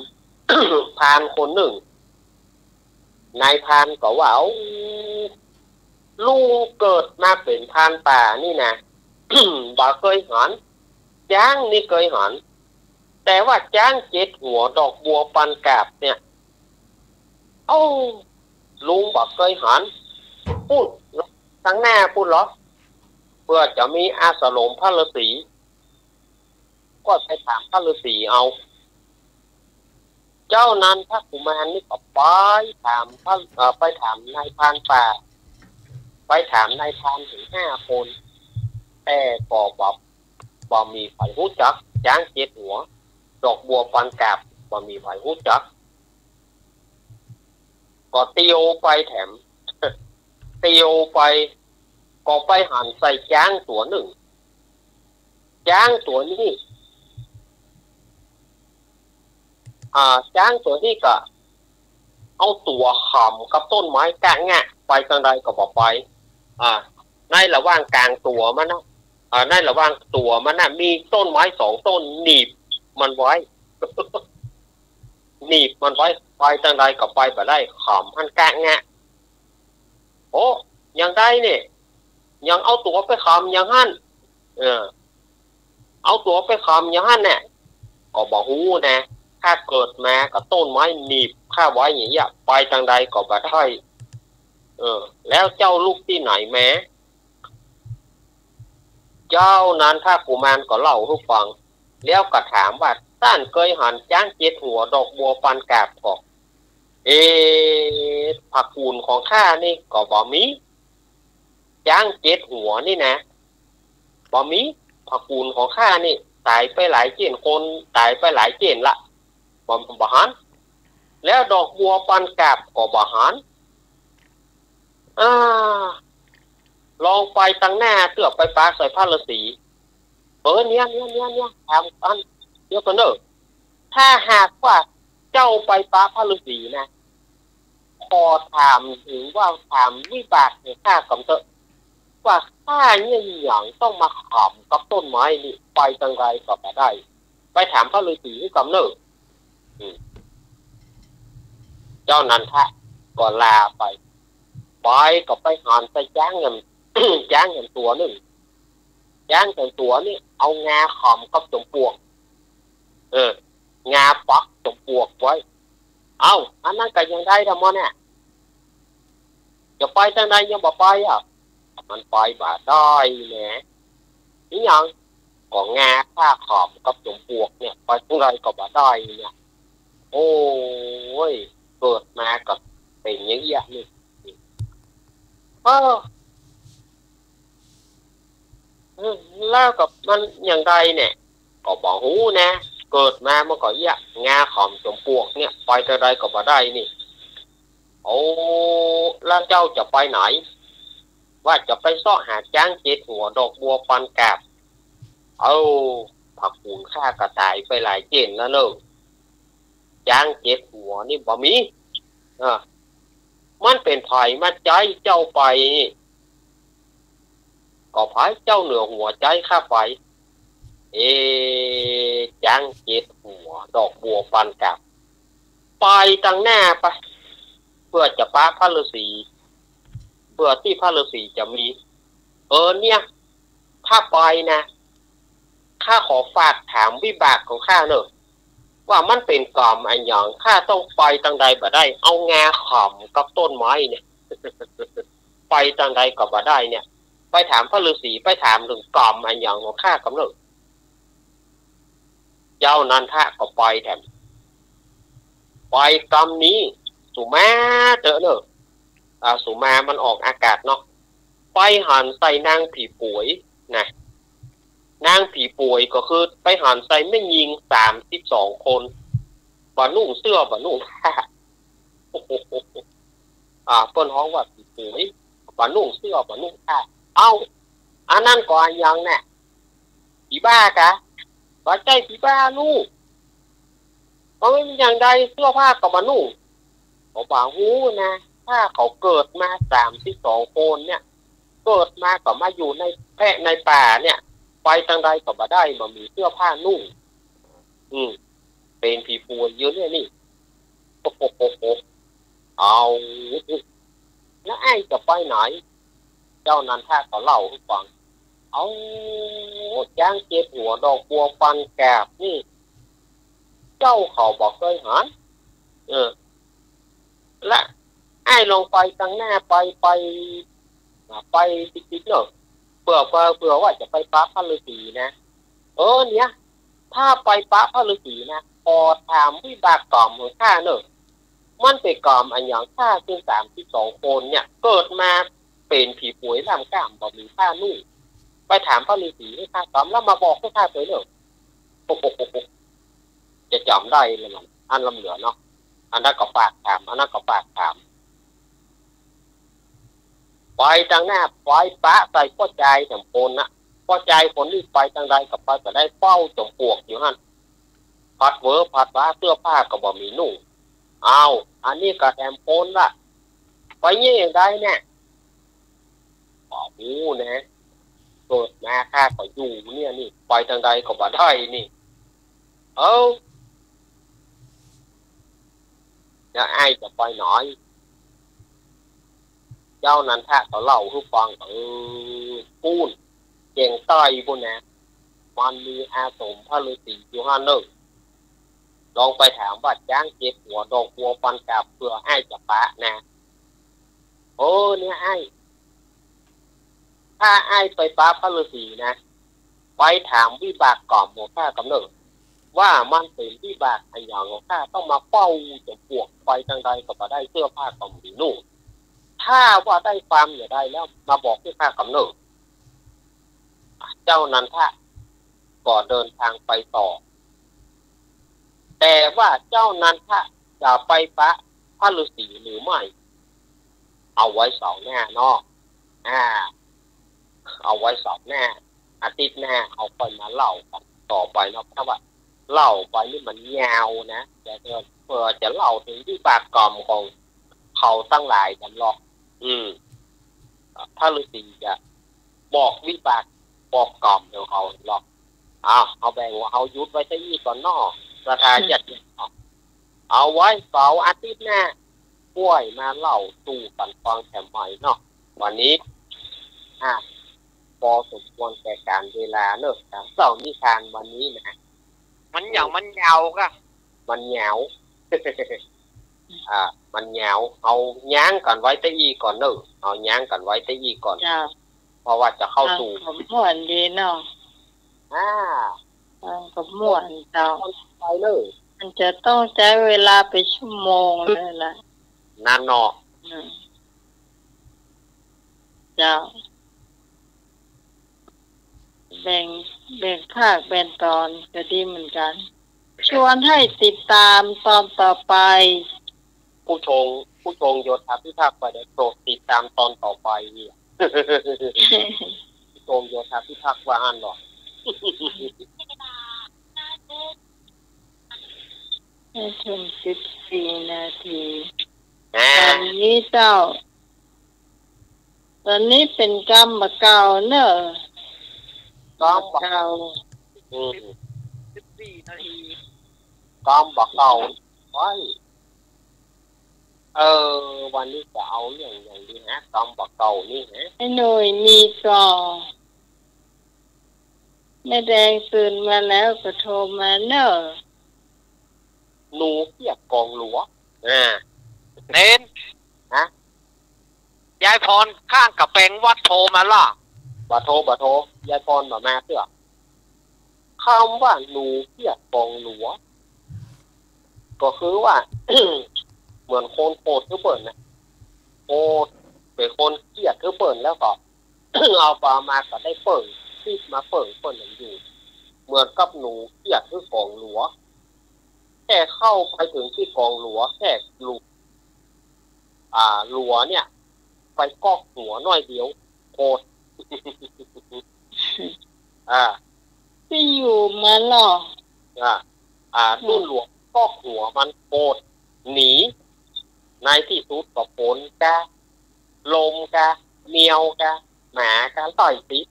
พรานคนนึ่ง นายพรานก็ว่า เอ้า ลุงเกิดมาเป๋นพรานป่านี่นะ บ่เกยหัน จ๊างนี่เกยหัน แต่ว่าจ๊างเจ็ดหัวดอกบัวปันกาบเนี่ย เอ้า ลุงบ่เกยหัน ปู๊น ตังหน้าปู๊นเหรอ เปื้อจะมีอาสรมพระฤาษี ก็ไปถามพระฤาษีเอา เจ้านันทกุมารนี่ก็ไปถามพระ เอ่อ ไปถามนายพรานป่า ไปถามนายพรานเถิงห้าคน แต่ก็บ่ บ่มีใผฮู้จัก จ๊างเจ็ดหัว ดอกบัวปันกาบ บ่มีใผฮู้จัก ก็เตียวไปแถม เตียวไป ก็ไปหันใส่จ๊างตั๋วนึ่ง จ๊างตั๋วนี้ อ่า จ๊างตั๋วนี้ก็เอาตั๋วขำกับต้นไม้กะแงะ ไปตังใดก็บ่ไป อ่า ในระหว่างก๋างตั๋วมันนะ อ่า ในระหว่างตั๋วมันนะ มีต้นไม้สองต้นหนีบมันไว้ หนีบมันไว้ ไปตังใดก็ไปบ่ได้ ขำหั้นกะแงะ โอ้ ยังได้เนี่ย ยังเอาตั๋วไปขำอย่างหั้น เออ เอาตั๋วไปขำอย่างหั้นเนี่ย ก็บ่ฮู้นะ ข้าเกิดมาก็ต้นไม้หนีบข้าไว้อย่างเงี้ย ไปตังใดก็บ่ได้ เออ แล้วเจ้าลุกตี้ไหนมา เจ้านันทกุมารก็เล่าหื้อฟัง แล้วก็ถามว่า ต้านเกยหันจ๊างเจ็ดหัวดอกบัวปันกาบก่อ เอ ตระกู๋ลของข้านี่ก็บ่มี จ๊างเจ็ดหัวนี่นะ บ่มี ตระกู๋ลของข้านี่ ต๋ายไปหลายเจ้น คนต๋ายไปหลายเจ้นละ บ่ บ่หัน แล้วดอกบัวปันกาบก็บ่หัน อ่า ลองไปตังหน้าเตื้อ ไปปะใส่พระฤาษี เออ เนี่ย เนี่ย เนี่ย เนี่ย ถามอันเดียวกั๋นเน่อ ถ้าหากว่าเจ้าไปปะพระฤาษีนะ ขอถามเถิงว่า ถามวิบากของข้าก่ำเต๊อะ ว่าข้าเนี่ยหยังต้องมาขำกับต้นไม้นี่ ไปตังใดก็บ่ได้ ไปถามพระฤาษีหื้อก่ำเน่อ อืม เจ้านันทะก็ลาไป ไปก็ไปหันใส่จ๊างแหม จ๊างแหมตั๋วนึ่ง จ๊างแหมตั๋วนี่เอางาขำกับจ๋อมปลวก เออ งาปักจ๋อมปลวกไว้ เอ้า อันนั้นก็ยังได้ทำไมเนี่ย จะไปตังใดยังบ่ไปอะ มันไปบ่ได้แหม อิหยัง ก็งาข้าขำกับจ๋อมปลวกเนี่ย ไปตังใดก็บ่ได้เนี่ย โอ้ย เกิดมาก็เป๋นอย่างเอี้ยนี่ เออ เออ แล้วก็มันอย่างใดเนี่ย ก็บ่ฮู้นะ เกิดมามันก็เอี้ย งาขำจ๋อมปลวกเนี่ย ไปตังใดก็บ่ได้นี่ โอ้ แล้วเจ้าจะไปไหน ว่าจะไปเซาะหาจ๊างเจ็ดหัวดอกบัวปันกาบ เอ้า ตระกู๋ลข้าก็ต๋ายไปหลายเจ้นแล้วเน่อ จ๊างเจ็ดหัวนี่บ่มี อ่า มันเป๋นใผมาใจ๊เจ้าไปนี่ ก็ใผเจ้าเหนือหัวใจ๊ข้าไป เอ จ๊างเจ็ดหัวดอกบัวปันกาบ ไปตังหน้าไป เปื้อจะปะพระฤาษี เปื้อตี้พระฤาษีจะมี เออเนี่ย ถ้าไปนะ ข้าขอฝากถามวิบากของข้าเน่อ ว่ามันเป๋นกรรมอะหยัง ข้าต้องไปตังใดบ่ได้ เอางาขำกับต้นไม้เนี่ย ไปตังใดก็บ่ได้เนี่ย ไปถามพระฤาษี ไปถามเถิงกรรมอะหยังของข้าก่ำเน่อ เจ้านันทะก็ไปแถม ไปกำนี้ สุมาเต๊อะเน่อ อ่า สุมามันออกอากาศเนาะ ไปหันใส่นางผีป๋วยนะ นางผีป๋วยก็คือไปหันใส่แม่ญิงสามสิบสองคน บ่นุ่งเสื้อบ่นุ่งผ้า อ่า เปิ้นฮ้องว่าผีป๋วย บ่นุ่งเสื้อบ่นุ่งผ้า เอ้า อันนั้นก็อะหยังแน่ ผีบ้ากะ บ่ใจ้ผีบ้าลูก บ่แม่นอย่างใด เสื้อผ้าก็บ่นุ่ง ก็บ่ฮู้นะ ถ้าเขาเกิดมาสามสิบสองคนเนี่ย เกิดมาก็มาอยู่ในแพะในป่าเนี่ย ไปตางใดก็บ่ได้ บ่มีเสื้อผ้านุ่ง อืม เป๋นผีป๋วยอยู่เนี่ยนี่ โอ้โห เอา แล้วอ้ายจะไปไหน เจ้านันทะก็เล่าหื้อฟัง เอา จ๊างเจ็ดหัวดอกบัวปันกาบนี่ เจ้าเขาบ่เกยหัน เออ และอ้ายลองไปตางหน้าไป ไป อ่า ไปติดๆ เน่อ เปื้อ เปื้อ เปื้อว่าจะไปปะพระฤาษีนะ เออเนี่ย ถ้าไปปะพระฤาษีนะ ขอถามวิบากก๋รรมของข้าเน่อ มันเป๋นก๋รรมอะหยัง ข้าซึ่งสามสิบสองคนเนี่ย เกิดมาเป๋นผีป๋วยล่ำกล้าม บ่มีผ้านุ่ง ไปถามพระฤาษีหื้อข้าต๋าม แล้วมาบอกหื้อข้าตวยเน่อ โอ้โห จะจ๋ำได้ละมัน อันล้ำเหลือเนาะ อันนั้นก็ฝากถาม อันนั้นก็ฝากถาม ไปตางหน้า ไปปะใส่ป้อจายแถมคนนะ ป้อจายคนนี้ไปตางใดก็ไป ก็ได้เฝ้าจ๋อมปลวกอยู่หั้น ผัดเวอผัดวา เสื้อผ้าก็บ่มีนุ่ง อ้าว อันนี้ก็แถมคนละ ไปเยียะอย่างใดเนี่ย บ่ฮู้นะ เกิดมาข้าก็อยู่เนี่ยนี่ ไปตางใดก็บ่ได้นี่ เอ้า แล้วอ้ายจะไปไหน เจ้านันทะก็เล่าหื้อฟัง เออ ปู๊น เจียงใต้ปู๊นนะ มันมีอาสมพระฤาษีอยู่หั้นเน่อ ลองไปถามว่าจ๊างเจ็ดหัวดอกบัวปันกาบ เปื้ออ้ายจะปะนะ เออ เนี่ยอ้าย ถ้าอ้ายไปปะพระฤาษีนะ ไปถามวิบากก๋รรมของข้าก่ำเน่อ ว่ามันเป๋นวิบากอะหยังของข้าต้องมาเฝ้าจ๋อมปลวก ไปตางใดก็บ่ได้ เสื้อผ้าก็บ่มีนุ่ง ถ้าว่าได้ความอย่างใดแล้วมาบอกหื้อข้าก่ำเน่อ เจ้านันทะก็เดินทางไปต่อ แต่ว่าเจ้านันทะจะไปปะพระฤาษีหรือไม่ เอาไว้เสาร์หน้าเนาะ อ่า เอาไว้เสาร์หน้า อาทิตย์หน้า เฮาค่อยมาเล่ากั๋นต่อไปเนาะ เพราะว่าเล่าไปนี่มันยาวนะ เดี๋ยวเปื้อจะเล่าเถิงวิบากก๋รรมของเขาตังหลายกั๋นหรอก อืม พระฤาษีจะบอกวิบาก บอกก๋รรมของเขาหรอก อ้าว เอาแบ่งว่าเฮาหยุดไว้เต้าอี้ก่อนเนาะ ศรัทธาญาติโยมเนาะ เอาไว้เสาร์อาทิตย์หน้า ค่อยมาเล่าสู่กั๋นฟังแถมใหม่เนาะ วันนี้ อ่ะ ปอสมควรแก่ก๋านเวลาเนาะ เสาร์นิทานวันนี้นะ มันยาว มันยาวกะ มันยาว อ่า มันยาว เอายั้งกั๋นไว้เต้าอี้ก่อนเนาะ เอายั้งกั๋นไว้เต้าอี้ก่อน เจ้า เพราะว่าจะเข้าสู่ อ่ะ ขมวดดีเนาะ อ่า อ่ะ ขมวดเจ้า ไปเลย มันจะต้องใจ๊เวลาไปชั่วโมงเลยล่ะ นั่นเนาะ อืม เจ้า แบ่ง แบ่งภาคแบ่งตอนก็ดีเหมือนกั๋น ชวนหื้อติดต๋ามตอนต่อไป ผู้ชง ผู้ชงโยธาพิทักษ์ว่าเดี๋ยวโปรดติดต๋ามตอนต่อไปเนี่ย ผู้ชงโยธาพิทักษ์ว่าอั้นเนาะ ได้เถิงสิบสี่นาที อ่า ต๋อนนี้เจ้า ต๋อนนี้เป๋นกำบ่าเก่าเนาะ กำบ่า บ่าเก่า อืม สิบสี่นาที กำบ่าเก่า ไว้ เออ วันนี้จะเอาเรื่องอะหยังดีฮะ กำบ่าเก่านี่ฮะ ไอ้หนุ่ยมีก่อ แม่แดงตื่นมาแล้วก็โทรมาเนาะ หนูเปียกกองหลัว อ่า เน้น ฮะ ยายพรข้างกำแปงวัดโทรมาล่ะ บ่โทร บ่โทร ยายพรบ่มาเตื้อ กำว่าหนูเปียกกองหลัว ก็คือว่า เหมือนคนโขดหื้อเปิ้นนะ โขด เป๋นคนเคียดหื้อเปิ้นแล้วก็ เอาไปเอามาก็ได้เปิ้น ติ๊บมาเปิ้น เปิ้นยังอยู่ เหมือนกับหนูเคียดหื้อกรงหลัว แค่เข้าไปเถิงตี้กรงหลัว แค่หลัว อ่า หลัวเนี่ย ไปก๊อกหัวหน้อยเดียว โขด อ่า ตี้อยู่มันเหรอ อ่า อ่า อืม ตุ๊นหลัวก๊อกหัวมัน โขดหนี ในตี้สุดก็ฝนกา ลมกา แมวกา หมากา ต้อยติ๊บ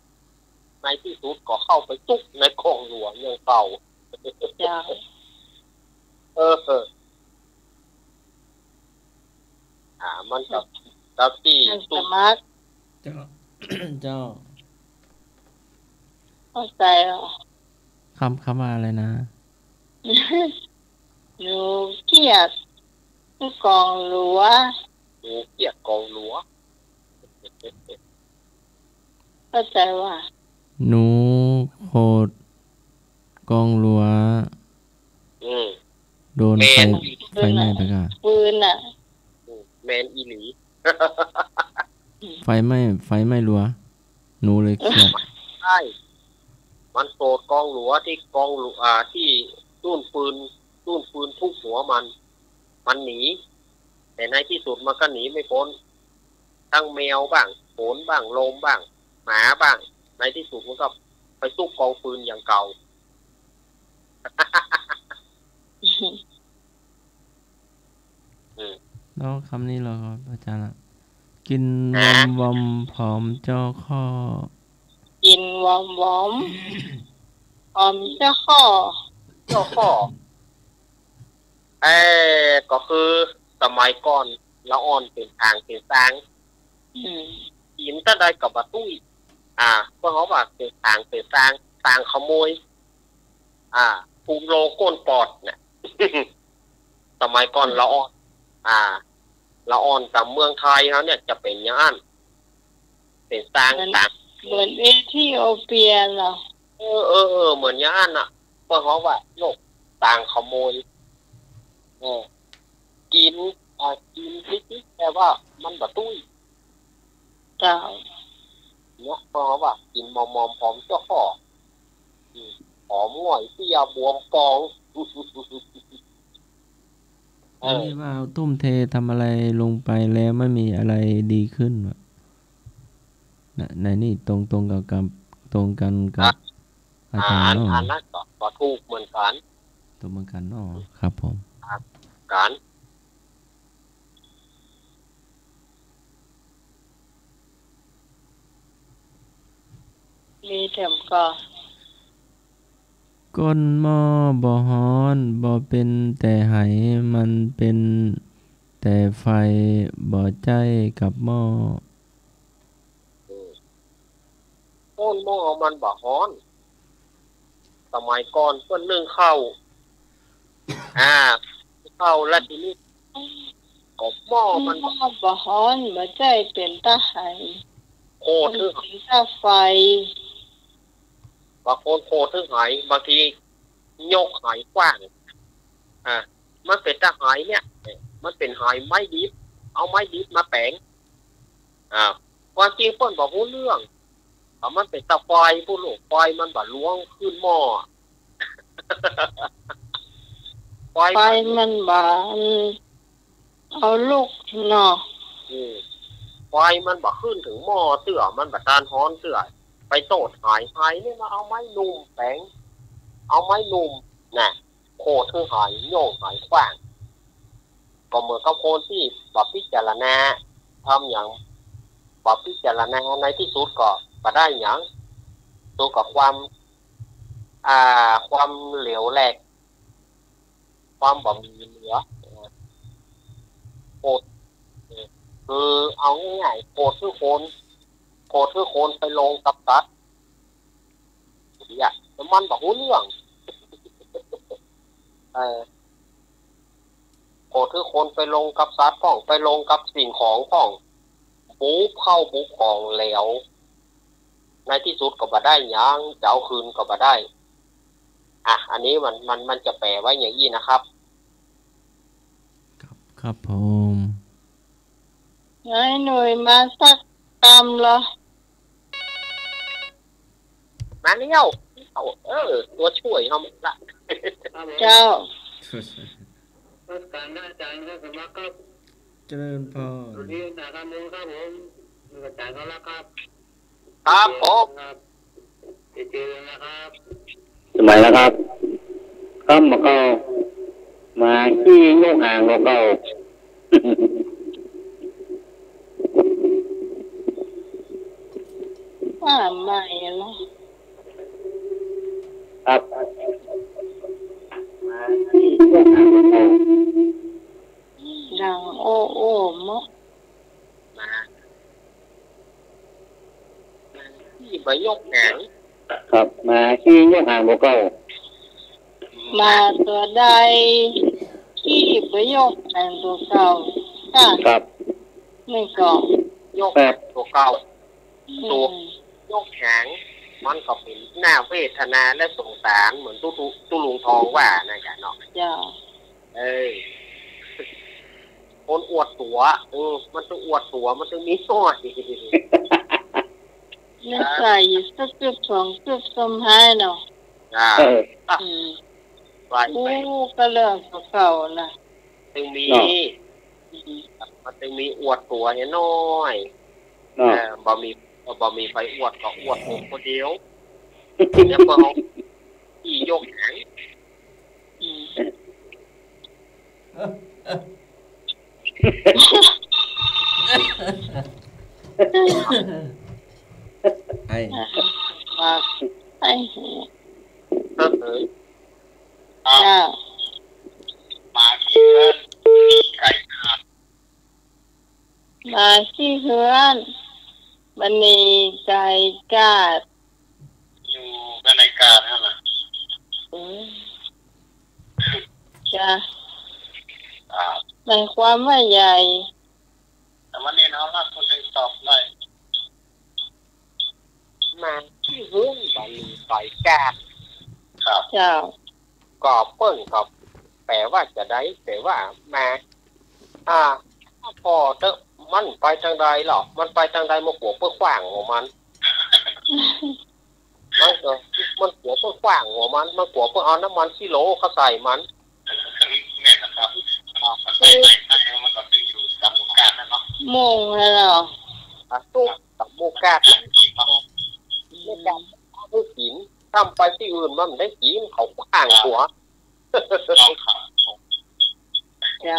ในตี้สุดก็เข้าไปตุ๊กในกรงหลัวอย่างเก่า เจ้า เออ เออ อ่า มันก็ เจ้าตี้ มัน ตุ๊ก สมัคร เจ้า เจ้า เข้าใจ๋เหรอ คำ คำว่าอะไรนะ หนูเคียดกรงหลัว หนูเคียดกรงหลัว เข้าใจ๋ว่า หนูโขดกรงหลัว อืม โดนไฟ แม่น ไฟไหม้ไปก่า ฟืนน่ะ อืม แม่นอีหลี ไฟไหม้ ไฟไหม้หลัว หนูเลยเคียด ใช่ มันโขดกรงหลัวตี้กรงหลัว อ่า ตี้ตุ๊นฟืน ตุ๊นฟืนทุบหัวมัน มันหนี แต่ในตี้สุดมันก็หนีไม่ป๊น ตึงแมวบ้าง ฝนบ้าง ลมบ้าง หมาบ้าง ในตี้สุดมันก็ไปตุ๊กกองฟืนอย่างเก่า อืม แล้วคำนี้เหรอครับ อาจ๋ารย์อะ กิ๋นวอมวอมผอมเจ้าข้อ กิ๋นวอมวอมผอมเจ้าข้อ เจ้าข้อ เอ่อ ก็คือสมัยก่อนละอ่อนเป๋นผางเป๋นซาง อืม กิ๋นเต้าใดก็บ่ตุ้ย อ่า เปิ้นฮ้องว่าเป๋นผางเป๋นซาง ซางขโมย อ่า ภูมิโลก้นปอดเนี่ย สมัยก่อนละอ่อน อ่า ละอ่อนต๋ามเมืองไทยเฮาเนี่ยจะเป๋นอย่างอั้น เป๋นซาง เหมือน ซาง เหมือนเอธิโอเปียเหรอ เออ เออ เออ เหมือนอย่างอั้นน่ะ เปิ้นฮ้องว่าโรคซางขโมย เออ กิ๋น อ่า กิ๋นติ๊กๆ แต่ว่ามันบ่ตุ้ย เจ้า เนี่ย เปิ้นฮ้องว่ากิ๋นมอมๆ ผอมเจ้าข้อ อืม ผอมง่อยเตี้ยบวมปอง เออ อันนี้ว่าทุ่มเททำอะไรลงไปแล้วไม่มีอะไรดีขึ้นวะ นะ ในนี่ตรง ตรงกับ กับ ตรงกันกับ อ่ะ อาจ๋ารย์ อ่า อัน เนาะ อันนั้นก็ ก็ถูกเหมือนกั๋น ถูกเหมือนกั๋นเนาะ ครับผม ครับ กั๋น มีแถมก่อ ก้นหม้อบ่ฮ้อน บ่เป๋นแต่ไห มันเป๋นแต่ไฟ บ่ใจ้กับหม้อ อืม ก้นหม้อมันบ่ฮ้อน สมัยก่อนเปิ้นนึ่งข้าว อ่า ข้าวแล้วทีนี้ ก็หม้อมัน หม้อบ่ฮ้อน บ่ใจ้เป๋นตาไห โขดหื้อ เป๋นตาไฟ บางคนโขดหื้อไห บางทียกไหขว้าง อ่า มันเป๋นตาไหเนี่ย มันเป๋นไหไม้ดิบ เอาไม้ดิบมาแป๋ง อ่า ความจริงเปิ้นบ่ฮู้เรื่อง แต่มันเป๋นตาไฟ ผู้ลูกไฟมันบ่ลวงขึ้นหม้อ ไฟ ไฟมันบ่ อืม เอาลุกเนาะ อืม ไฟมันบ่ขึ้นเถิงหม้อเตื้อ มันบ่ตานฮ้อนเตื้อ ไปโต้ษไห ไหนี่มาเอาไม้นุ่มแป๋ง เอาไม้นุ่มน่ะ โขดหื้อไห โย่งไหขว้าง ก็เหมือนกับคนตี้บ่พิจารณา ทำหยัง บ่พิจารณา ในตี้สุดก็บ่ได้หยัง ตกกับความ อ่า ความเหลวแหลก ความบ่มีเหลือ โขด คือเอาง่ายๆ โขดหื้อคน โขดหื้อคนไปลงกับสัตว์ เนี่ย มันบ่ฮู้เรื่อง เออ โขดหื้อคนไปลงกับสัตว์พ่อง ไปลงกับสิ่งของพ่อง บุกเข้าบุกของแล้ว ในตี้สุดก็บ่ได้หยัง จะเอาคืนก็บ่ได้ อ่ะ อันนี้มัน มัน มันจะแปลว่าอย่างอี้นะครับ ครับผม ไอ้หนุ่ยมาสักกำละ มาแล้ว เอา เออ ตัวช่วยเฮามาละ ครับผม เจ้า นมัสการอาจารย์ครับ ผมมาครับ เจริญพร สวัสดีอาจารย์ครับผม นมัสการครับ ครับผม ครับ เจริญนะครับ สบายแล้วครับ ครับ บ่าเก่า หมาขี้ยกหางบ่าเก่า ว่าใหม่ละ ครับ หมาขี้ยกหางบ่าเก่า ดังโอ้โอ้เมาะ หมา ขี้บ่ยกหาง ครับ หมาขี้ยกหางบ่าเก่า หมาตัวใด ขี้บ่ยกหางตัวเก่า ค่ะ ครับ นี่ก็ ยก ครับ หางตัวเก่า อืม ตัวยกหาง มันก็เป๋นหน้าเวทนาและสงสาร เหมือนตุ๊ ตุ๊ ตุ๊ลุงทองว่านั่นกะเนาะ เจ้า เออ คนอวดตั๋ว เออ มันต้องอวดตั๋ว มันต้องมีสร้อย นิสัยสักจุดสองจุดสมหายเนาะ อ่า เออ อืม ว่าไป อู้ ก็เรื่องเก่าๆ นะ ต้องมี เนาะ มันต้องมีอวดตั๋วเนี่ยน้อย เนาะ เออ บ่มี บ่มีใผอวดก็อวดตั๋วคนเดียว แล้วก็เอาขี้ยกหาง อืม ไอ้ ไอ้ เออ เออ เจ้า หมาขี้เฮือน ไก่กัด หมาขี้เฮือน บ่หนีไก่กัด อยู่กับไก่กัดนั่นแหละ อืม จ้ะ อ่า หมายความว่าใหญ่ แต่วันนี้เฮารับคนหนึ่งตอบได้ หมาขี้เฮือนบ่หนีไก่กัด ครับ เจ้า ก็เปิ้นก็แป๋ว่าจะใด แต่ว่าหมา อ่า ผ่อเต๊อะ มันไปตางใดลอ มันไปตางใด มันกั๋วเปิ้นขว้างหัวมัน มันก็ มันกั๋วเปิ้นขว้างหัวมัน มันกั๋วเปิ้นเอาน้ำมันขี้โหลเข้าใส่มัน แม่นนะครับ อ่า ใส่ใส่ใส่มันก็เป็นอยู่ตามหมู่ก้านนั่นเนาะ โม่งเลยเหรอ อ่ะ ตุ๊กตามหมู่ก้าน อืม หมู่ก้าน เขากิ๋น ถ้าไปตี้อื่นมันบ่ได้กิ๋น เขาขว้างหัว ครับ เจ้า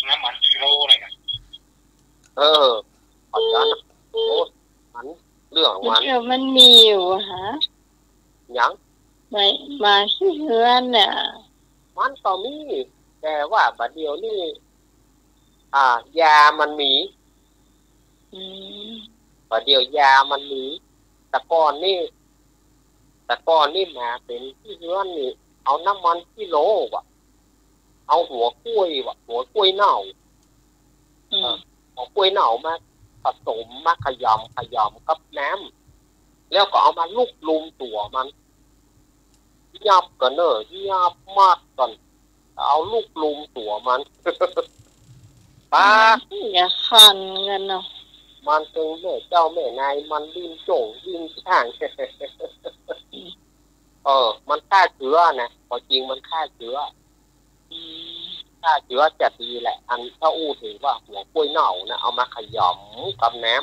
น้ำมันกิโลเลยนะ เออ อาจารย์ โอ้ มัน เรื่องมัน เดี๋ยวมันมีอยู่อะฮะ หยัง หมา หมาขี้เฮือนเนี่ย มันก็มี แต่ว่าบ่าเดี่ยวนี้ อ่า ยามันมี อืม บ่าเดี่ยวยามันมี แต่ก่อนนี่ แต่ก่อนนี่หมาเป๋นขี้เฮือนนี่ เอาน้ำมันขี้โหลว่ะ เอาหัวก้วยว่ะ หัวก้วยเน่า อืม เออ หัวก้วยเน่ามาผสม มาขยำ ขยำกับน้ำ แล้วก็เอามาลูบลูมตั๋วมัน ยับก่อนเน่อ ยับมัดก่อน เอาลูบลูมตั๋วมัน ป๊าด อย่าคันกันเนาะ มันตึงแม่เจ้าแม่นาย มันลิ้นโจ๋งลิ้นช่าง เออ มันฆ่าเจื้อนะ ความจริงมันฆ่าเจื้อ อืม ฆ่าเจื้อจะดีแหละ อันถ้าอู้เถิงว่าหัวก้วยเน่านะ เอามาขยำกับน้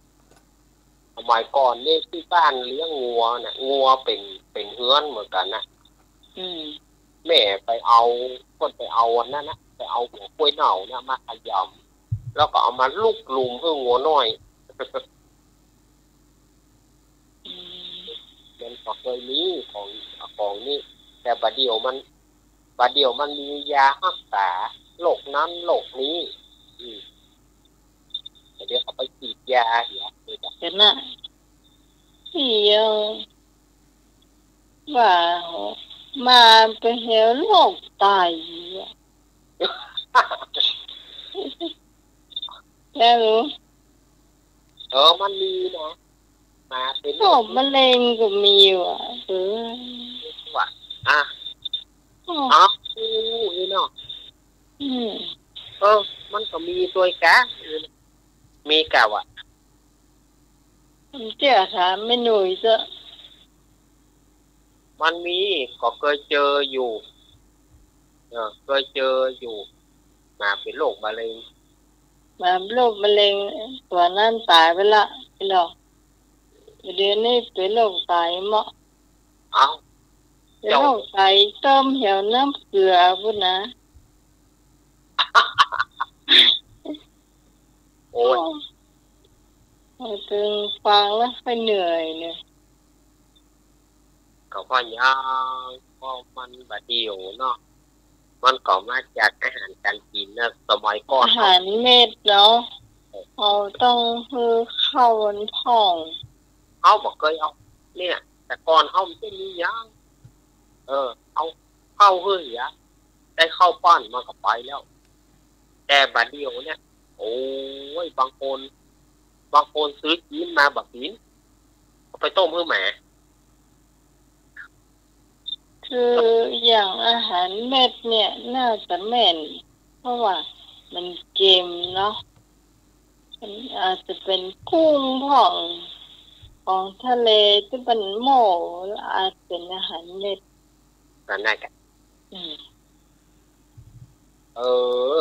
ำ สมัยก่อนนี่ตี้บ้านเลี้ยงงัวน่ะ งัวเป๋น เป๋นเฮือนเหมือนกั๋นนะ อืม แม่ไปเอา เปิ้นไปเอาอันนั้นนะ ไปเอาหัวก้วยเน่านะมาขยำ แล้วก็เอามาลูบลูมหื้องัวน้อย อืม มันก็เกยมีของ ของนี่ แต่บ่าเดี่ยวมัน บ่าเดี่ยวมันมียาฮักษาโรคนั้นโรคนี้ อืม แต่เดี๋ยวเขาไปฉีดยาเหีย เดี๋ยวจะ เดี๋ยวนะ เหีย ว่า มาไปเหียโรคไตอะ แกรู้ เออ มันมีนะ มาเป๋นโรคมะเร็งก็มีว่ะ เออ ว่ะ อ่ะ อืม เอา นี่เนาะ อืม เออ มันก็มีตวยกา มีกาว่ะ เจ้าถามแม่หนุ่ยเจ้า มันมี ก็เกยเจออยู่ เออ เกยเจออยู่ หมาเป๋นโรคมะเร็ง หมาเป๋นโรคมะเร็ง ตั๋วนั้นต๋ายไปละเนาะ เดี๋ยวนี้เป๋นโรคไตเนาะ เอ้า เป๋นโรคไต เจ้า ต้มแหวน้ำเกลือปู้นนะ โอ้ย โอ้ย ตึงฟังแล้วค่อยเหนื่อยเนี่ย ก็เพราะหยังเพราะมันบ่าเดี่ยวเนาะ มันก็มาจากอาหารก๋านกิ๋นนะ สมัยก่อน อาหารเม็ดเนาะ เฮาต้องหื้อข้าวมันพ่อง เฮาบ่เกยเอา เนี่ย แต่ก่อนเฮามันจะมีหยัง เออ เอาข้าวหื้อหยัง ได้ข้าวปั้นมาก็ไปแล้ว แต่บ่าเดี่ยวเนี่ย โอ้ย บางคน บางคนซื้อจีนมาบ่กิ๋น เอาไปต้มหื้อหมา คืออย่างอาหารเม็ดเนี่ยน่าจะแม่น เพราะว่ามันเก็มเนาะ มันอาจจะเป๋นกุ้งพ่อง ของทะเลตี้มันโม่ อาจเป๋นอาหารเม็ด นั่นน่ะกะ อืม เอ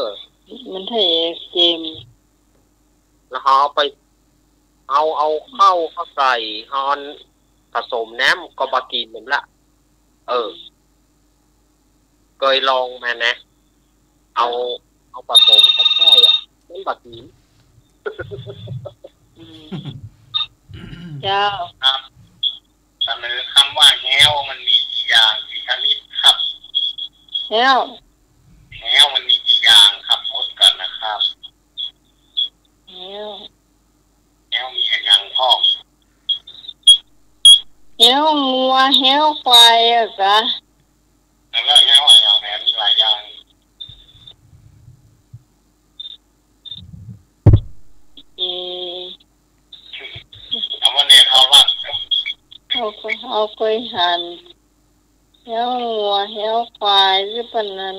อ มันไถ่เก็ม แล้วเฮาเอาไป เอา เอาข้าว ข้าวใส่ เฮาผสมน้ำก็บ่ากิ๋นมันละ เออ เกยลองมานะ เอา เอาผสมกับข้าวอะ มันบ่ากิ๋น อืม เจ้า ครับ เสนอคำว่าแฮ้วมันมีกี่อย่างกี่ชนิดครับ แฮ้ว แฮ้วมันมีกี่อย่างครับ ทบก่อนนะครับ แฮ้ว แฮ้วมีอะหยังพ่อง แฮ้วงัว แฮ้วควายอะกะ แล้วแฮ้วอะหยังแหม มีหลายอย่าง เอ เอามาเรียนเอาละ เฮาก็ เฮาเกยหัน แฮ้วงัว แฮ้วควาย หรือปานนั้น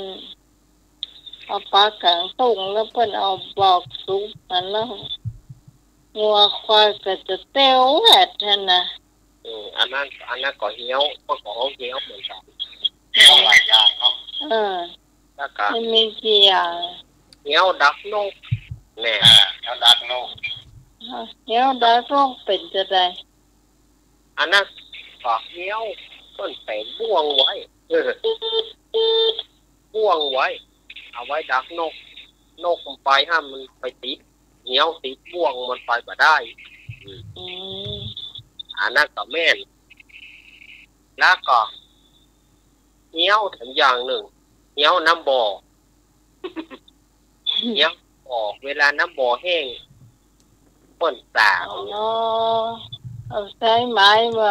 เอาปะก๋างตุ้ง แล้วเปิ้นเอาบอกสุกหั้นแล้ว งัวควายก็จะเตียวแหวดหั้นนะ อืม อันนั้น อันนั้นก็แฮ้ว เปิ้นก็ฮ้องแฮ้วเหมือนกั๋น แฮ้วหลายอย่างเนาะ เออ แล้วก็ มันมีกี่อย่าง แฮ้วดักนก แน่ อ่า แฮ้วดักนก แฮ้วดักนกเป๋นจาใด อันนั้นก็แฮ้ว เปิ้นแป๋งบ่วงไว้ เออ บ่วงไว้ เอาไว้ดักนก นกมันไปหั้นมันไปติดแฮ้วติดบ่วงมันไปบ่ได้ อืม อืม อันนั้นก็แม่น แล้วก็แฮ้วแถมอย่างนึ่ง แฮ้วน้ำบ่อ แฮ้วน้ำบ่อ เวลาน้ำบ่อแห้ง เปิ้นสาว อ๋อ เอาใส้ไม้บ่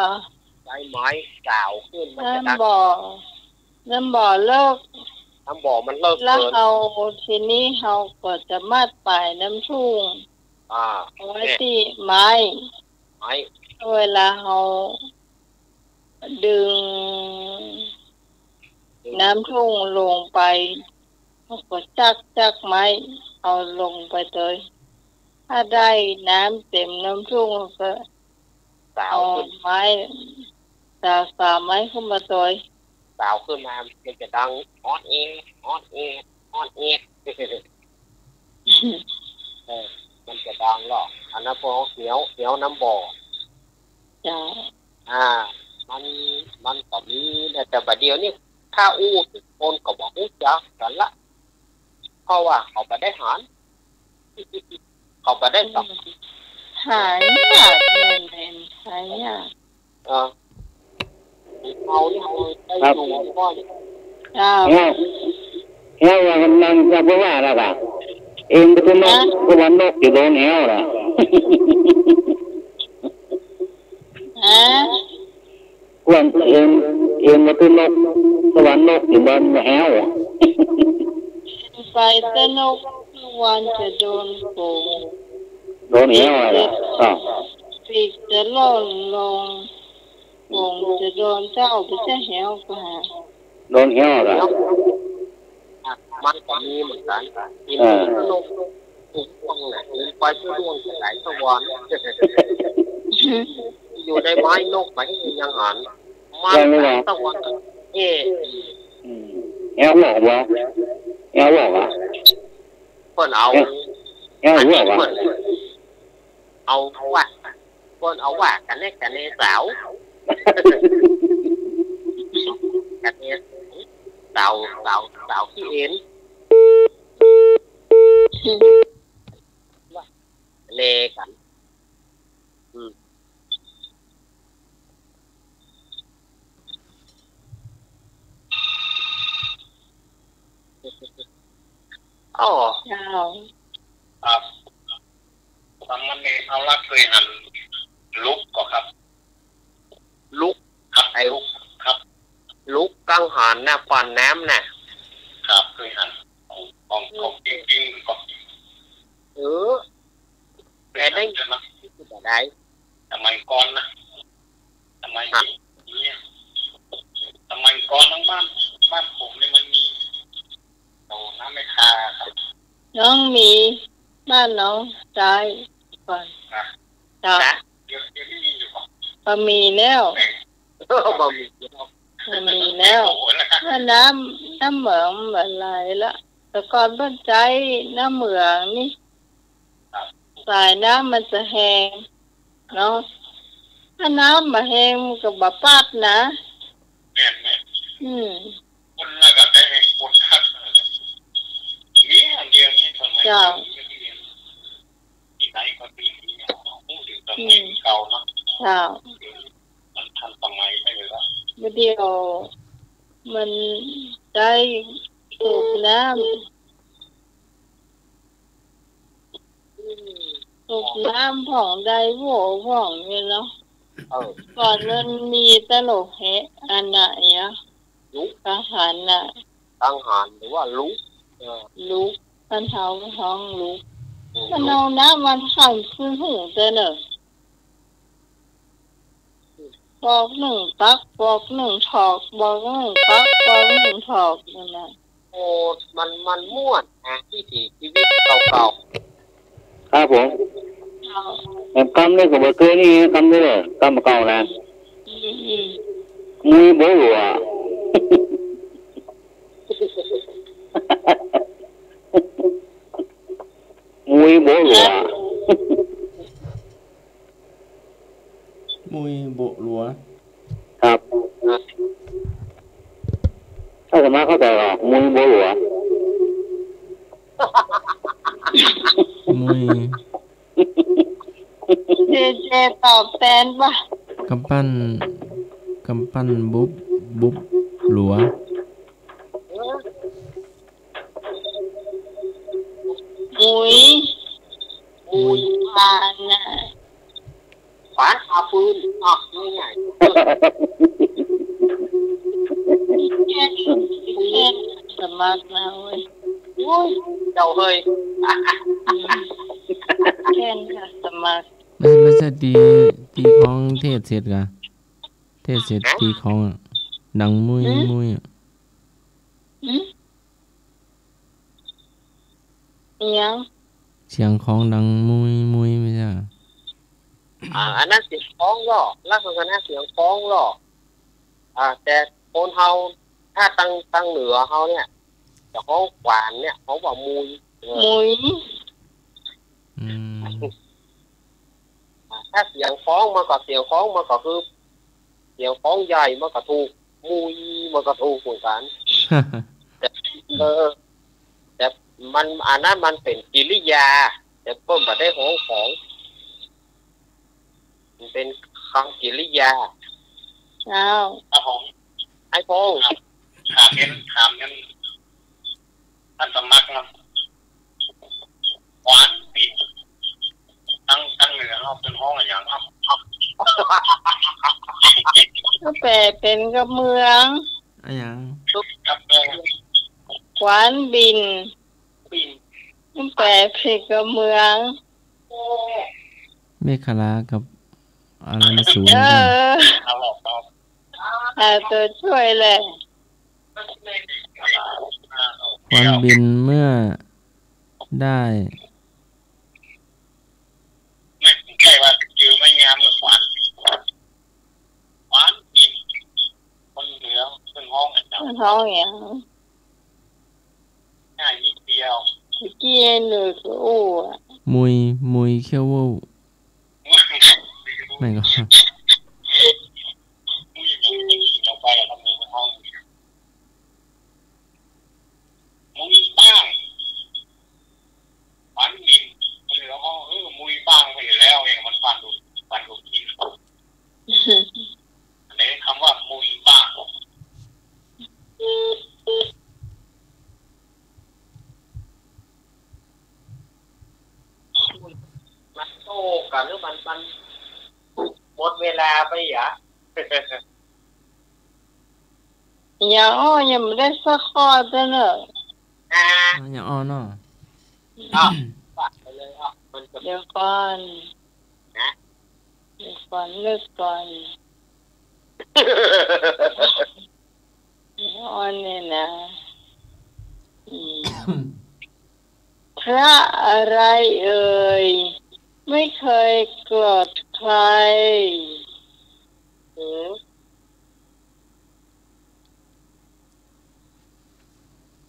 ใส้ไม้สาวขึ้น มันจะดัง น้ำบ่อ น้ำบ่อเลิก น้ำบ่อมันเลิก แล้ว เกิน เฮา ทีนี้เฮาก็จะมาดป๋ายน้ำทุ่ง อ่า เอาไว้ เนี่ย ตี้ไม้ ไม้ เวลาเฮา ดึง ดึง น้ำทุ่งลงไป แล้วก็จัก จักไม้ เอาลงไปเลย ถ้าได้น้ำเต็มน้ำทุ่งก็ สาว เอา ขึ้น ไม้ สาว สาวไม้ขึ้นมาเลย สาวขึ้นมา มันจะดัง ออดเอด ออดเอด ออดเอด เออ มันจะดังหรอก อันนั้นพวกแฮ้ว แฮ้วน้ำบ่อ เจ้า อ่า มัน มันก็มีนะ แต่บ่าเดี่ยวนี้ ถ้าอู้ คนก็บ่ฮู้จักกั๋นละ เพราะว่าเขาบ่ได้หัน เขาบ่ได้สัมผัส หายากแม่น หายาก เออ เอานี่ เอาไป ครับ อยู่บ่อย เจ้า แฮ้ว แฮ้วว่ามันนั่งจะบ่ว่าแล้วกะ เองก็ต้องนก ฮะ ก็ว่านกจะโดนแฮ้วล่ะ ฮะ กวนเอง เองมาตื้อนก สวรรค์นกอยู่บนแฮ้วอะ ไปแต่นกทุกวันจะโดนโขง โดนแฮ้วอะไรล่ะ ปีกจะ อ้าว ปีกจะล่อนลง โขงจะโดนเจ้าไปจะแฮ้วกา โดนแฮ้วอะไรล่ะ มันก็มีเหมือนกั๋น เออ นกฮูกด้วงน่ะ มันไปฮูกด้วงจะไหนตะวัน อยู่ในไม้นกไปยังหัน มันไปตะวัน เอ๊ะ อืม แอวออกบ่ แอวออกอ่ะ เปิ้นเอา แอว แอวออกอ่ะ อันนี้เปิ้นเอาว่า เปิ้นเอาว่ากั๋นแน่กั๋นแน่สาว กั๋นแน่สาว สาว สาว สาวขี้เอ็น ว่าแน่กั๋น อืม อ๋อ เจ้า ครับ สามเณรเอาละ เกยหันลุกก่อครับ ลุก ครับ ไอ้ลุก ครับ ลุกกังหันน่ะ ขวานน้ำน่ะ ครับ เกยหัน ของ ของ ของจริงๆ ก่อ เออ แต่ได้ เกยหันนะ ที่สุดอะได้ สมัยก่อนนะ สมัย ครับ เนี่ย สมัยก่อนทั้งบ้าน บ้านผมเนี่ยมันมี โอ้ น้ำไม่คาครับ น้องหมี บ้านน้องจายก่อน ครับ เจ้า ครับ เดี๋ยว เดี๋ยวนี้มีอยู่ปะ บ่มีแล้ว เออ บ่มีแล้ว บ่มีแล้ว โอ้โห แล้วครับ ถ้าน้ำ น้ำเหมืองบ่ไหลละ แต่ก่อนเปิ้นใจ๊น้ำเหมืองนี่ ครับ สายน้ำมันจะแฮง เนาะ ถ้าน้ำบ่แฮงมันก็บ่ปัดนะ แม่นๆ อืม คนละก็ได้แฮงคนทัก มีอันเดียวนี่ สมัย เจ้า ที่ไหนก็มี มี พูดถึงสมัย อืม เก่าเนาะ เจ้า มันทันสมัยไปแล้ว บ่าเดี่ยวมันได้สูบน้ำ อืม สูบน้ำพ่องได้โว่พ่องเนี่ยเนาะ เออ ก่อนมันมีตลกแฮะ อันน่ะเนี่ย ลุก กังหันน่ะ กังหันหรือว่าลุก เออ ลุก มันเฮาฮ้องลุก อืม มันเอาน้ำมันขันขึ้นหูเต้อเน่อ ปอกนึ่งปัก ปอกนึ่งถอก ปอกนึ่งปัก ปอกนึ่งถอก นั่นน่ะ โอ้ มัน มันม่วนนะ วิถีชีวิตเก่าๆ ครับผม เจ้า แต่กำนี่ก็บ่เกยนี่ กำนี่เลย กำเก่านะ อืม อืม มุยโบหลัว มุยโบหลัว มุยโบหลัว ครับ อาตมาเข้าใจ๋ว่า มุยโบหลัว มุย เจเจตอบแตนปะ กำปั้น กำปั้นบุบ บุบหลัว มุย มุย ขวานน่ะ ขวานผ่าฟืน อ่ะ ง่ายๆ แค่ แค่สมัครนะเว้ย โอ้ย เจ้าเฮ้ย อืม แค่สมัคร บ่ใจ้ บ่ใจ้ ตี้ ตี้ของเทศเสร็จก่า เทศเสร็จ ตี้ของอะ ดังมุย หืม มุยอะ หืม อิหยัง เสียงของดังมุยมุย บ่ใจ้ อ่า อันนั้นเสียงของลอ ลักษณะเสียงของลอ อ่า แต่คนเฮา ถ้าตาง ตางเหนือเฮาเนี่ย จะฮ้องขวานเนี่ย ฮ้องว่ามุย เออ มุย อืม อ่า ถ้าเสียงของมันก็ เสียงของมันก็คือ เสียงของใหญ่มันก็ถูก มุยมันก็ถูกเหมือนกั๋น แต่ เออ แต่มัน อันนั้นมันเป๋นกิริยา แต่เปิ้นบ่ได้ฮ้องของ มันเป๋นกำกิริยา เจ้า ครับผม ไอ้พงษ์ ครับ ถามเน้น ถามเน้น ท่านสมัครนะ ขวานบิน ตาง ตางเหนือเฮาเปิ้นฮ้องอะหยังครับ ก็แปลเป๋นกำเมือง อะหยัง ครับ ขวานบิน บิน มันแปลผิดกำเมือง เมขลากับอะไรมาสูง เออ ครับผม หาตั๋วจ้วยแหละ ควานบินเมื่อได้ ไม่ใช่ว่าจือไม่งามเมื่อขวาน ขวานบิน คนเหนือเพิ่นฮ้องอันนั้น มันฮ้องหยัง ง่ายนิดเดียว ตะกี้หนูก็อู้อะ มุย มุยเขี้ยวอู้ แม่งก็ มุยบ้าง ขวานบิน มันเหลือห้อง เออ มุยบ้างไปอยู่แล้วเอง มันฟันดู ฟันดูกิน อันนี้คำว่ามุยบ้าง มันโต้กั๋นหรือมัน มันหมดเวลาไปหยา ยังอ้อ ยังบ่ได้สักข้อเตื้อเน่อ อ่า อ่ะ ยังอ้อเนาะ อ่ะ ว่าไปเลยอ่ะ มันจะ เดี๋ยวก่อน นะ เดี๋ยวก่อน นึกก่อน ยังอ้อเนี่ยนะ อืม พระอะไรเอ่ย ไม่เคยโกรธใคร หือ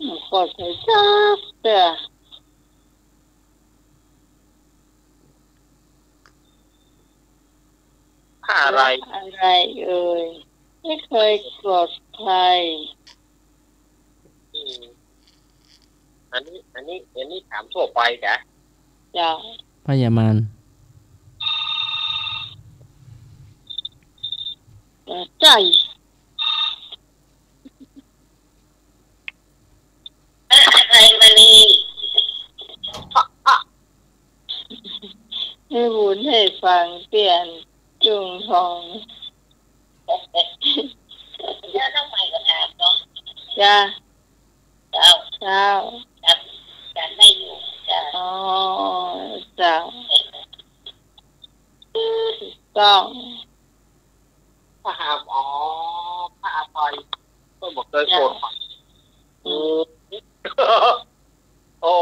บ่โกรธใผสักเตื้อ พระอะไร พระอะไรเอ่ย ไม่เคยโกรธใคร อืม อันนี้ อันนี้ อันนี้ถามทั่วไปจ๊ะ จ้ะ พญามาร เอ่อ ใจ้ ไพมณี แม่บุญไหฟังเตี้ยนจุ่งทอง แล้วน้องใหม่ก็ถามเนาะ จ้ะ เจ้า เจ้า จำ จำได้อยู่ เจ้า อ๋อ เจ้า ถูกต้อง พระอภัย อ๋อ พระอภัย ก็บอกเคยโกรธ จ้ะ อืม โอ้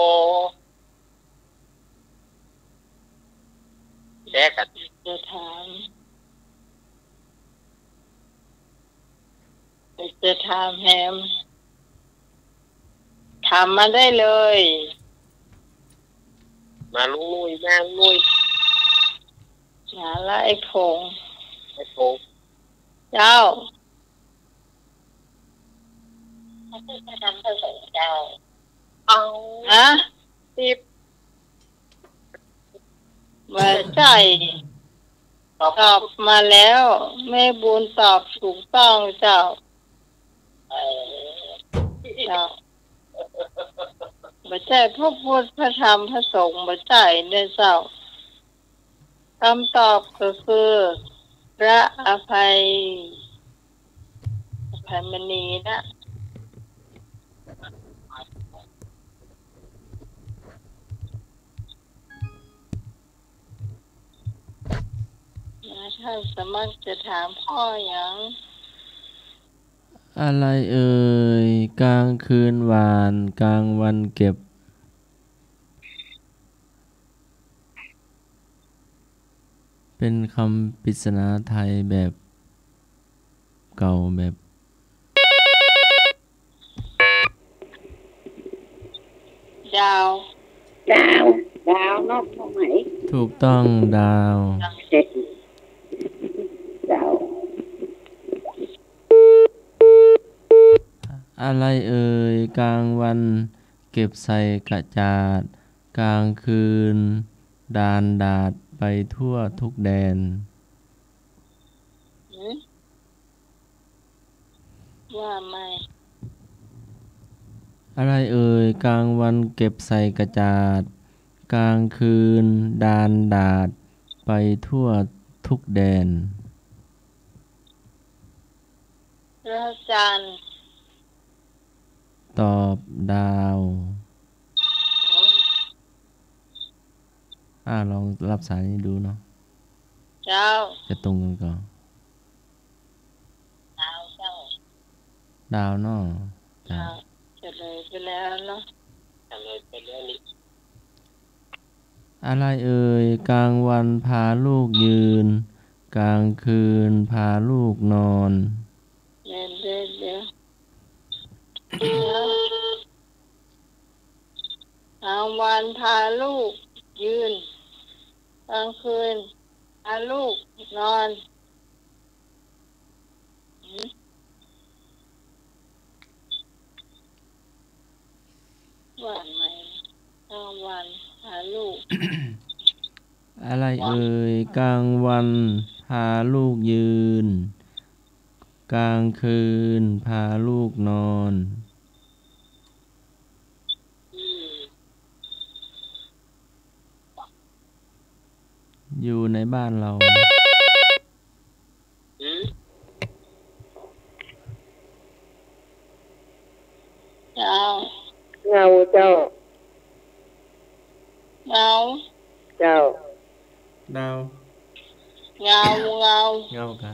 แชร์กั๋น จะถาม จะถามแหม ถามมาได้เลย มาลุงนุ้ย มาลุงนุ้ย มาละไอ้ผง ไอ้ผง เจ้า พระพุทธพระธรรมพระสงฆ์เจ้า เอา ฮะ สิบ บ่ใจ้ ตอบ ตอบมาแล้ว แม่บุญตอบถูกต้องเจ้า เออ เจ้า บ่ใจ้พระพุทธพระธรรมพระสงฆ์ บ่ใจ้เน่อเจ้า คำตอบก็คือ พระอภัย อภัยมณีนะ ท่านสมัครจะถามข้อหยัง อะไรเอ่ย กลางคืนหว่าน กลางวันเก็บ เป็นคำปริศนาไทยแบบเก่าแบบ ดาว ดาว ดาวเนาะ พ่อไหม ถูกต้อง ดาว ดาว อะไรเอ่ย กลางวันเก็บใส่กระจาด กลางคืนดานดาดไปทั่วทุกแดน หือ ว่าใหม่ อะไรเอ่ย กลางวันเก็บใส่กระจาด กลางคืนดานดาดไปทั่วทุกแดน พระจันทร์ ตอบ ดาว อ่า ลองรับสายนี้ดูเนาะ เจ้า จะตรงกันก่อ ดาวเจ้า ดาวเนาะ อ่า เฉลยไปแล้วเนาะ เฉลยไปแล้วนี่ อะไรเอ่ย กลางวันพาลูกยืน กลางคืนพาลูกนอน เดี๋ยว เดี๋ยว เดี๋ยว กลางวันพาลูกยืน กลางคืนพาลูกนอน หืม ว่าไหม กลางวันพาลูก อะไรเอ่ย กลางวันพาลูกยืน กลางคืนพาลูกนอน อยู่ในบ้านเรา หืม เงา เงาเจ้า เงา เจ้า ดาว เงา เงา เงากะ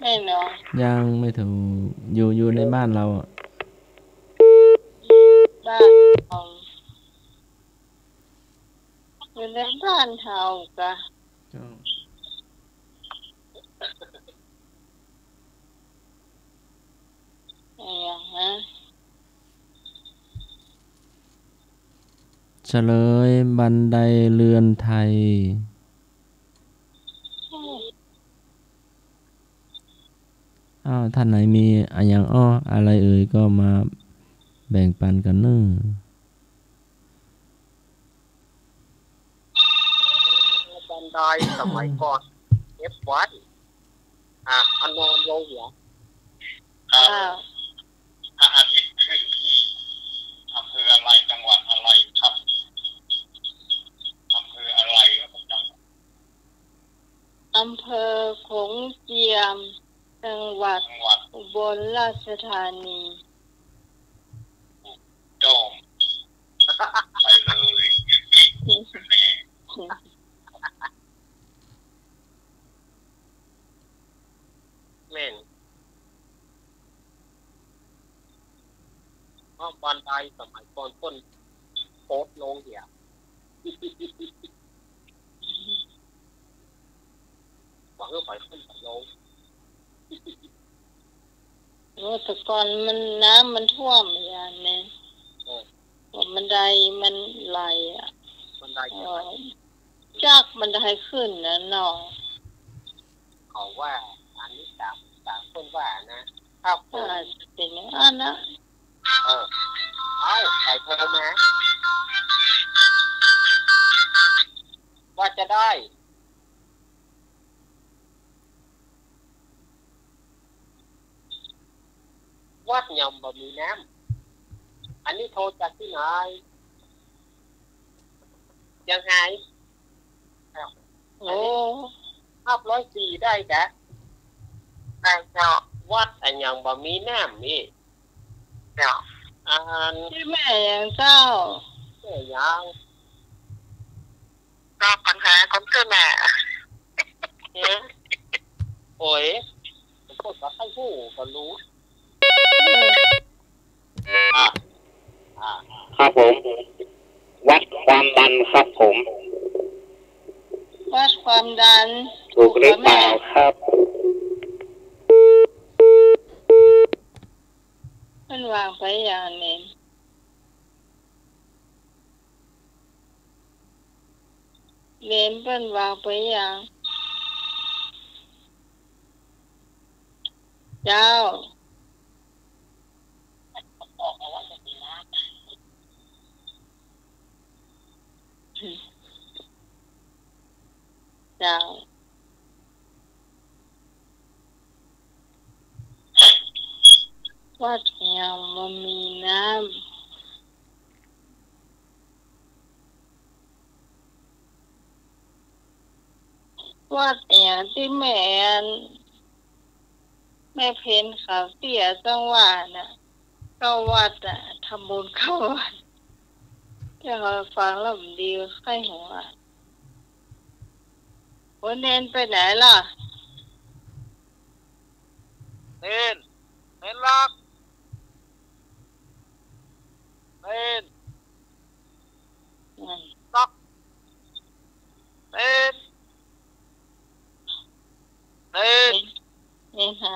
ไม่เนาะ ยังไม่ถูก อยู่ อยู่ในบ้านเราอะ บ้านเรา อยู่ในบ้านเฮากะ เจ้า อะไรนะ เฉลย บันไดเรือนไทย อ้าว ท่านไหนมีอะหยังอ้อ อะไรเอ่ย ก็มาแบ่งปันกั๋นเน่อ บันไดสมัยก่อน เก็บไว้ อ่ะ เอานอนลงหัว ครับ พระอาทิตย์ขึ้นที่อำเภออะไร จังหวัดอะไรครับ อำเภออะไรครับ จังหวัด อำเภอโขงเจียม จังหวัด จังหวัด อุบลราชธานี โจ้ง ไปเลย แม่น เพราะบันไดสมัยก่อนเปิ้นโพสต์ลงเหีย ว่าเออ ไปขึ้นไปลง โอ้ แต่ก่อนมันน้ำมันท่วมอย่างนี้ เออ ว่าบันไดมันไหลอะ บันไดจะไหล เออ จากบันไดขึ้นนะเนาะ เขาว่า อันนี้ต๋าม ต๋ามเปิ้นว่านะ ถ้าฝน อาจจะเป๋นอย่างนั้นนะ เออ เอ้า ใครโทรมา ว่าจะได้ วัดยังบ่มีน้ำ อันนี้โทรจากตี้ไหน เจียงไฮ้ อ้าว โอ้ อันนี้ ฮับร้อยสี่ได้กะ ได้เจ้า วัดอะยังบ่มีน้ำนี่ เจ้า อัน ตี้แม่หยังเจ้า แม่หยัง ตอบปัญหาคนตี้แม่ เอ๊ะ โอ้ย ผมพูดว่าใครฮู้ก็ฮู้ อ่ะ อ่ะ ครับผม วัดความดันครับผม วัดความดัน ถูกหรือเปล่าครับ เปิ้นวางไปอย่างนี้ เณรเปิ้นวางไปยัง เจ้า เจ้า วัดยังบ่มีน้ำ วัดอะหยังตี้แม่ แม่เพ็ญขาวเตี้ยจังว่าน่ะ เข้าวัดอะ ทำบุญเข้าวัด เจ้าฟังแล้วมันดีใคร่หัว โอ้ เณรไปไหนล่ะ เณร เณรหลอก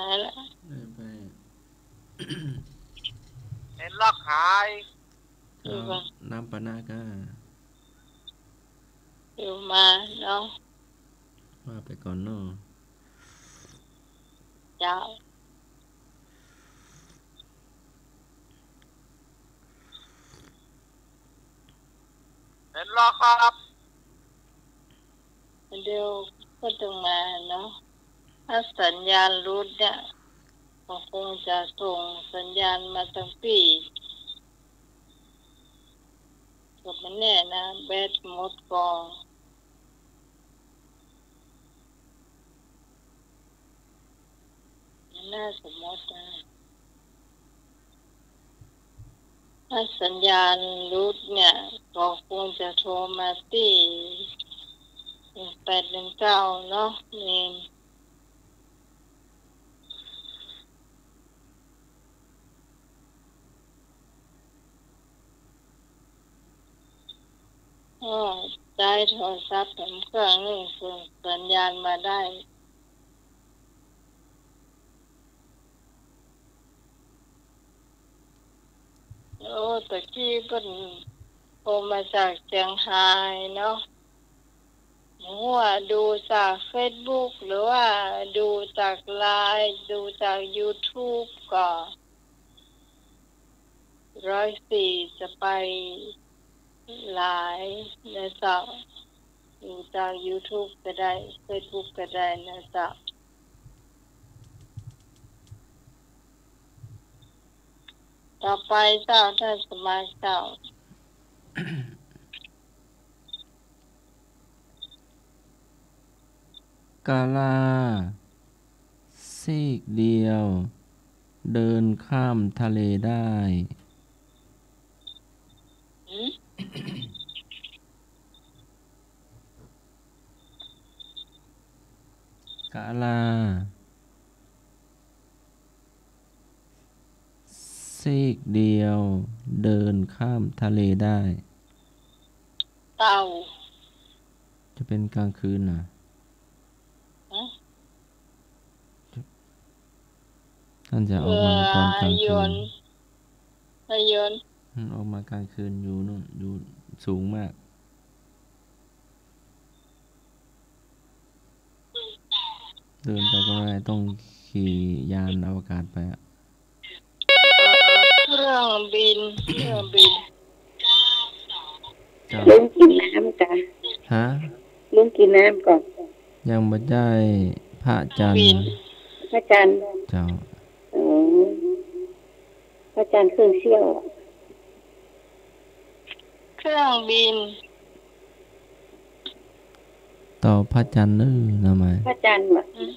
ายแล้ว ได้ไป เห็นลอกหาย ก็ อยู่ก่อน นับปะนะก็ อยู่มาเนาะ ว่าไปก่อนเนาะ เจ้า เห็นลอกครับ เดี๋ยวก็ต้องมาเนาะ ถ้าสัญญาณหลุดเนี่ย ก็คงจะส่งสัญญาณมาตางปี้ ก็บ่แน่นะ แบตหมดก็ น่าสมมตินะ ถ้าสัญญาณหลุดเนี่ย ก็คงจะโทรมาตี้ หนึ่งแปดหนึ่งเก้า เนาะ นี่ ก็ใจ๊โทรศัพท์แถมเครื่องนึ่ง ส่งสัญญาณมาได้ โอ้ ตะกี้เปิ้นโทรมาจากเจียงฮายเนาะ บ่ฮู้ว่าดูจากเฟซบุ๊ก หรือว่าดูจากไลน์ ดูจากยูทูบ ก็ ร้อยสี่ จะไปหลายนะเจ้า ดูจากยูทูบก็ได้ เฟซบุ๊กก็ได้นะเจ้า ต่อไปเจ้า ท่านสมัครเจ้า กาลา ซีกเดียว เดินข้ามทะเลได้ หืม กาลา ซีกเดียว เดินข้ามทะเลได้ เต่า จะเป็นกลางคืนน่ะ ฮะ ท่านจะออกมาตอนกลางคืน เอ่อ ลายน อืม ออกมากลางคืนอยู่นู่น อยู่สูงมาก เดินไปก็ไม่ได้ ต้องขี่ยานอวกาศไปอะ เครื่องบิน เครื่องบิน เจ้า ลุงกิ๋นน้ำก่อ ฮะ ลุงกิ๋นน้ำก่อ ยังบ่ได้ พระจันทร์ บิน พระจันทร์ เจ้า อ๋อ พระจันทร์เครื่องเสี้ยว เครื่องบิน ต่อพระจันทร์เน้อ น้องไม้ พระจันทร์ว่ะ อืม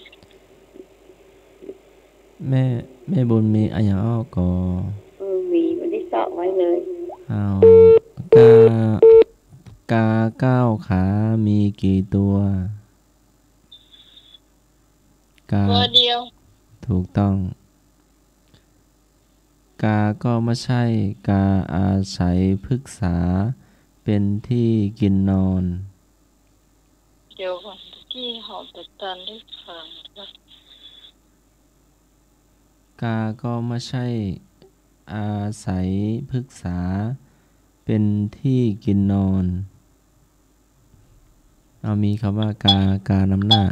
แม่ แม่บุญมีอะหยังอ้อก่อ เออ มี บ่ได้เซาะไว้เลย เอา กา กาเก้าขามีกี่ตัว กา ตัวเดียว ถูกต้อง กาก็บ่ใช่ กาอาศัยพฤกษาเป็นที่กินนอน เดี๋ยวก่อน ตะกี้เฮาไปตันได้ฟังนะ กาก็บ่ใช่ อาศัยพฤกษาเป็นที่กินนอน เอา มีคำว่ากา กานำหน้า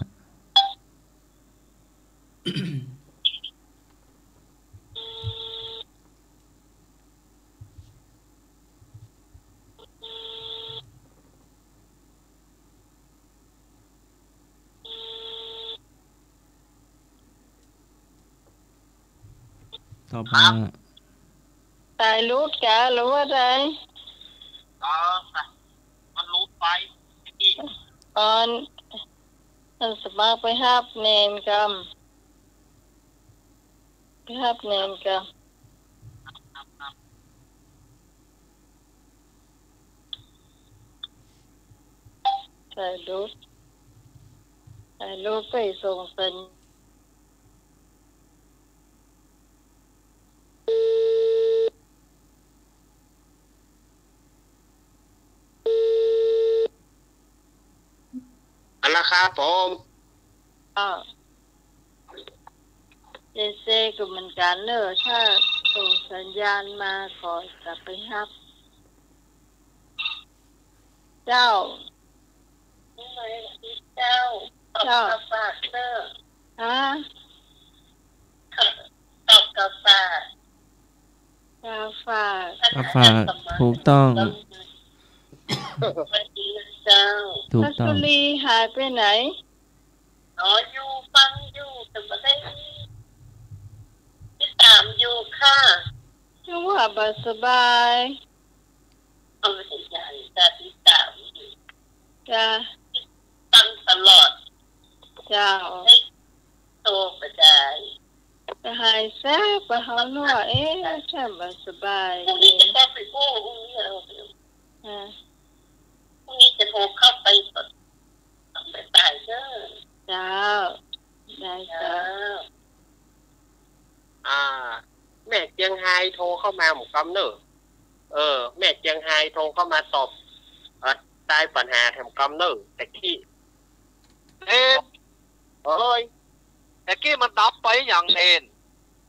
ต่อไป ฮะ สายหลุดกา หรือว่าใด เออ มันหลุดไป ตะกี้ ตอน ท่านสมัครไปฮับแนนกำ ไปฮับแนนกำ สายหลุด สายหลุดไปส่งสัญ อันนะครับผม อ่า เจเจก็เหมือนกั๋นเน่อ ถ้าส่งสัญญาณมาก็จะไปฮับ เจ้า เจ้า เจ้า ฮะ ตอบกาฝาก กาฝาก กาฝาก ถูกต้อง เจ้า ถูกต้อง พัชรีหายไปไหน อ๋อ อยู่ฟังอยู่ แต่บ่ได้ติดต๋ามอยู่ค่ะ นึกว่าบ่สบาย เอาไม่ใช่ จะติดต๋ามอยู่ จ้ะ ฟังตลอด เจ้า ได้โทรไปได้ จะหายแซ่บบ่เฮาเนาะ เอ๊ะ แซ่บบ่สบาย พรุ่งนี้จะเข้าไปกู้ พรุ่งนี้เอา อ่า พรุ่งนี้จะโทรเข้าไปก่อน ไปตายเด้อ เจ้า ได้เจ้า เจ้า อ่า แม่เจียงไฮ้โทรเข้ามาแหมกำเน่อ เออ แม่เจียงไฮ้โทรเข้ามาตอบ เอ่อ ตายปัญหาแหมกำเน่อ ตะกี้ เอ๊ะ เอ้ย ตะกี้มันดับไปหยังเน่น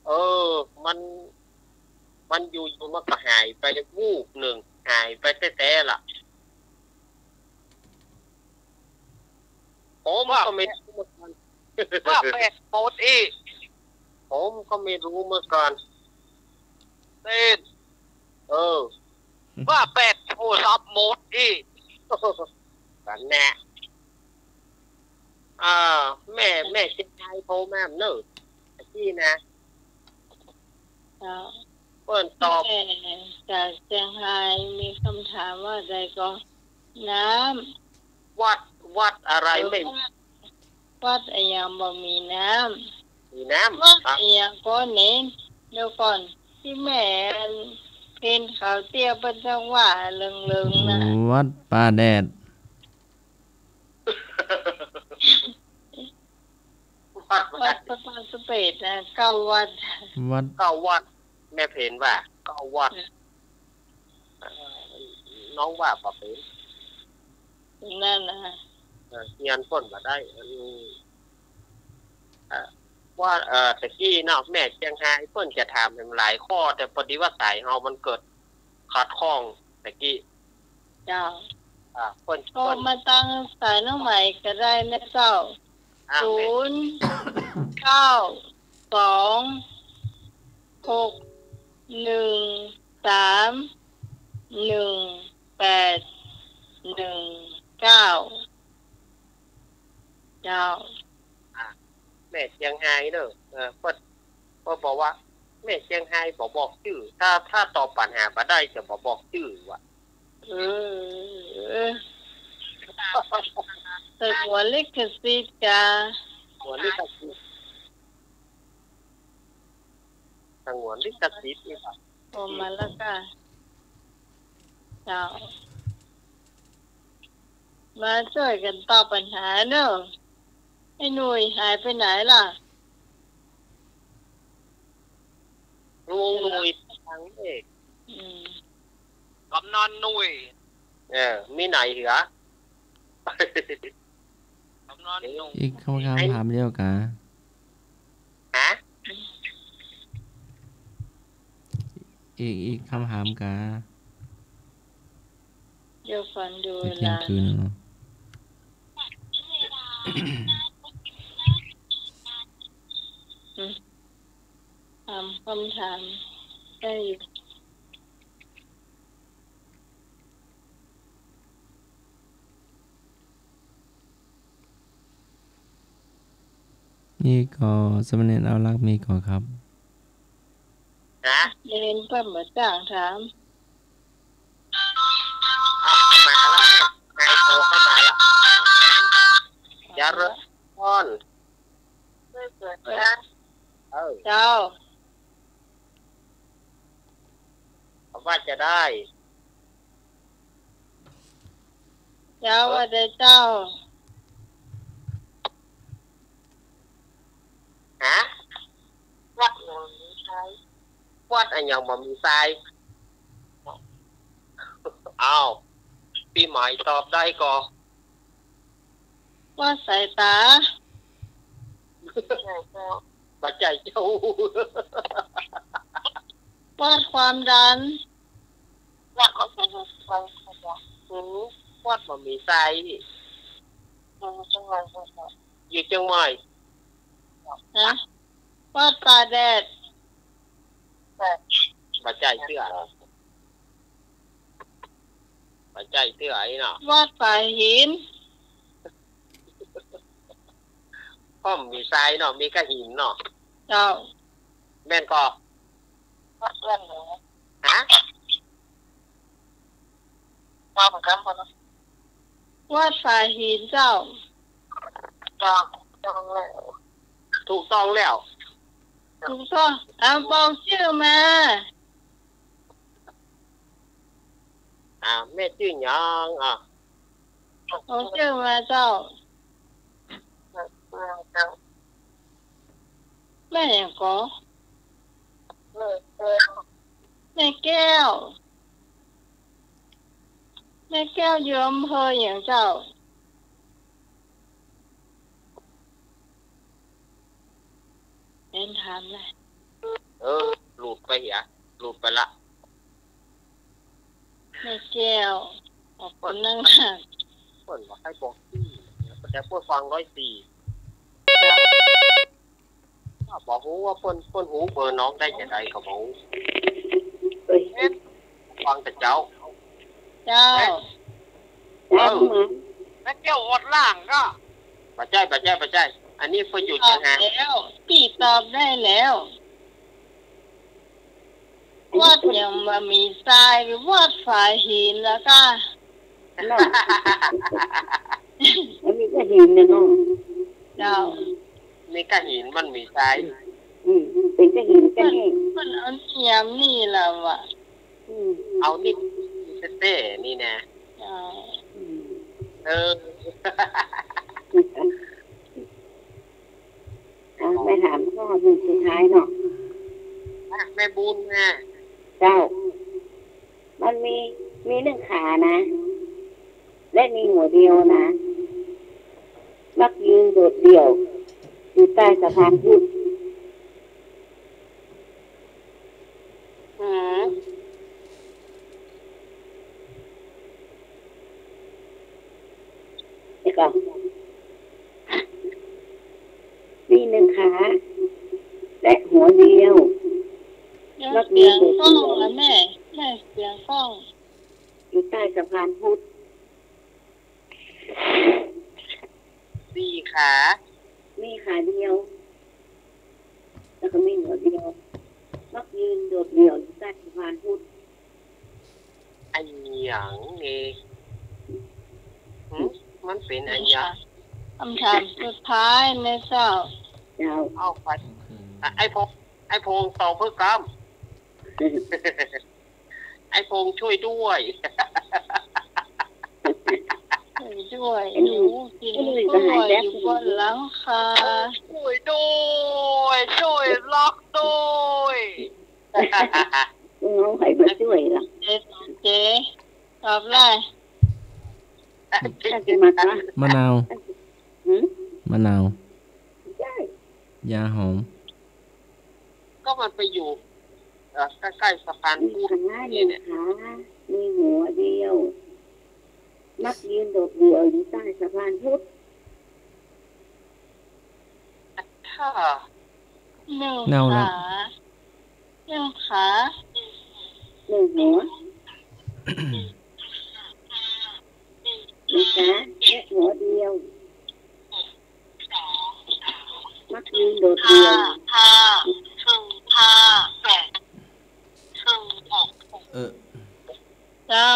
เออ มัน มันอยู่ๆ มันก็หายไปได้วูบนึ่ง หายไปแต๊ๆ ละ ผมก็ไม่รู้เหมือนกั๋น ว่าแปดหมดอี้ ผมก็ไม่รู้เหมือนกั๋น เน่น เออ ว่าแปดโทรศัพท์หมดอี้ กั๋นแน่ อ่า แม่ แม่เจียงไฮ้โทรมาแหมเน่อ ตะกี้นะ เจ้า เปิ้นตอบ แม่จากเจียงไฮ้มีกำถามว่าใดก่อ น้ำ วัด วัดอะไร เออ ไม่ วัด วัดอะหยังบ่มีน้ำ มีน้ำ วัด ครับ อะหยังก่อเน่น เดี๋ยวก่อน ตี้แม่เพ็ญเขาเตี้ยเปิ้นจั่งว่าเลิงๆ น่ะ วัดป่าแดด วัด วัด วัดพระบาทสมเด็จนะ เก้าวัด วัด เก้าวัด แม่เพ็ญว่า เก้าวัด อืม เอ่อ น้องว่าบ่เป๋น นั่นนะ เอ่อ เฮียนเปิ้นบ่ได้ อันนี้ เอ่อ ว่า เอ่อ ตะกี้เนาะ แม่เจียงไฮ้เปิ้นจะถามแหมหลายข้อ แต่พอดีว่าสายเฮามันเกิดขัดข้องตะกี้ เจ้า อ่า เปิ้น โทร เปิ้น มาตางสายน้องใหม่ก็ได้นะเจ้า อ่า ศูนย์เก้าสองหกหนึ่งสามหนึ่งแปดหนึ่งเก้า เจ้า อ่า แม่เจียงไฮ้เน่อ เออ เปิ้น เปิ้นบอกว่า แม่เจียงไฮ้บ่บอกจื้อ ถ้า ถ้าตอบปัญหาบ่ได้จะบ่บอกจื้อว่ะ เออ สงวนลิขสิทธิ์กา สงวนลิขสิทธิ์ สงวนลิขสิทธิ์นี่ครับ โทรมาแล้วกา เจ้า มาจ้วยกั๋นตอบปัญหาเน่อ ไอ้หนุ่ยหายไปไหนล่ะ ลุงหนุ่ยทางเอก อืม กำนันหนุ่ย เออ มีไหนเหรอ กำนันหนุ่ย อีกคำถาม ไอ้ ถามเดียวกา ฮะ อีก อีกคำถามกา เดี๋ยวก่อนดู อีกเที่ยงคืนเนาะ อืม ถามคำถามได้อยู่ นี่ก่อ สามเณรเอารักมีก่อครับ ฮะ เณรเปิ้นบ่จ้างถาม อ่ะ มาแล้ว นายโทรเข้ามาแล้ว เจริญพร เออ เจ้า ว่าจะได้ เจ้า ว่าจะเจ้า ฮะ วัดหนองทราย วัดอะหยังบ่มีทราย อ้าว ปี๋ใหม่ตอบได้ก่อ วัดสายต๋า ใช่เจ้า บ่ใจ้เจ้า วัดความดัน วัดความดัน หืม วัดบ่มีไส้ อยู่เจียงใหม่ ฮะ วัดป่าแดด บ่ใจ้เตื้อ บ่ใจ้เตื้อไอ้เนาะ วัดป่าหิน ก็มีไส้เนาะ มีก้าหินเนาะ เจ้า แม่นก่อ วัดเอื้อนหมู ฮะ ว่าเหมือนกันบ่เนาะ วัดป่าหินเจ้า ถูกต้องแล้ว ถูกต้องแล้ว ถูกต้อง เอาบอกจื้อมา อ่า แม่จื้อหยัง อ่า บอกจื้อมาเจ้า แม่หยังก่อ แม่แก้ว แม่แก้ว แม่แก้วอยู่อำเภอหยังเจ้า เอ็นถามเลย เออ หลุดไปเหีย หลุดไปละ แม่แก้ว ออกกำลัง เปิ้นว่าให้บอกตี้ แต่เปิ้นฟังร้อยสี่ บ่ฮู้ว่าเปิ้น เปิ้นฮู้เบอร์น้องได้จะใดก็บ่ฮู้ เอ้ย ฟังแต่เจ้า เจ้า เออ แม่แก้วอดล่างก็ บ่ใจ้ บ่ใจ้ บ่ใจ้ อันนี้เปิ้นอยู่เจียงฮาน ตอบแล้ว ปี้ตอบได้แล้ว วัดยังบ่มีไส้ วัดป่าหินแล้วก็ เนาะ มันมีก้าหินเนี่ยเนาะ เจ้า มีก้าหินมันมีไส้ อืม เปิ้นก้าหินก้าแห้ง เปิ้นเอาเนียมนี่ล่ะวะ อืม เอานี่แต๊ๆ นี่นะ เจ้า อืม เออ อ่ะ แม่ถามข้อหนึ่งสุดท้ายเนาะ อ่ะ แม่บุญนะ เจ้า มันมี มีหนึ่งขานะ และมีหัวเดียวนะ มักยืนโดดเดี่ยว อยู่ใต้สะพานพุทธ อืม แล้วก็ มีหนึ่งขา และหัวเดียว แล้ว มักยืนโดดเดี่ยว เสียงก้องล่ะแม่ แม่เสียงก้อง อยู่ใต้สะพานพุทธ สี่ขา มีขาเดียว แล้วก็มีหัวเดียว มักยืนโดดเดี่ยวอยู่ใต้สะพานพุทธ อะหยังนี่ หึ มันเป๋นอะหยัง คำถามสุดท้ายนะเจ้า เจ้า เอาไป อ่ะ ไอ้พงษ์ ไอ้พงษ์ตอบเพื่อกำ ไอ้พงษ์ช่วยด้วย ช่วยด้วย ไอ้หนุ่ย หนูกิน ไอ้หนุ่ย กล้วย ก็หายแป๊บ อยู่บนหลังคา ช่วยด้วย ช่วยลักด้วย มึงเอาใครมาช่วยล่ะ เจ๊ เจ๊ ตอบเลย น่าจะมาละ มะนาว หืม มะนาว ใช่ ยาหอม ก็มันไปอยู่ เอ่อ ใกล้ๆ สะพานพุทธ มีขา นี่เนี่ย หนึ่งขา มีหัวเดียว มักยืนโดดเดี่ยวอยู่ใต้สะพานพุทธ ถ้า หนึ่ง เน่าแล้ว ขา หนึ่งขา หนึ่งหัว หนึ่งขา และหัวเดียว มักยืนโดดเดี่ยว ห้า ห้า หนึ่ง ห้า แปด หนึ่ง หก เออ เจ้า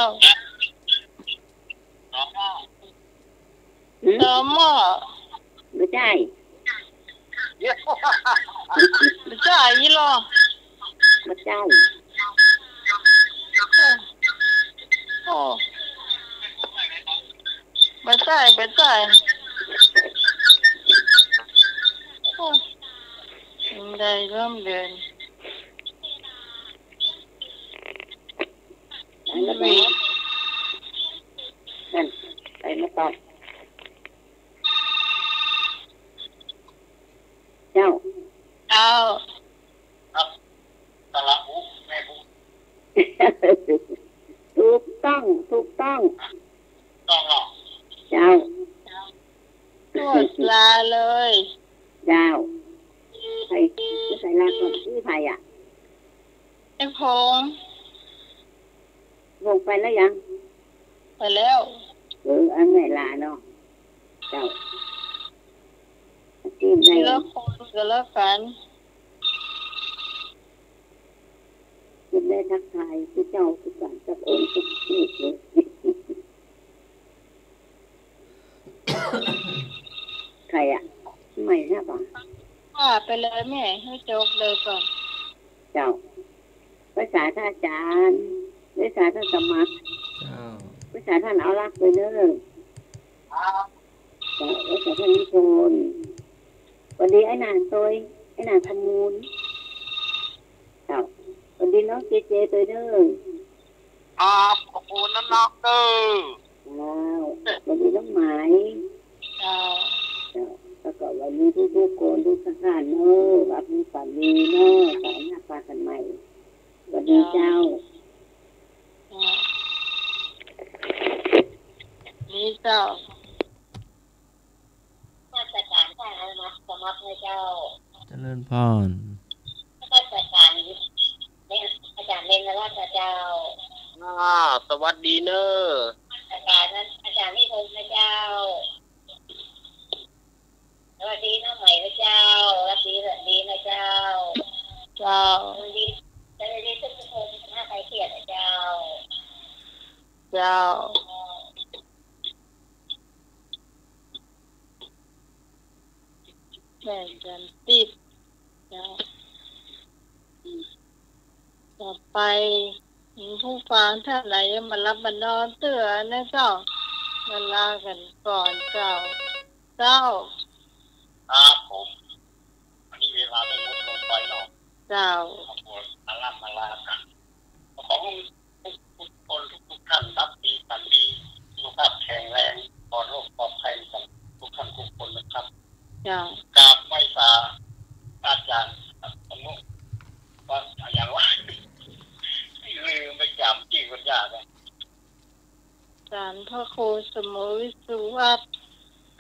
หืม ตอม่อ บ่ใจ้ บ่ใจ้อีหลอ บ่ใจ้ โอ้ บ่ใจ้ บ่ใจ้ โอ้ ได้ร่วมเดือน ไปแล้วไป นั่น ไปมาตอบ เจ้า เจ้า ครับ สระอุ แม่อุ ถูกต้อง ถูกต้อง ต้องเนาะ เจ้า ตรวจลาเลย เจ้า ใคร ใครลาก่อน ชื่อใครอะ ไอ้พงษ์ พงษ์ไปแล้วยัง ไปแล้ว เออ อันไหนลาเนาะ เจ้า ทีละคนก็แล้วกัน จะได้ทักทายผู้เจ้าผู้สารสักองค์สักรูปเลย ใครอะ ใหม่นะปะ ว่าไปเลยแม่ หื้อจบเลยก่อน เจ้า ภาษาท่านอาจารย์ ภาษาท่านสมัคร เจ้า ภาษาท่านเอารักไปเนอะ เจ้า ภาษาท่านนิพนธ์ หวัดดีไอ้หนานตวย ไอ้หนานขมูล เจ้า หวัดดีน้องเจเจตวยเนอะ ครับ ขอบคุณนะนักเด้อ เจ้า หวัดดีน้องไหม เจ้า เจ้า แล้วก็หวัดดีทุกๆคนทุกท่านเนอะ หลับให้ฝันดีเนอะ เสาร์หน้าปะกั๋นใหม่ หวัดดีเจ้า เจ้า นี่เจ้า ราชการท่านอนุมัติสมัครให้เจ้า เจริญพร ราชการ อาจารย์เบญจรัตน์นะเจ้า อ่า สวัสดีเนอะ ราชการนั้นอาจารย์นิพนธ์นะเจ้า สวัสดีน้องใหม่นะเจ้า สวัสดี สวัสดีนะเจ้า เจ้า สวัสดี สวัสดีทุกๆคน ถ้าใครเขียนนะเจ้า เจ้า แบ่งกันติด เจ้า ต่อไป ผู้ฟังท่านใดยังบ่หลับบ่นอนเตื้อนะเจ้า มาลากั๋นก่อนเจ้า เจ้า ครับผม อันนี้เวลาได้หมดลงไปเนาะ เจ้า ขออนุญาตมาลากั๋น ขอ ทุกๆคนทุกๆท่านหลับดีฝันดี สุขภาพแข็งแรง ปลอดโรคปลอดภัยกันทุกท่านทุกคนนะครับ เจ้า กราบไหว้สาอาจารย์สมุติว่าอย่างว่า ลืมไปจ๋ำจื้อปัญญาเลย อาจารย์พระครูสมุติวิสุวัฒน์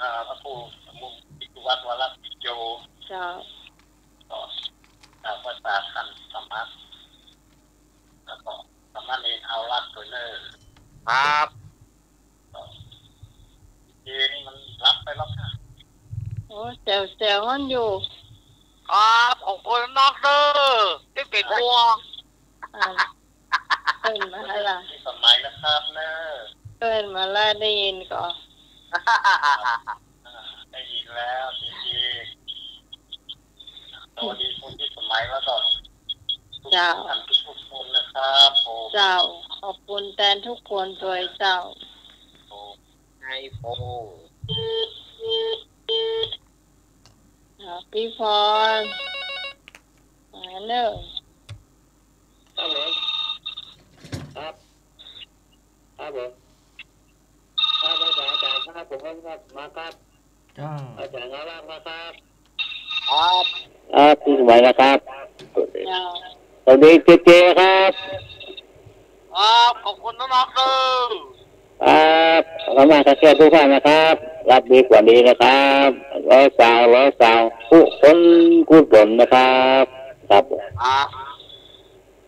อ่า พระครูสมุติวิสุวัฒน์ วรกิจโจ เจ้า ก็กราบไหว้สาท่านสมัคร แล้วก็สามเณรเอารักตวยเนอะ ครับ เจนี่มันหลับไปแล้วค่ะ โอ้ แซวๆ มันอยู่ ครับ ขอบคุณนักเด้อ ตี้เป๋นห่วง อ่า เปิ้นมาละ ที่สมัยนะครับเนอะ เปิ้นมาละ ได้ยินก่อ อ่า ได้ยินแล้วจริงๆ สวัสดีคุณที่สมัยแล้วก็ เจ้า ทุกท่านทุกๆคนนะครับผม เจ้า ขอบคุณแตนทุกคนตวยเจ้า ไอโฟน อ่า พี่พร มาเนอะ ครับผม ครับ ครับผม ครับ อาจารย์ อาจารย์ครับ ผมครับ มาครับ เจ้า อาจารย์เอารักมาครับ ครับ ครับ พี่สมัยนะครับ เจ้า สวัสดีเจเจครับ ครับ ขอบคุณนักเด้อ ครับ ขอบคุณมากครับทุกท่านนะครับ หลับดีฝันดีนะครับ ร้อยสาว ร้อยสาว กู้คนกู้ตนนะครับ ครับ ครับ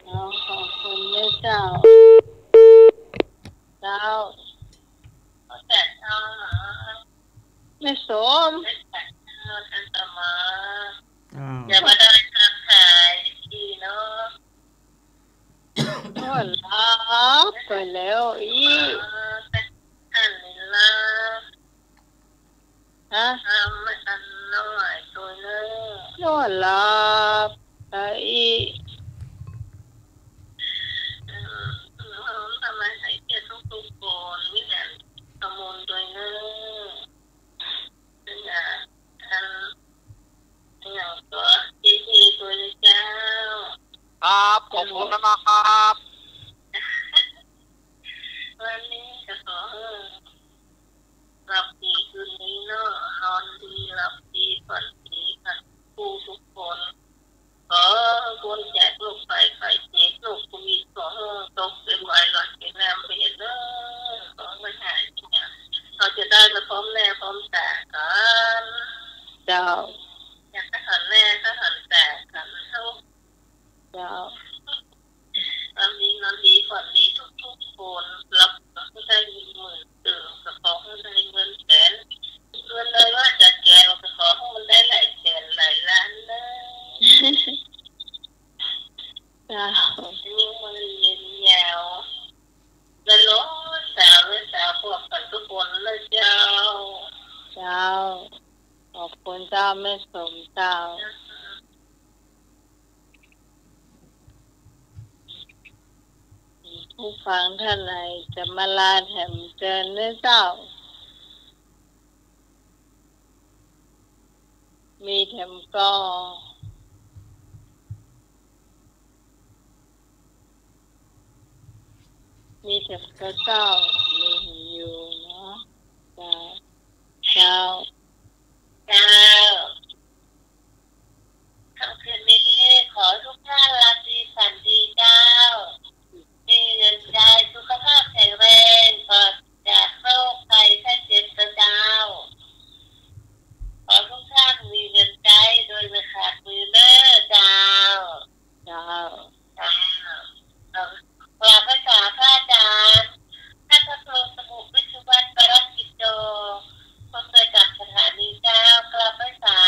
เจ้า ขอบคุณนะเจ้า เจ้า แม่สม อ้าว อย่ามาได้ทักทายพี่เนาะ ก็หลับไปแล้วอี้ อันนี้ละ ฮะ ทำอันน้อยตัวเนอะ นอนหลับไปอี้ เออ ทำไมใส่เกียรติทุกๆคน มีแต่ขมูลตวยเนอะ เป็นอย่าง อัน เป็นอย่างตัว เจเจ ตวยเจ้า ครับ ขอบคุณมากครับ วันนี้ก็ขอให้หลับดีคืนนี้เนาะ นอนดี หลับดี ฝันดีกันทุกๆคน เจ้า วันนี้นอนดีฝันดีทุกๆคน หลับก็ได้เงินหมื่น ตื่นก็ขอหื้อได้เงินแสน เงินเลยว่าจะแกวก็ขอหื้อมันได้หลายแสนหลายล้านเลย เจ้า ยิ่งมันยืนยาว และหลานสาวและสาวพวกกันทุกคนเลยเจ้า เจ้า ขอบคุณเจ้าแม่สมเจ้า ผู้ฟังท่านใดจะมาลาแถมเจิญเน้อเจ้า มีแถมก่อ มีแถมก่อเจ้า มีแถมอยู่เนาะ เจ้า เจ้า เจ้า ค่ำคืนนี้ขอทุกท่านราตรีฝันดีเจ้า มีเงินใจ๊ สุขภาพแข็งแรง ปราศจากโรคภัยไข้เจ็บเจ้า ขอทุกท่านมีเงินใจ๊โดยไม่ขาดมือเน้อเจ้า เจ้า เจ้า กราบไหว้สาพระอาจารย์ ท่านพระครูสมุทรวิศวัฒน์ วรกิจโจ ผู้อำนวยการสถานีเจ้า กราบไหว้สา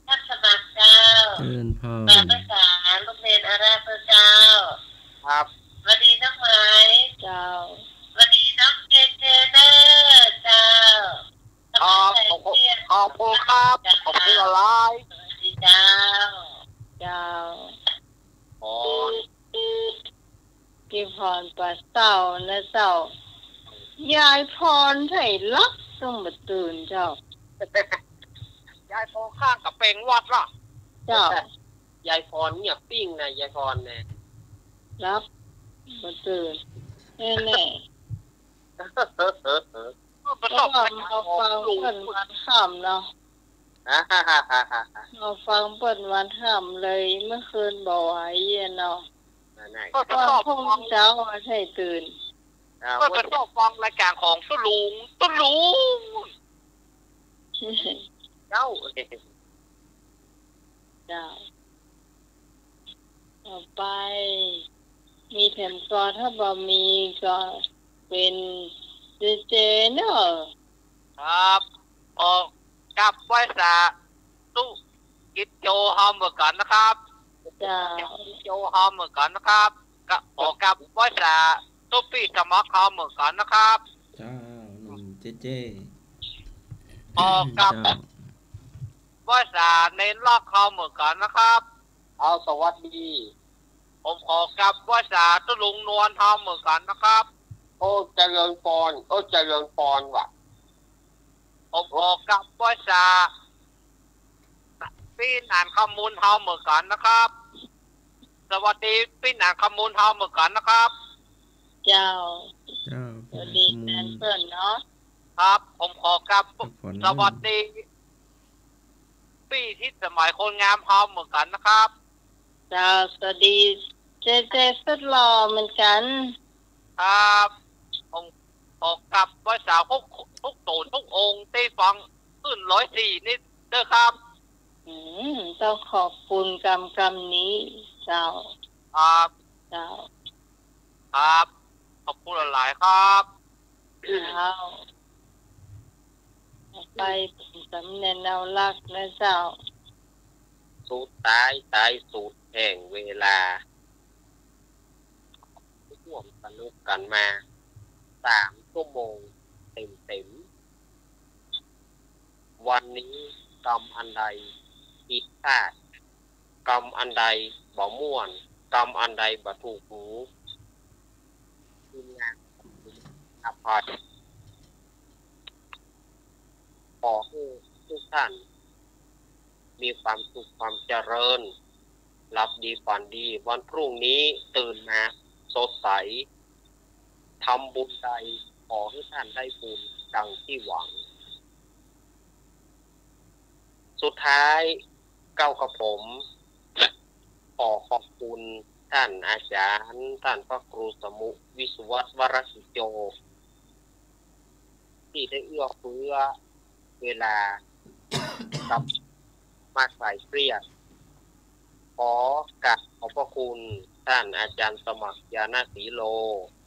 ท่านสมัครเจ้า เจริญพร กราบไหว้สาลูกเณรอาราธเจ้า ครับ สวัสดีน้องไหม เจ้า สวัสดีน้องเจเจเน้อเจ้า ครับ ขอบคุณ ขอบคุณครับ ขอบคุณหลายๆ สวัสดีเจ้า เจ้า อ๋อ เก็บหอนป่าเศร้านะเจ้า ยายพรไผหลับตึงบ่ตื่นเจ้า ยายพรข้างกำแพงวัดล่ะ เจ้า ยายพรเงียบปิ้งนะ ยายพรเนี่ย หลับบ่ตื่นแน่ๆ ก็ว่ามาฟังเปิ้นวันค่ำเนาะ มาฟังเปิ้นวันค่ำเลย เมื่อคืนบ่ไหวอะเนาะ นั่นไง ก็ไป ว่า ชอบ พรุ่ง ฟัง เช้ามาให้ตื่น อ่า ก็ไปชอบฟังรายการของตุ๊ลุง ตุ๊ลุง เจ้า เจ้า ต่อไป มีแถมก่อ ถ้าบ่มีก็เป๋นเจเจเนาะ ครับ ขอกับไหว้สาธุกิจโจเฮาเหมือนกันนะครับ เจ้า กิจโจเฮาเหมือนกันนะครับ ก็ขอกับไหว้สาธุปี้สมัครเฮาเหมือนกันนะครับ เจ้า หนุ่มเจเจ ขอกับ เจ้า ไหว้สาเณรลักษณ์เฮาเหมือนกันนะครับ เอา สวัสดี ผมขอกับไหว้สาตุ๊ลุงนวลเฮาเหมือนกันนะครับ โอ้ เจริญพร โอ้ เจริญพรว่ะ ผมขอกับไหว้สาปี้หนานคำมูลเฮาเหมือนกันนะครับ สวัสดีปี้หนานคำมูลเฮาเหมือนกันนะครับ เจ้า เจ้า สวัสดี ปี้หนานคำมูล แฟนเปิ้นเนาะ ครับ ผมขอกับ ครับผม สวัสดี ปี้ทิศสมัยคนงามเฮาเหมือนกันนะครับ เจ้า สวัสดีเจเจสุดหล่อเหมือนกัน ครับ ผมขอกับไหว้สาทุก ทุกโตนทุกองค์ตี้ฟังขึ้นร้อยสี่นี่เด้อครับ อืม ต้องขอบคุณกำ กำนี้ เจ้า ครับ เจ้า ครับ ขอบคุณหลายๆ ครับ เจ้า ไปสำเนียงเอาลักษณ์นะเจ้า สุดท้ายท้ายสุดแห่งเวลา ร่วมสนุกกันมาสามชั่วโมงเต็มๆ วันนี้กำอันใดผิดพลาด กำอันใดบ่ม่วน กำอันใดบ่ถูกหู ทีมงานอภัย ขอหื้อทุกท่านมีความสุขความเจริญ หลับดีฝันดี วันพรุ่งนี้ตื่นมาสดใส ทำบุญใดขอให้ท่านได้บุญดังที่หวัง สุดท้ายเก้ากระผมขอขอบคุณท่านอาจารย์ ท่านพระครูสมุวิศวัตรวรกิจโจ ที่ได้เอื้อเฟื้อเวลากับมาสายเปรียบ ขอกราบขอบพระคุณ คุณท่านอาจารย์สมัคร ญาณสีโล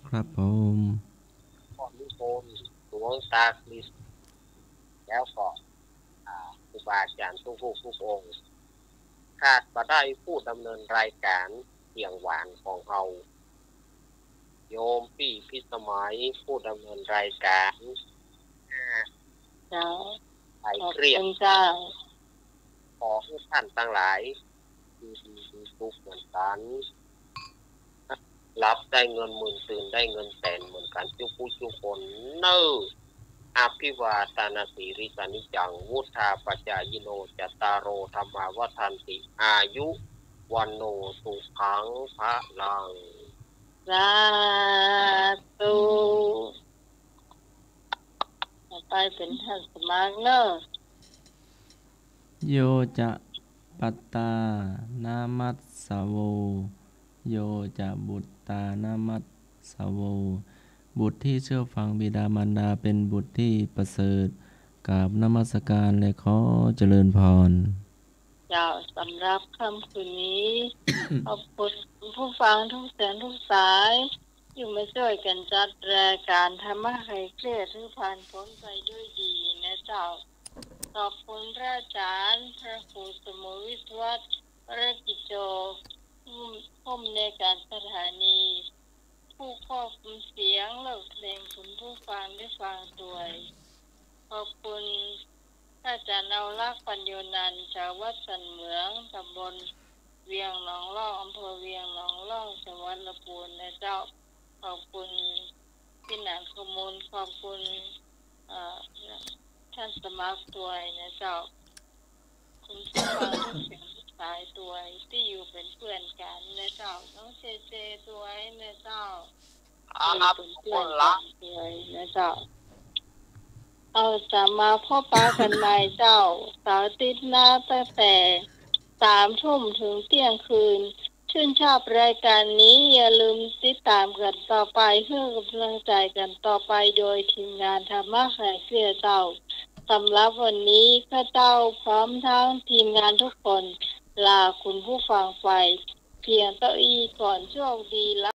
ครับผม พ่อนิพนธ์ หลวงตาคริสต์ แล้วก็ อ่า ครูบาอาจารย์ทุกรูปทุกองค์ ขาดบ่ได้ผู้ดำเนินรายการเสียงหวานของเฮา โยมปี้พิสมัย ผู้ดำเนินรายการ เจ้า หายเครียด ขอบคุณเจ้า ขอหื้อท่านตังหลาย อยู่ดีมีสุขเหมือนกั๋น หลับได้เงินหมื่น ตื่นได้เงินแสนเหมือนกั๋น จุ๊กผู้จุ๊กคน เน่อ อภิวาทนสีลิสานิจัง วุฑฒาปจายิโน จัตตาโร ธัมมาวัฑฒันติ อายุ วัณโณ สุขัง พลัง สาธุ ต่อไปเป๋นท่านสมัครเน่อ โยจะปัตตานามัสสะโว โยจะบุตตานามัสสะโว บุตรที่เชื่อฟังบิดามารดาเป็นบุตรที่ประเสริฐ กราบนมัสการและขอเจริญพร เจ้า สำหรับค่ำคืนนี้ ขอบคุณผู้ฟังทุกเสียงทุกสาย ตี้มาจ้วยกั๋นจัดรายก๋านธรรมะคลายเครียดหื้อผ่านป๊นไปด้วยดีนะเจ้า ขอบคุณพระอาจารย์ พระครูสมุทรวิศวัฒน์ วรกิจโจ ผู้ ผู้อำนวยก๋านสถานี ผู้ควบคุมเสียงและเพลง คุณผู้ฟังได้ฟังตวย ขอบคุณพระอาจารย์เอาลักษณ์ ปัญโญนันท์ จาววัดสันเหมือง ต๋ำบลเวียงหนองล่อง อำเภอเวียงหนองล่อง จังหวัดลำพูนนะเจ้า ขอบคุณปี้หนานข้อมูล ขอบคุณ เอ่อ ท่านสมัครตวยนะเจ้า คุณผู้ฟังทุกเสียงทุกสายตวย ตี้อยู่เป๋นเปื้อนกั๋นนะเจ้า น้องเจเจตวยนะเจ้า ครับ ตี้อยู่เป๋นเปื้อนกั๋นตวยนะเจ้า เฮาจะมาพบปะกั๋นใหม่เจ้า เสาร์อาทิตย์หน้าตั้งแต่สามทุ่มเถิงเตี้ยงคืน ชื่นชอบรายก๋านนี้ อย่าลืมติดต๋ามกั๋นต่อไป หื้อก๋ำลังใจ๋กั๋นต่อไปโดยทีมงานธรรมะคลายเครียดเจ้า สำหรับวันนี้ข้าเจ้าพร้อมทั้งทีมงานทุกคน ลาคุณผู้ฟังไปเพียงเต้าอี้ก่อน โชคดี